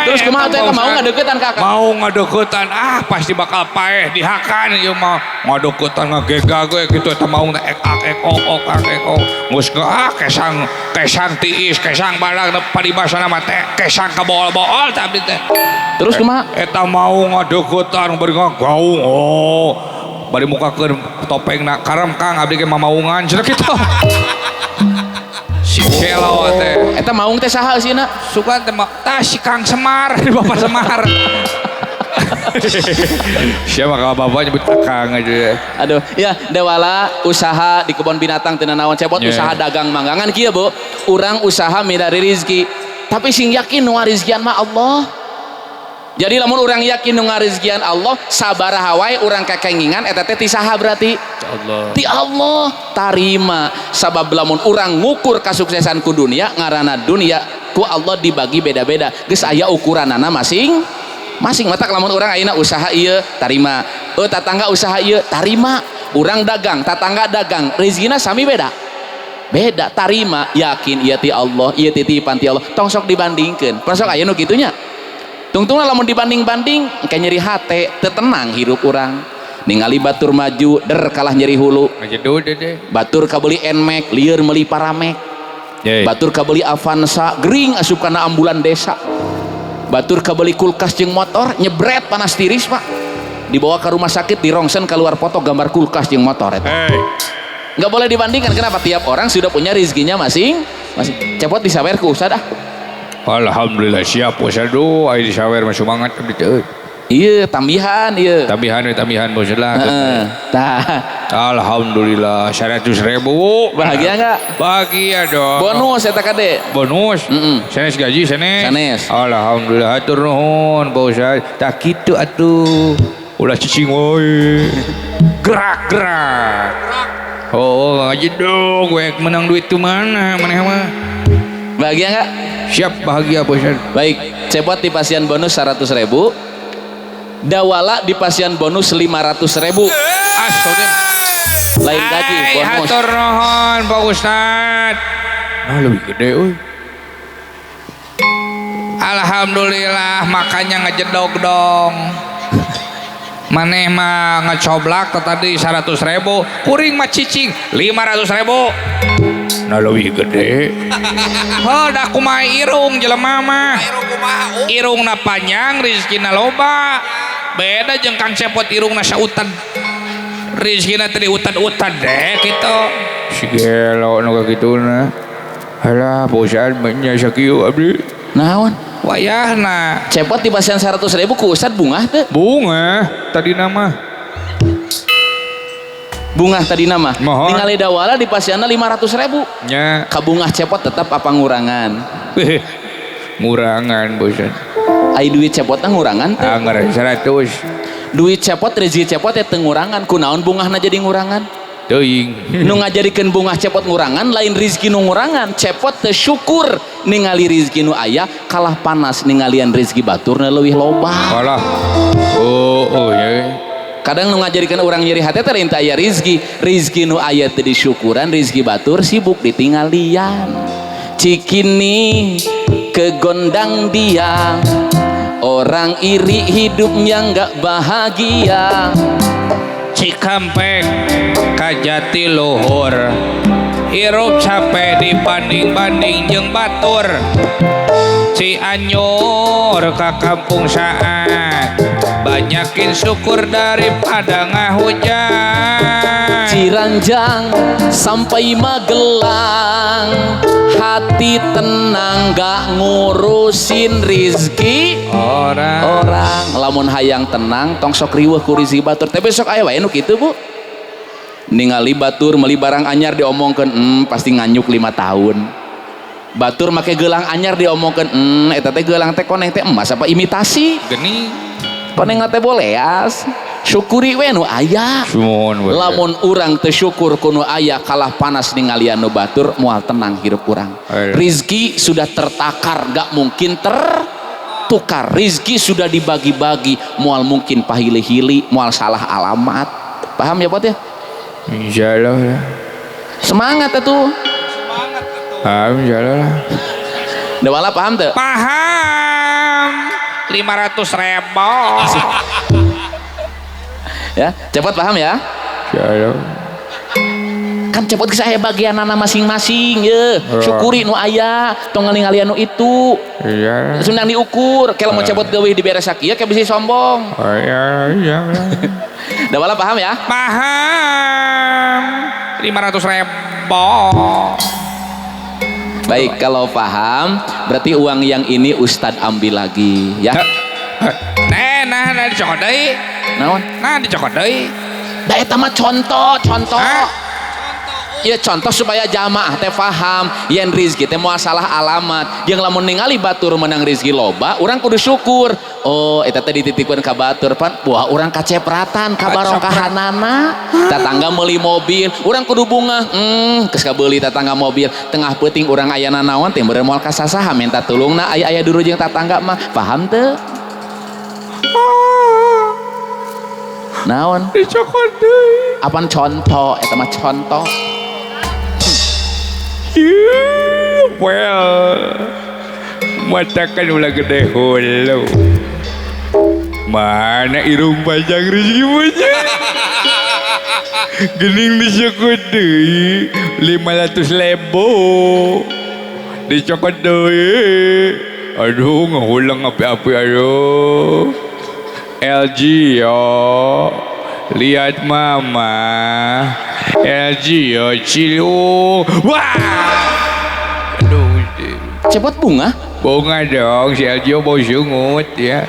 Speaker 1: Terus kumaha teh maung ngadeukeutan ka akang?
Speaker 3: Maung ngadeukeutan, ah pasti bakal paeh dihakan ieu mah. Ngadeukeutan ngagegag we kitu eta maung teh ek ak ek ok ok ak ek ok. Geus ah kesang kesang tiis, kesang balang paribasana mah teh kesang kabool-bool teh abdi teh.
Speaker 1: Terus kumaha?
Speaker 3: Eta maung ngadeukeutan bari ngagaung. Oh. Bari mukakeun topengna karem Kang abdi ge mamaungan cenah kitu. Si gelo teh.
Speaker 1: Eta maung teh saha eusina?
Speaker 3: Sugan teh tah si Kang Semar, Bapak Semar. Siapa kalau bapak nyebut Kang aja.
Speaker 1: Aduh, ya dewala usaha di kebun binatang teu nanaon cepot
Speaker 3: yeah.
Speaker 1: Usaha dagang manggangan kieu Bu. Urang usaha milari rizki. Tapi sing yakin nu ngarizkian mah Allah. Jadi lamun urang yakin nu ngarizkian Allah, sabaraha wae urang kakengingan eta teh ti saha berarti?
Speaker 3: Allah.
Speaker 1: Ti Allah tarima. Sabab lamun urang ngukur kasuksesan ku dunia, ngaranna dunia ku Allah dibagi beda-beda. Geus aya ukuranana masing masing. Matak lamun urang ayeuna usaha ieu tarima. Tatangga usaha ieu tarima. Urang dagang, tatangga dagang, rezekina sami beda. Beda tarima, yakin ieu ti Allah, ieu titipan ti Allah. Tong sok dibandingkeun. Sok aya nu kitu nya. Tungtungna lamun dibanding-banding engke nyeri hate, teu tenang hirup urang. Ningali batur maju, der kalah nyeri hulu. Batur kabeli Nmax, lieur meuli Paramex. Batur kabeli Avanza, gering asup kana ambulan desa. Batur kabeli kulkas jeung motor, nyebret panas tiris, Pak. Dibawa ke rumah sakit, dirongsen keluar foto gambar kulkas jeung motor eta.
Speaker 3: Hey.
Speaker 1: Nggak boleh dibandingkan, kenapa? Tiap orang sudah punya rezekinya masing-masing. Cepot disawer ku Ustad ah.
Speaker 3: Alhamdulillah siap Ustaz. Aduh, aya disawer mah semangat abdi teh.
Speaker 1: Iya, tambihan ieu.
Speaker 3: Tambihan we tambihan Ustaz lah.
Speaker 1: Heeh. Tah.
Speaker 3: Alhamdulillah 100.000.
Speaker 1: Bahagia enggak?
Speaker 3: Bahagia dong.
Speaker 1: Bonus eta kade.
Speaker 3: Bonus.
Speaker 1: Heeh.
Speaker 3: Sanes gaji sanes.
Speaker 1: Sanes.
Speaker 3: Alhamdulillah hatur nuhun Pak Ustaz. Tah kitu atuh. Ulah cicing we. Gerak-gerak. Oh, ngaji dong gue menang duit tuh mana maneh mah.
Speaker 1: Bahagia enggak?
Speaker 3: Siap bahagia Pak Ustaz.
Speaker 1: Baik, cepot di pasian bonus 100.000. Dawala di pasian bonus 500.000.
Speaker 3: Astagfirullah.
Speaker 1: Lain gaji bonus.
Speaker 3: Hatur nuhun Pak Ustaz. Nah lebih gede euy. Alhamdulillah makanya ngejedog dong. Maneh mah ngecoblak tadi 100.000, kuring mah cicing 500.000. Nah lebih gede. Heuh da kumaha irung jelema mah. Irungna panjang, rezekina loba. Beda jeung Kang Cepot irungna sautan. Rezekina teh diutan-utan deh kitu. Si gelo nu kakituna. Halah bosan nya sakieu abdi.
Speaker 1: Naon?
Speaker 3: Wayahna.
Speaker 1: Cepot di pasian 100.000 ku Ustad bungah teu?
Speaker 3: Bungah tadi nama.
Speaker 1: Bungah tadi nama.
Speaker 3: Mohon.
Speaker 1: Ningali dawala di pasianna 500.000.
Speaker 3: Nya.
Speaker 1: Kabungah cepot tetap apa ngurangan?
Speaker 3: Ngurangan bosan.
Speaker 1: Ai duit cepotna ngurangan teu?
Speaker 3: Anggar 100.
Speaker 1: Duit cepot rezeki cepot teh teu ngurangan. Kunaon bungahna jadi ngurangan?
Speaker 3: Teuing.
Speaker 1: Nu ngajadikeun bungah cepot ngurangan lain rezeki nu ngurangan. Cepot teu syukur ningali rezeki nu aya kalah panas ningalian rezeki baturna leuwih loba.
Speaker 3: Kalah. Oh, oh ya.
Speaker 1: Kadang nu ngajadikeun urang nyeri hate teh lain teu aya rezeki. Rezeki nu aya teu disyukuran, rezeki batur sibuk ditinggalian. Cikini kegondang dia, orang iri hidupnya nggak bahagia.
Speaker 3: Cikampek Kajati luhur, hirup capek dibanding-banding jeung batur. Cianjur ka kampung saat, banyakin syukur daripada ngahujat.
Speaker 1: Ciranjang sampai Magelang, hati tenang gak ngurusin rizki
Speaker 3: orang.
Speaker 1: Orang lamun hayang tenang tong sok riweuh ku rizki batur. Tapi sok aya wae nu kitu Bu. Ningali batur meuli barang anyar diomongkeun, pasti nganyuk 5 tahun. Batur make gelang anyar diomongkeun, eta teh gelang teh koneng teh emas apa imitasi?
Speaker 3: Geni.
Speaker 1: Koneng teh boleas. Syukuri we nu aya. Lamun urang teu syukur ku nu aya kalah panas ningalian nu batur moal tenang hirup urang. Rizki sudah tertakar, gak mungkin tertukar. Rizki sudah dibagi-bagi, moal mungkin pahili-hili, moal salah alamat. Paham ya Pot ya?
Speaker 3: Insyaallah.
Speaker 1: Semangat atuh.
Speaker 3: Semangat atuh. Insyaallah lah.
Speaker 1: Dewala paham teu?
Speaker 3: Paham. 500.000.
Speaker 1: Ya, Cepot paham ya?
Speaker 3: Insyaallah.
Speaker 1: Kan Cepot geus aya bagianana masing-masing ye. Syukuri nu aya, tong ngalingalian nu itu.
Speaker 3: Iya.
Speaker 1: Sundang diukur, kalau mau Cepot geuwih dibere sakieu kayak bisi sombong.
Speaker 3: Oh, iya, iya.
Speaker 1: Dewala paham ya?
Speaker 3: Paham. 500.000.
Speaker 1: Baik, kalau paham berarti uang yang ini Ustadz ambil lagi ya.
Speaker 3: Nah, dicokot deui.
Speaker 1: Naon?
Speaker 3: Nah, dicokot deui.
Speaker 1: Da eta mah contoh, contoh.
Speaker 3: Hah?
Speaker 1: Ya contoh supaya jamaah teh paham yen rizki teh moal salah alamat. Jeung lamun ningali batur menang rizki loba, urang kudu syukur. Oh, eta teh dititipkeun ka batur pan. Wah, urang kacepratan kabarokahanana. Tatangga meuli mobil, urang kudu bunga. Geus kabeuli tatangga mobil. Tengah peuting urang ayana naon teh meureun moal kasasaha minta tulungna aya-aya duru jeung tatangga mah. Paham teu? Naon?
Speaker 3: Dicokot deui.
Speaker 1: Apan contoh, eta mah contoh.
Speaker 3: Well, matakan ulah gede hulu. Mana irung panjang rezeki panjang. Gening dicokot deui 500.000. Dicokot deui. Aduh, ngahulang api-api aduh. LG yo. Lihat mama. LG yo cilu. Wah. Aduh.
Speaker 1: Cepot bunga?
Speaker 3: Bunga dong, si LG bau sungut ya.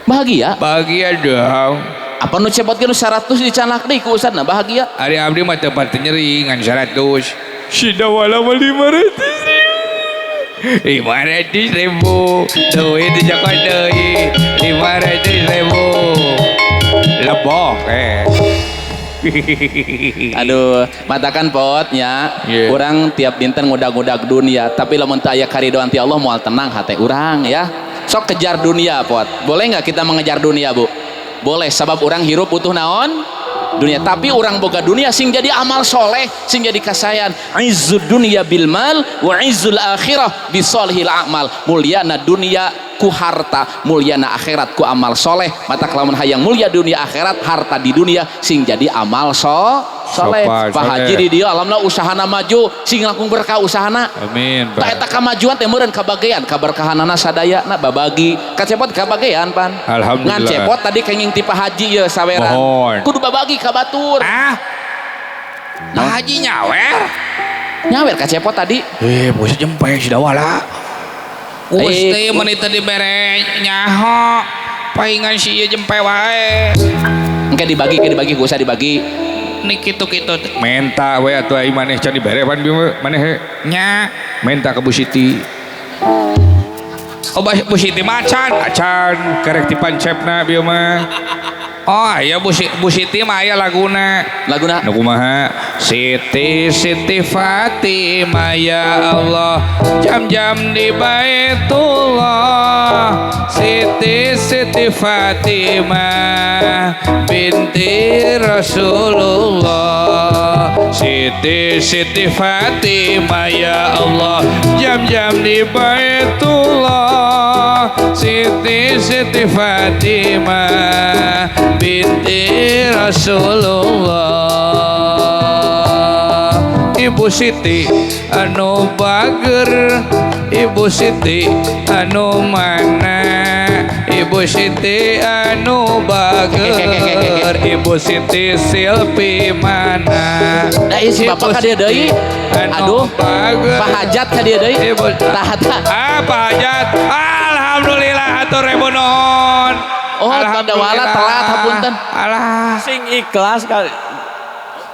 Speaker 1: Bahagia?
Speaker 3: Bahagia dong.
Speaker 1: Apa nu cepot ge nu 100 dicanak deui ku ustadna bahagia?
Speaker 3: Ari abdi mah teu pati nyeri ngan 100. Si dawala mah 500.000. 500.000. Duit dicokot deui 500.000. Lebok
Speaker 1: Aduh, matakan potnya.
Speaker 3: Yeah.
Speaker 1: Urang tiap dinten ngudag-ngudag dunia, tapi lamun teu aya karidoan ti Allah moal tenang hate urang ya. Sok kejar dunia pot. Boleh nggak kita mengejar dunia, Bu? Boleh, sabab urang hirup butuh naon? Dunia. Tapi urang boga dunia sing jadi amal soleh, sing jadi kasayan. Izzud dunia bil mal wa izzul akhirah bisolihil a'mal. Mulyana dunia ku harta, mulyana akhirat ku amal soleh. Mata kelamun hayang mulia dunia akhirat, harta di dunia sing jadi amal soleh. Pak Haji di dieu alamna usahana maju, sing langkung berkah usahana.
Speaker 3: Amin.
Speaker 1: Tak eta kamajuan teh meureun kabagean, kaberkahanana sadayana babagi. Kacepot kabagean pan.
Speaker 3: Alhamdulillah.
Speaker 1: Ngan cepot tadi kenging ti Pak Haji ye saweran. Kudu babagi ka batur.
Speaker 3: Ah. Pak Haji nyawer.
Speaker 1: Nyawer kacepot tadi.
Speaker 3: Bos jempe si dawala. Gusti mun teu dibere nyaho paingan si ieu jempe wae.
Speaker 1: Engke dibagi, engke dibagi, gak usah dibagi.
Speaker 3: Nih kitu-kitu. Menta we atuh ai maneh can dibere pan maneh nya. Menta ka Bu Siti. Oh, Bu Siti mah acan, acan kerek ti pancepna bieu mah. Oh, aya Bu Siti mah aya laguna.
Speaker 1: Laguna?
Speaker 3: Nu kumaha? Siti Siti Fatimah ya Allah, jam-jam di Baitullah. Siti Siti Fatimah binti Rasulullah. Siti Siti Fatimah ya Allah, jam-jam di Baitullah. Siti Siti Fatimah binti Rasulullah. Ibu Siti anu bager, Ibu Siti anu mana, Ibu Siti anu bager, Ibu Siti Silpi mana.
Speaker 1: Nah, si bapak ka dieu deui. Aduh, Pak Hajat ka dieu deui. Tah tah.
Speaker 3: Ah, Pak Hajat. Alhamdulillah hatur ribu nuhun.
Speaker 1: Oh, tanda wala telat hapunten.
Speaker 3: Alah,
Speaker 4: sing ikhlas kali.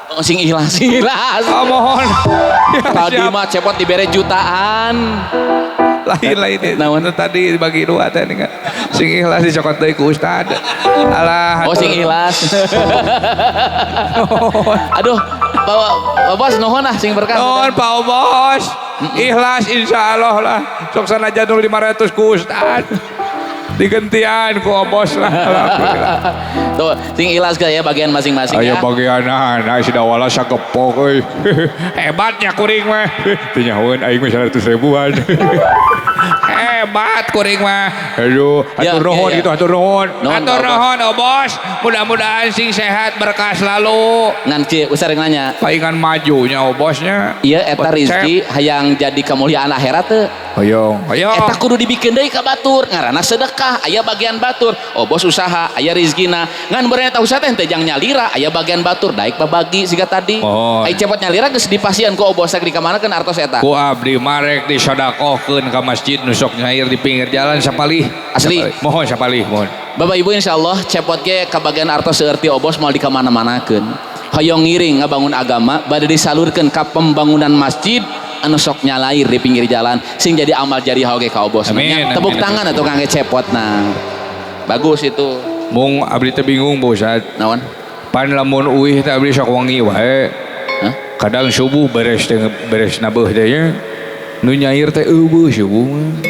Speaker 1: Oh, sing ikhlas, sing ikhlas.
Speaker 3: Oh, mohon. Ya,
Speaker 1: tadi
Speaker 3: siap.
Speaker 1: Mah cepot dibere jutaan.
Speaker 3: Lain-lain.
Speaker 1: Naon?
Speaker 3: Tadi dibagi dua teh kan. Sing ikhlas dicokot deui ku ustad. Alah.
Speaker 1: Oh, sing ikhlas. Aduh, Pak Bos nuhun ah sing berkah.
Speaker 3: Nuhun Pak Bos. Ikhlas insyaallah lah. Sok sanajan 500 ku ustad. Digentian ku obos lah. Alhamdulillah.
Speaker 1: Tuh, sing ikhlas ya bagian masing-masing.
Speaker 3: Ayo
Speaker 1: ya.
Speaker 3: Bagianan, nah si dawala sagepok euy. Hebatnya kuring mah. Teu nyahoeun aing mah 100 ribuan. Hebat kuring mah. Aduh, hatur nuhun gitu, hatur nuhun. Hatur nuhun obos. Mudah-mudahan sing sehat berkah selalu.
Speaker 1: Ngan kieu usah rek nanya.
Speaker 3: Paingan majunya obosnya.
Speaker 1: Iya eta rizki hayang jadi kemuliaan akhirat teu.
Speaker 3: Hoyong, hoyong.
Speaker 1: Eta kudu dibikeun deui ka batur, ngaranna sedekah, aya bagian batur. Oh bos usaha, aya rizkina. Ngan beureuh eta usaha teh teh jang nyalira, aya bagian batur, daek babagi siga tadi.
Speaker 3: Oh.
Speaker 1: Ai cepot nyalira geus dipasian ku obos di kamanakeun artos eta.
Speaker 3: Ku abdi marek disodakohkeun ka masjid nu sok nyair di pinggir jalan sapalih.
Speaker 1: Asli.
Speaker 3: Sapalih. Mohon sapalih, mohon.
Speaker 1: Bapak Ibu insyaallah cepot ge ka bagian artos seueur ti obos moal di kamana-manakeun. Hoyong ngiring ngabangun agama bade disalurkeun ka pembangunan masjid anu sok nyalair di pinggir jalan sing jadi amal jariah oge ka obos.
Speaker 3: Amin,
Speaker 1: tepuk
Speaker 3: amin,
Speaker 1: tangan
Speaker 3: amin.
Speaker 1: Atau kangge cepotna. Bagus itu.
Speaker 3: Mung abdi teh bingung Pak Ustad.
Speaker 1: Naon?
Speaker 3: Pan lamun uih teh abdi sok wangi wae.
Speaker 1: Hah?
Speaker 3: Kadang subuh beres teh beres nabeuh teh nya. Nu nyair teh eueuh subuh mah.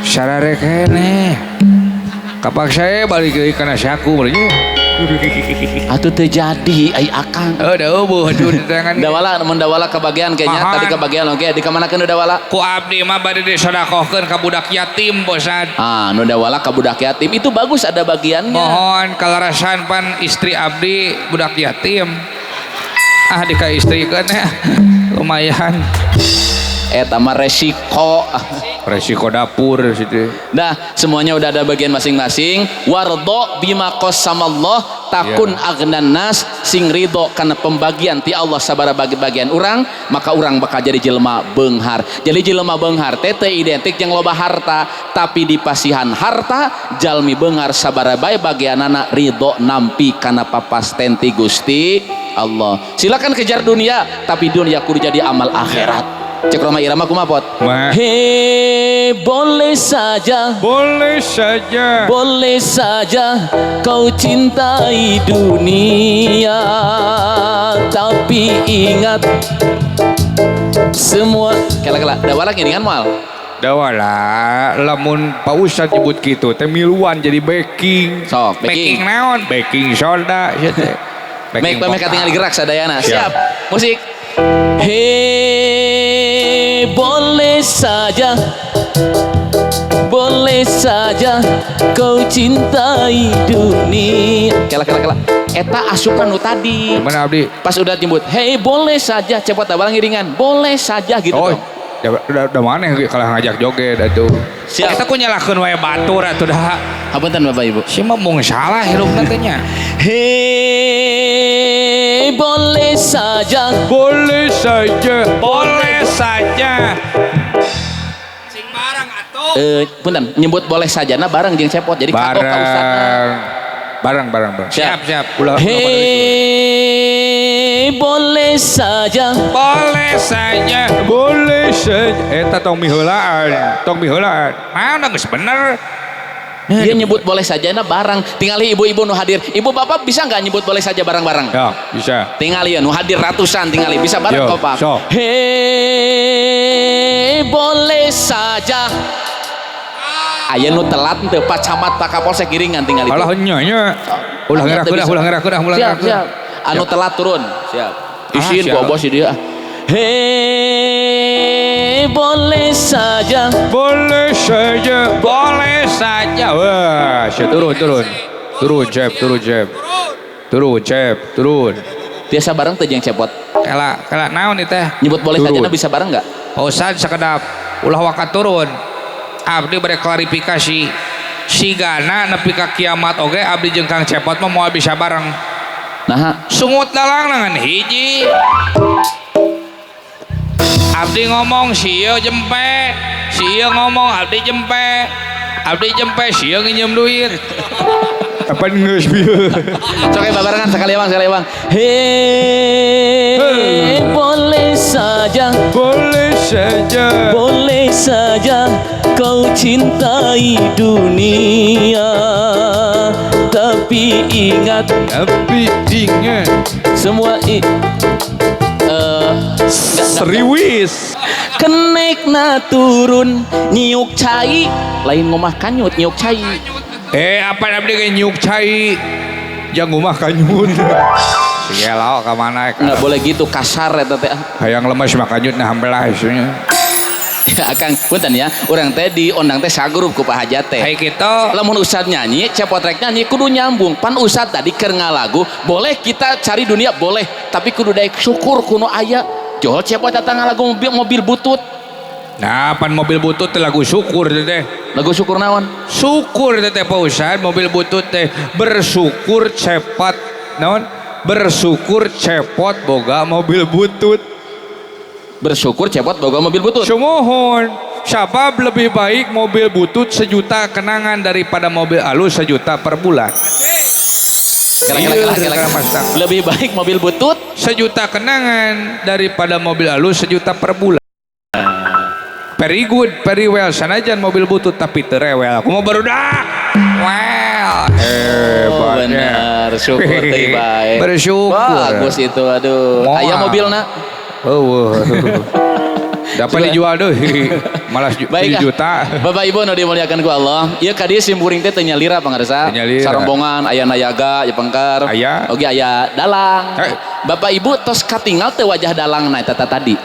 Speaker 3: Sarare keneh. Kapaksa balik deui kana saku berarti.
Speaker 1: Atuh teu jadi ai akang.
Speaker 3: Oh, da eueuh atuh tangan.
Speaker 1: Dawala mun dawala kebagian kayaknya tadi kebagian oke di kamanakeun nu dawala?
Speaker 3: Ku abdi mah bade disodakohkeun ka budak yatim Ustad.
Speaker 1: Ah, nu dawala ka budak yatim itu bagus ada bagiannya.
Speaker 3: Mohon kalarasan pan istri abdi budak yatim. Ah dika istrikeun ya. Lumayan.
Speaker 1: Eta mah resiko.
Speaker 3: Resiko dapur situ.
Speaker 1: Nah, semuanya udah ada bagian masing-masing. Wardo bima qasamallah takun
Speaker 3: yeah.
Speaker 1: Agnan nas sing ridho karena pembagian ti Allah sabara bagi-bagian urang, maka urang bakal jadi jelema beunghar. Jadi jelema beunghar teh teu identik jeung loba harta, tapi di pasihan harta jalmi beunghar sabara bae bagianana ridho nampi kana papasten ti Gusti Allah. Silakan kejar dunia, tapi dunia kudu jadi amal akhirat. Cek Roma Irama kumaha pot? He boleh saja,
Speaker 3: boleh saja,
Speaker 1: boleh saja kau cintai dunia, tapi ingat semua. Kela-kela dawala ngiringan moal.
Speaker 3: Dawala lamun Pak Ustad nyebut kitu teh miluan jadi backing.
Speaker 1: Sok, backing.
Speaker 3: Backing naon? Baking soda sia teh.
Speaker 1: Mek pameh katingali gerak sadayana. Siap. Musik. He boleh saja, boleh saja kau cintai dunia. Kela kela kela. Eta asupan nu tadi.
Speaker 3: Gimana abdi?
Speaker 1: Pas udah timbut, hei boleh saja cepot abang ngiringan, boleh saja gitu.
Speaker 3: Oh,
Speaker 1: dong.
Speaker 3: Udah mana kalau ngajak joget atuh.
Speaker 1: Siap.
Speaker 3: Eta ku nyalakeun wae batur atuh dah.
Speaker 1: Hapunten Bapak Ibu.
Speaker 3: Si mah mung salah hirupna teh nya.
Speaker 1: Hei boleh saja,
Speaker 3: boleh saja, boleh saja. Sing bareng atuh.
Speaker 1: Punten nyebut boleh saja nah bareng jeung cepot jadi kagok ka ustadna.
Speaker 3: Bareng bareng bareng. Siap siap. Ulah,
Speaker 1: hei boleh saja,
Speaker 3: boleh saja, boleh saja. Eta tong miheulaan, tong miheulaan. Mana geus bener.
Speaker 1: Dia nyebut boleh saja nah barang. Tingali ibu-ibu nu hadir. Ibu bapak bisa nggak nyebut boleh saja barang-barang?
Speaker 3: Ya, bisa.
Speaker 1: Tingali ya nu hadir ratusan tingali bisa bareng kompak.
Speaker 3: So.
Speaker 1: Hei boleh saja. Aya nu telat teu Pak Camat Pak Kapolsek giringan tingali.
Speaker 3: Alah nya nya. Ulah ngerak ulah ngerak ulah
Speaker 1: ngerak. Siap. Anu telat turun. Siap. Isin ku bos dia. Hei boleh saja,
Speaker 3: boleh saja, boleh saja. Wah, turun turun. Turun cep, turun cep. Turun cep, turun.
Speaker 1: Biasa bareng teh jeung cepot.
Speaker 3: Kela, kela naon ieu teh?
Speaker 1: Nyebut boleh saja bisa bareng enggak?
Speaker 3: Pak Ustad sakedap ulah wakat turun. Abdi bade klarifikasi. Sigana nepi ka kiamat oge abdi jeung Kang Cepot mah moal bisa bareng.
Speaker 1: Nah,
Speaker 3: sungut dalang dengan hiji. Abdi ngomong sieu jempe, sieu ngomong abdi jempe, abdi jempe sieu nginjem duit. Kapan geus bieu?
Speaker 1: Sok babarengan sekali bang, sekali bang. Hei, boleh saja.
Speaker 3: Boleh saja.
Speaker 1: Boleh saja kau cintai dunia, tapi ingat,
Speaker 3: tapi ingat
Speaker 1: semua
Speaker 3: seriwis.
Speaker 1: Kenekna turun nyiuk cai, lain ngomah kanyut nyiuk cai.
Speaker 3: Apa abdi ge nyiuk cai? Jang ngomah kanyut. Siga ka mana?
Speaker 1: Enggak boleh gitu, kasar eta teh.
Speaker 3: Hayang lemes mah kanyut nah hampelah nya.
Speaker 1: Ya akang punten ya, urang teh diondang teh sagrup ku Pak Hajat teh.
Speaker 3: Hai kitu.
Speaker 1: Lamun ustad nyanyi, cepot rek nyanyi kudu nyambung. Pan ustad tadi keur ngalagu, boleh kita cari dunia boleh, tapi kudu daek syukur kuno aya. Johol cepot datang ngalagu mobil butut.
Speaker 3: Nah, pan mobil butut teh lagu syukur teh.
Speaker 1: Lagu syukur naon?
Speaker 3: Syukur teh Pak Ustad, mobil butut teh bersyukur cepat naon? Bersyukur cepot boga mobil butut.
Speaker 1: Bersyukur cepot boga mobil butut.
Speaker 3: Sumuhun, sabab lebih baik mobil butut sejuta kenangan daripada mobil alus sejuta per bulan.
Speaker 1: Kira-kira lebih baik mobil butut
Speaker 3: sejuta kenangan daripada mobil alus sejuta per bulan. Very good, very well. Sanajan mobil butut tapi terewel. Aku mau barudak. Well,
Speaker 1: oh, benar, syukur teh baik.
Speaker 3: Bersyukur.
Speaker 1: Bagus itu, aduh. Aya mobilna.
Speaker 3: Oh, dapat dijual deh, malas 7 juta.
Speaker 1: Bapak Ibu nu dimuliakan ku Allah, ieu ka dieu simkuring teh teu nyalira pangarsa. Sarombongan aya nayaga, aya pengker, oge aya dalang. Bapak Ibu tos katingal teh wajah dalangna eta tadi.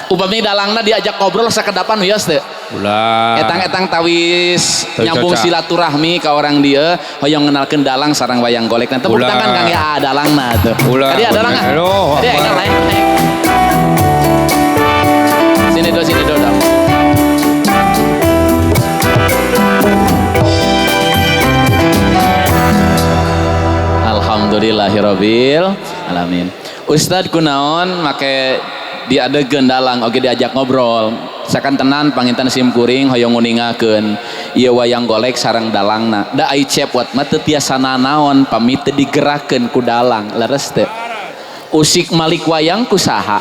Speaker 1: Upami dalangna diajak ngobrol sakedapan wios teu.
Speaker 3: Ulah.
Speaker 1: Etang-etang tawis nyambung silaturahmi ka orang dieu hoyong ngenalkeun dalang sareng wayang golek. Nah, tepuk tangan Kang ya dalangna tuh. Tadi ada dalang ah. Tadi enggak naik. Sini do, sini do dong. Alhamdulillahirabbil alamin. Ustad kunaon make diadegeun dalang oge diajak ngobrol. Sakan tenan panginten sim kuring hoyong nguningakeun ieu wayang golek sareng dalangna. Da ai cepot mah teu tiasa nanaon pami teu digerakkeun ku dalang. Leres teu? Usik malik wayang ku saha?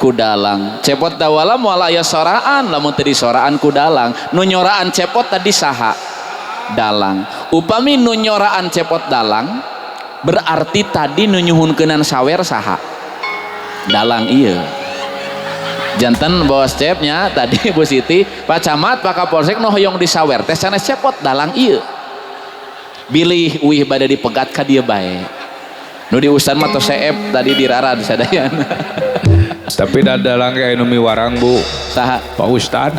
Speaker 1: Ku dalang. Cepot dawala moal aya soraan lamun teu disoraan ku dalang. Nu nyoraan cepot tadi saha? Dalang. Upami nu nyoraan cepot dalang berarti tadi nu nyuhunkeunana sawer saha? Dalang ieu. Janten bos cepnya tadi Bu Siti, Pak Camat, Pak Kapolsek nu hoyong disawer teh sanes cepot dalang ieu. Bilih uih bade dipegat ka dieu bae. Nu di ustad mah tos seep tadi dirarad sadayana.
Speaker 3: Tapi dalang ge anu miwarang Bu.
Speaker 1: Saha?
Speaker 3: Pak Ustad.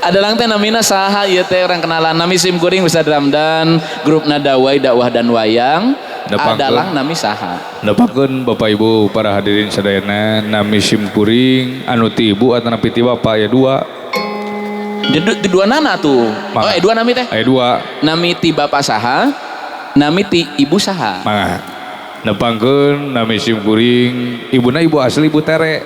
Speaker 1: Adalang teh namina saha ieu teh orang kenalan nami sim kuring Ustad Ramdan, grup Nadawai Dakwah dan Wayang. Adalang nami saha?
Speaker 3: Nepangkeun Bapak Ibu para hadirin sadayana nami sim kuring anu ti ibu atanapi ti bapak aya dua.
Speaker 1: Di dua nana tuh. Oh, dua nami teh?
Speaker 3: Aya dua.
Speaker 1: Nami ti bapak saha? Nami ti ibu saha?
Speaker 3: Mangga. Nepangkeun nami sim kuring ibuna ibu asli ibu Tere.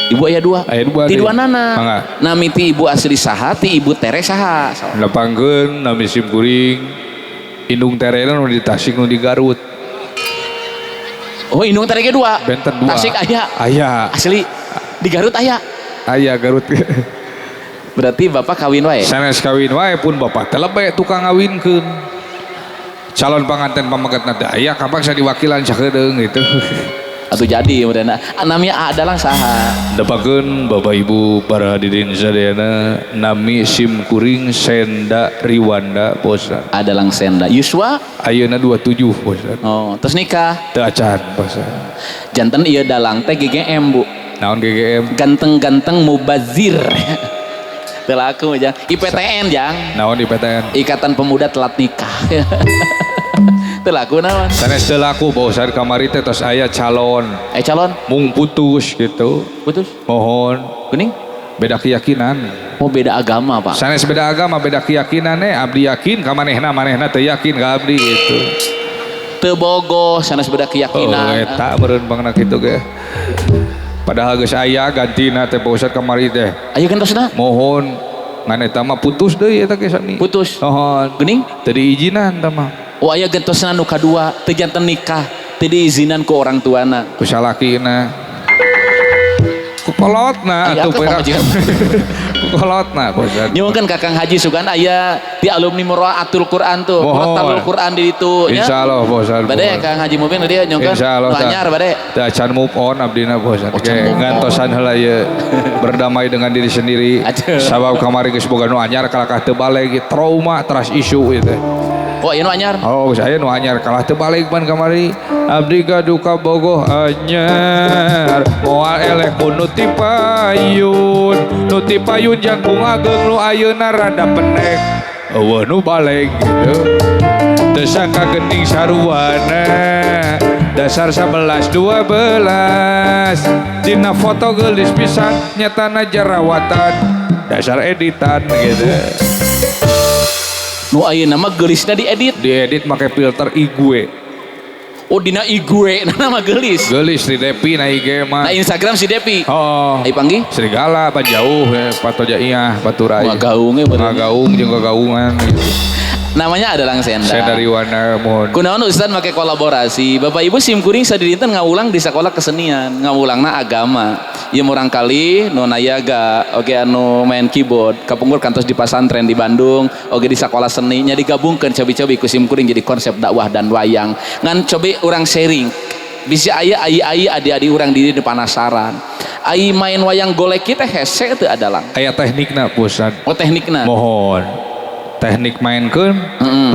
Speaker 1: Ibu aya dua.
Speaker 3: Aya dua.
Speaker 1: Ti dua nana.
Speaker 3: Mangga.
Speaker 1: Nami ti ibu asli saha, ti ibu Tere saha?
Speaker 3: Nepangkeun nami sim kuring indung Tere nu di Tasik nu di Garut.
Speaker 1: Oh, indung Tere ge dua.
Speaker 3: Benten dua.
Speaker 1: Tasik aya.
Speaker 3: Aya.
Speaker 1: Asli di Garut aya.
Speaker 3: Aya Garut.
Speaker 1: Berarti bapak kawin wae.
Speaker 3: Sanes kawin wae pun bapak teh lebe tukang ngawinkeun. Calon panganten pamegetna teh aya kapaksa diwakilan sakedeung gitu.
Speaker 1: Atuh jadi meureunna. Namanya adalah saha?
Speaker 3: Nepangkeun Bapak Ibu para hadirin sadayana nami sim kuring Senda Riwanda Bosa.
Speaker 1: Adalang Senda. Yuswa
Speaker 3: ayeuna 27 Bosa.
Speaker 1: Oh, terus nikah?
Speaker 3: Teu acan Bosa.
Speaker 1: Janten ieu dalang teh GGM Bu.
Speaker 3: Naon GGM?
Speaker 1: Ganteng-ganteng mubazir. Teu laku jang. IPTN jang.
Speaker 3: Naon IPTN?
Speaker 1: Ikatan Pemuda Telat Nikah. Teu laku naon?
Speaker 3: Sanes teu laku Pak Ustad kamari teh tos aya calon.
Speaker 1: Aya calon?
Speaker 3: Mung putus gitu.
Speaker 1: Putus?
Speaker 3: Mohon.
Speaker 1: Kuning?
Speaker 3: Beda keyakinan.
Speaker 1: Oh beda agama Pak.
Speaker 3: Sanes beda agama beda keyakinan abdi yakin ka manehna, manehna teu yakin ka abdi gitu.
Speaker 1: Teu bogoh sanes beda keyakinan.
Speaker 3: Oh eta meureun pangna kitu ge. Padahal geus aya gantina teh Pak Ustad kamari teh.
Speaker 1: Aya gantosna?
Speaker 3: Mohon. Ngan eta mah putus deui eta ge sami.
Speaker 1: Putus.
Speaker 3: Mohon.
Speaker 1: Geuning?
Speaker 3: Teu diizinan eta mah.
Speaker 1: Oh aya gentosna nu kadua teu janten nikah, teu diizinan ku orang tuana.
Speaker 3: Ku salakina. Ku kolotna
Speaker 1: Aya
Speaker 3: atuh
Speaker 1: ke
Speaker 3: perak.
Speaker 1: pamajikan.
Speaker 3: Ku kolotna bosan.
Speaker 1: Nyuwunkeun Kakang Haji sugan aya di alumni Muraatul Quran tuh.
Speaker 3: Mohon.
Speaker 1: Muraatul Quran di ditu nya.
Speaker 3: Insyaallah bosan.
Speaker 1: Bade Kang Haji Mubin dia nyuwunkeun
Speaker 3: Insyaallah
Speaker 1: nu anyar bade.
Speaker 3: Tah can move on abdina bosan.
Speaker 1: Oh, can move on.
Speaker 3: Ngantosan heula ieu berdamai dengan diri sendiri.
Speaker 1: Aduh.
Speaker 3: Sabab kamari geus boga nu anyar kalakah teu baleg trauma trust issue ieu teh.
Speaker 1: Oh aya nu anyar.
Speaker 3: Oh, saya nu anyar kalah teu balik pan kamari. Abdi gaduh kabogoh anyar. Moal eleh ku nu ti payun. Nu ti payun jangkung ageng nu ayeuna rada pendek. Eueuh nu baleg gitu. Teu sangka geuning saruana. Dasar 11 12. Dina foto geulis pisan nyatana jerawatan. Dasar editan gitu.
Speaker 1: Nu ayeuna mah geulisna diedit.
Speaker 3: Diedit make filter IG.
Speaker 1: Oh dina IG na mah geulis.
Speaker 3: Geulis di Depi na IG mah.
Speaker 1: Na Instagram si Depi.
Speaker 3: Oh.
Speaker 1: Ai panggih?
Speaker 3: Serigala pan jauh ya, Patoja iya, Paturai.
Speaker 1: Ngagaung ge bener.
Speaker 3: Ngagaung jeung gagaungan gitu.
Speaker 1: Namanya adalah Senda.
Speaker 3: Saya dari Wana mohon.
Speaker 1: Kunaon Ustaz make kolaborasi. Bapak Ibu sim kuring sadidinten ngawulang di sekolah kesenian, ngawulangna agama. Ieu murang kali nu nayaga, oge anu main keyboard, kapungkur kantos di pasantren di Bandung, oge di sekolah seni nya digabungkeun cobi-cobi ku sim kuring jadi konsep dakwah dan wayang. Ngan cobi urang sharing. Bisa aya ai-ai adik-adik urang diri di panasaran. Ai main wayang golek kita hese teu adalang.
Speaker 3: Aya teknikna Ustaz.
Speaker 1: Oh teknikna.
Speaker 3: Mohon. Teknik mainkeun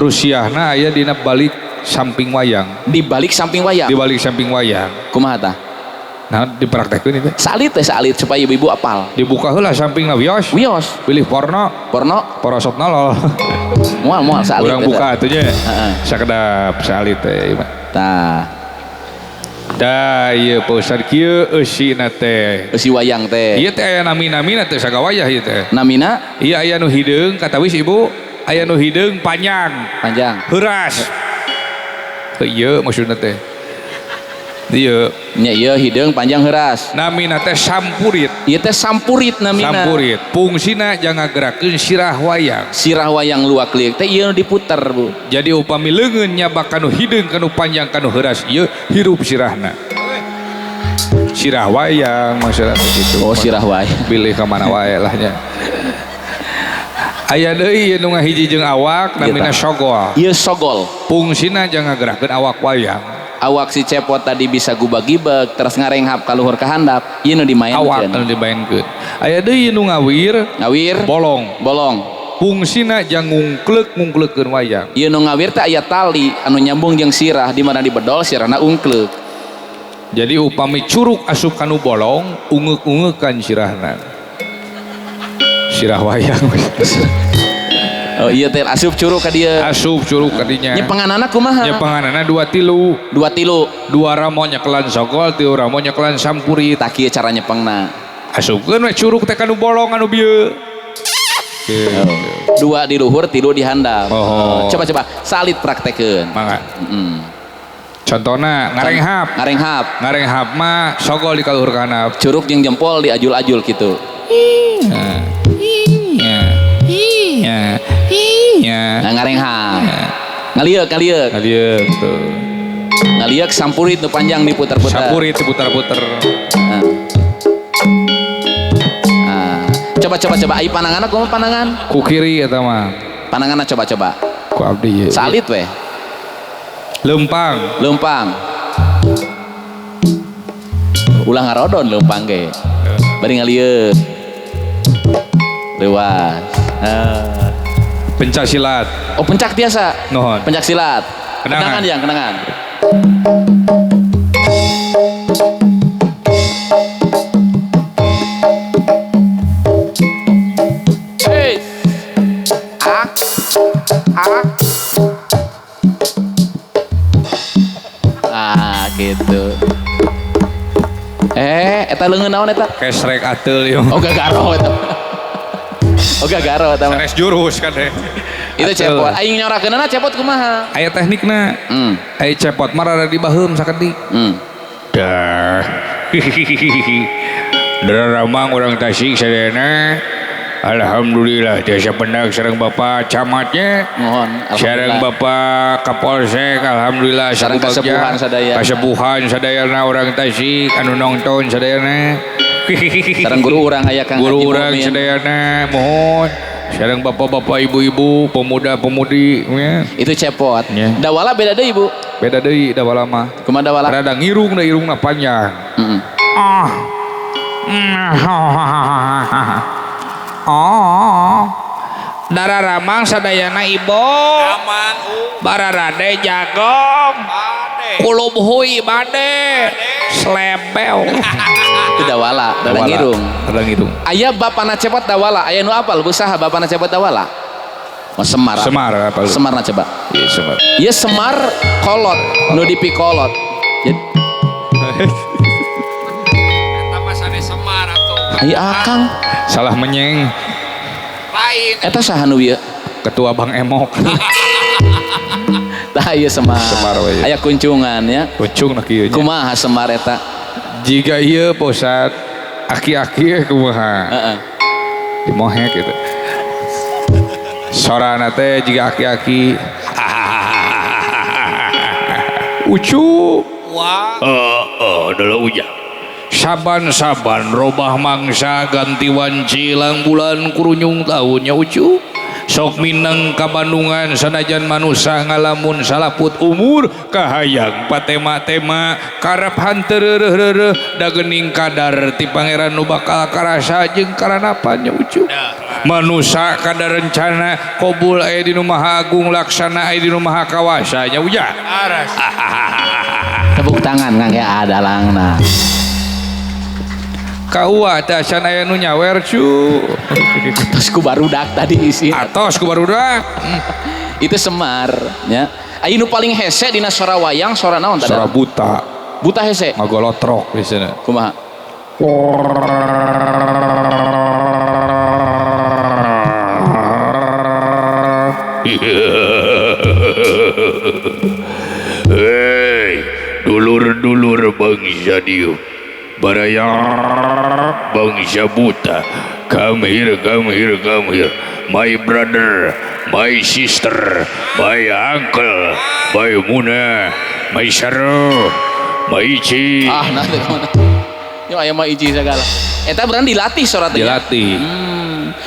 Speaker 3: Rusiahna aya dina balik samping wayang.
Speaker 1: Di balik samping wayang.
Speaker 3: Di balik samping wayang.
Speaker 1: Kumaha tah?
Speaker 3: Nah, dipraktekkeun itu.
Speaker 1: Salit teh salit supaya ibu-ibu apal.
Speaker 3: Dibuka heula sampingna wios.
Speaker 1: Wios.
Speaker 3: Pilih porno.
Speaker 1: Porno.
Speaker 3: Porosot nolol.
Speaker 1: Moal moal salit.
Speaker 3: Urang buka atuh nya.
Speaker 1: Heeh.
Speaker 3: Sakedap salit teh.
Speaker 1: Tah.
Speaker 3: Dah ieu Pak Ustad kieu eusina teh.
Speaker 1: Eusi wayang teh.
Speaker 3: Ieu teh aya nami-namina teh sagawayah ieu teh.
Speaker 1: Namina?
Speaker 3: Iya aya nu hideung katawis ibu. Aya nu hideung panjang.
Speaker 1: Panjang.
Speaker 3: Heuras. Heuh ieu maksudna teh. Ieu.
Speaker 1: Nya ieu hideung panjang heuras.
Speaker 3: Namina teh sampurit.
Speaker 1: Ieu teh sampurit namina.
Speaker 3: Sampurit. Fungsina jangan gerakeun sirah wayang.
Speaker 1: Sirah wayang luak liuk teh ieu nu diputer, Bu.
Speaker 3: Jadi upami leungeun nyabak kanu hideung kanu panjang kanu heuras ieu hirup sirahna. Sirah wayang maksudna teh kitu.
Speaker 1: Oh sirah wayang.
Speaker 3: Pilih ka mana wae lah nya. Aya deui ieu nu ngahiji jeung awak namina sogol.
Speaker 1: Ieu sogol.
Speaker 3: Fungsina jangan gerakeun awak wayang.
Speaker 1: Awak si cepot tadi bisa gubag-gibeg terus ngarenghap ka luhur ka handap ieu nu dimaenkeun.
Speaker 3: Awak nu dimaenkeun. Aya deui nu ngawir,
Speaker 1: ngawir
Speaker 3: bolong.
Speaker 1: Bolong.
Speaker 3: Fungsina jang ngungkleuk-ngungkleukeun wayang.
Speaker 1: Ieu nu ngawir teh aya tali anu nyambung jeung sirah di mana dibedol sirahna ungkleuk.
Speaker 3: Jadi upami curug asup kanu bolong, ungeuk-ungeukan sirahna. Sirah wayang.
Speaker 1: Oh iya teh asup curug ka dieu.
Speaker 3: Asup curug ka dinya.
Speaker 1: Nyepenganana kumaha?
Speaker 3: Nyepenganana 2 tilu.
Speaker 1: 2 tilu.
Speaker 3: 2 ramo nyekelan sogol, 3 ramo nyekelan sampurit.
Speaker 1: Tah kieu cara nyepengna.
Speaker 3: Asupkeun we curug teh kanu bolong anu bieu.
Speaker 1: Oh. 2 di luhur, 3 di handap.
Speaker 3: Oh.
Speaker 1: Coba-coba salit praktekeun.
Speaker 3: Mangga. Contohna ngarenghap.
Speaker 1: Ngarenghap.
Speaker 3: Ngarenghap mah sogol di kaluhur ka handap.
Speaker 1: Curug jeung jempol diajul-ajul kitu.
Speaker 3: Iya. Iya. Iya. Iya.
Speaker 1: Nah, ngarenghap. Ngalieuk, ngalieuk.
Speaker 3: Ngalieuk tuh.
Speaker 1: Ngalieuk sampurit nu panjang diputer-puter.
Speaker 3: Sampurit diputer-puter.
Speaker 1: Nah. Nah. Coba coba coba ai pananganna kumaha panangan?
Speaker 3: Ku kiri eta mah.
Speaker 1: Pananganna coba-coba.
Speaker 3: Ku abdi ieu.
Speaker 1: Salit weh.
Speaker 3: Lempang.
Speaker 1: Lempang. Ulah ngarodon lempang ge. Bari ngalieuk. Leuwas.
Speaker 3: Pencak silat.
Speaker 1: Oh pencak biasa.
Speaker 3: Nuhun.
Speaker 1: Pencak silat.
Speaker 3: Kenangan.
Speaker 1: Kenangan yang kenangan. Hey. Ah. Ah. Ah gitu. Eta leungeun naon eta?
Speaker 3: Kesrek ateul ieu.
Speaker 1: Oh gagaro eta. Oh gagaro eta mah.
Speaker 3: Sanes jurus kan teh.
Speaker 1: Itu cepot. Aing nyorakeunana cepot kumaha?
Speaker 3: Aya teknikna. Aya cepot mah rada dibaheum sakedik. Dah. Darah ramang urang Tasik sadayana. Alhamdulillah tiasa pendak sareng Bapak Camatnya.
Speaker 1: Mohon.
Speaker 3: Sareng Bapak Kapolsek, alhamdulillah
Speaker 1: Sareng kasepuhan sadaya.
Speaker 3: Kasepuhan sadayana orang Tasik anu nonton sadayana.
Speaker 1: Sareng guru urang aya Kang
Speaker 3: Guru
Speaker 1: Haji
Speaker 3: urang
Speaker 1: Mumin.
Speaker 3: sadayana mohon. Sareng bapak-bapak, ibu-ibu, pemuda-pemudi nya.
Speaker 1: Itu cepot.
Speaker 3: Ya.
Speaker 1: Dawala beda deui, Bu.
Speaker 3: Beda deui dawala mah.
Speaker 1: Kumaha dawala?
Speaker 3: Rada ngirung da irungna panjang.
Speaker 1: Heeh.
Speaker 3: Ah. Oh. Dararamang sadayana ibu. Bararade jagong. Kulub hui bade. Slebel.
Speaker 1: Itu dawala, dada ngirung.
Speaker 3: Rada ngirung.
Speaker 1: Aya bapana cepot dawala, aya nu apal Bu saha bapana cepot dawala? Oh, Semar.
Speaker 3: Semar apa lu?
Speaker 1: Semar na coba.
Speaker 3: Iya, Semar.
Speaker 1: Ieu Semar kolot, nu dipikolot. Jadi
Speaker 2: Eta mah sanes Semar atuh.
Speaker 1: aya akang.
Speaker 3: Salah menyeng
Speaker 2: Lain.
Speaker 1: Eta saha nu ieu?
Speaker 3: Ketua Bang Emok.
Speaker 1: Tah ieu Semar.
Speaker 3: Semar we.
Speaker 1: Aya kuncungan ya.
Speaker 3: Kuncung na kieu nya.
Speaker 1: Kumaha Semar eta?
Speaker 3: Jika ieu Pak Ustad, aki-aki kumaha?
Speaker 1: Heeh.
Speaker 3: Dimohek gitu. Sorana teh jika aki-aki. Ucu.
Speaker 2: Wah.
Speaker 3: Heeh, adalah ujang. Saban-saban robah mangsa ganti wanci lang bulan kurunyung tahunnya ucu. Sok mineng kabandungan sanajan manusa ngalamun salaput umur kahayang patema-tema karep hanteu reureuh-reureuh dagening kadar ti pangeran nu bakal karasa jeung karanapannya ucu. Manusa kadar rencana kobul aya di nu Maha Agung laksana aya di nu Maha Kawasa nya ujang.
Speaker 2: Aras.
Speaker 1: Tepuk tangan Kang ya adalangna.
Speaker 3: Kaua teh acan aya nu nyawer cu.
Speaker 1: Atos ku barudak tadi isi.
Speaker 3: Atos ku barudak.
Speaker 1: Itu Semar ya. Aya nu paling hese dina sora wayang sora naon tadi?
Speaker 3: Sora buta.
Speaker 1: Buta hese.
Speaker 3: Ngagolotrok biasana.
Speaker 1: Kumaha?
Speaker 3: Hei, dulur-dulur bangsa dieu. Baraya bangsa buta. Come here, come here, come here. My brother, my sister, my uncle, my Muna, my Saro, my Ici.
Speaker 1: Ah, nah teh kumaha? Yo aya mah Ici segala. Eta berarti dilatih sora teh.
Speaker 3: Dilatih.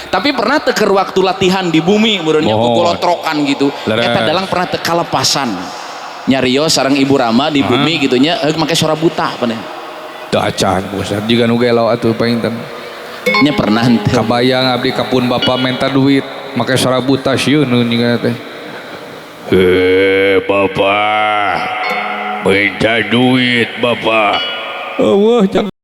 Speaker 1: Tapi pernah teu keur waktu latihan di bumi meureunnya
Speaker 3: Mohon.
Speaker 1: kukolotrokan gitu.
Speaker 3: Leres.
Speaker 1: Eta dalang pernah teu kalepasan. Nyarios sareng Ibu Rama di bumi gitu nya, heuk make sora buta paneh.
Speaker 3: Teu acan Ustaz, jiga nu gelo atuh panginten.
Speaker 1: Nya pernah henteu.
Speaker 3: Kabayang abdi kapun bapak minta duit make sora buta sieun jiga teh. Bapak minta duit bapak. Eueuh.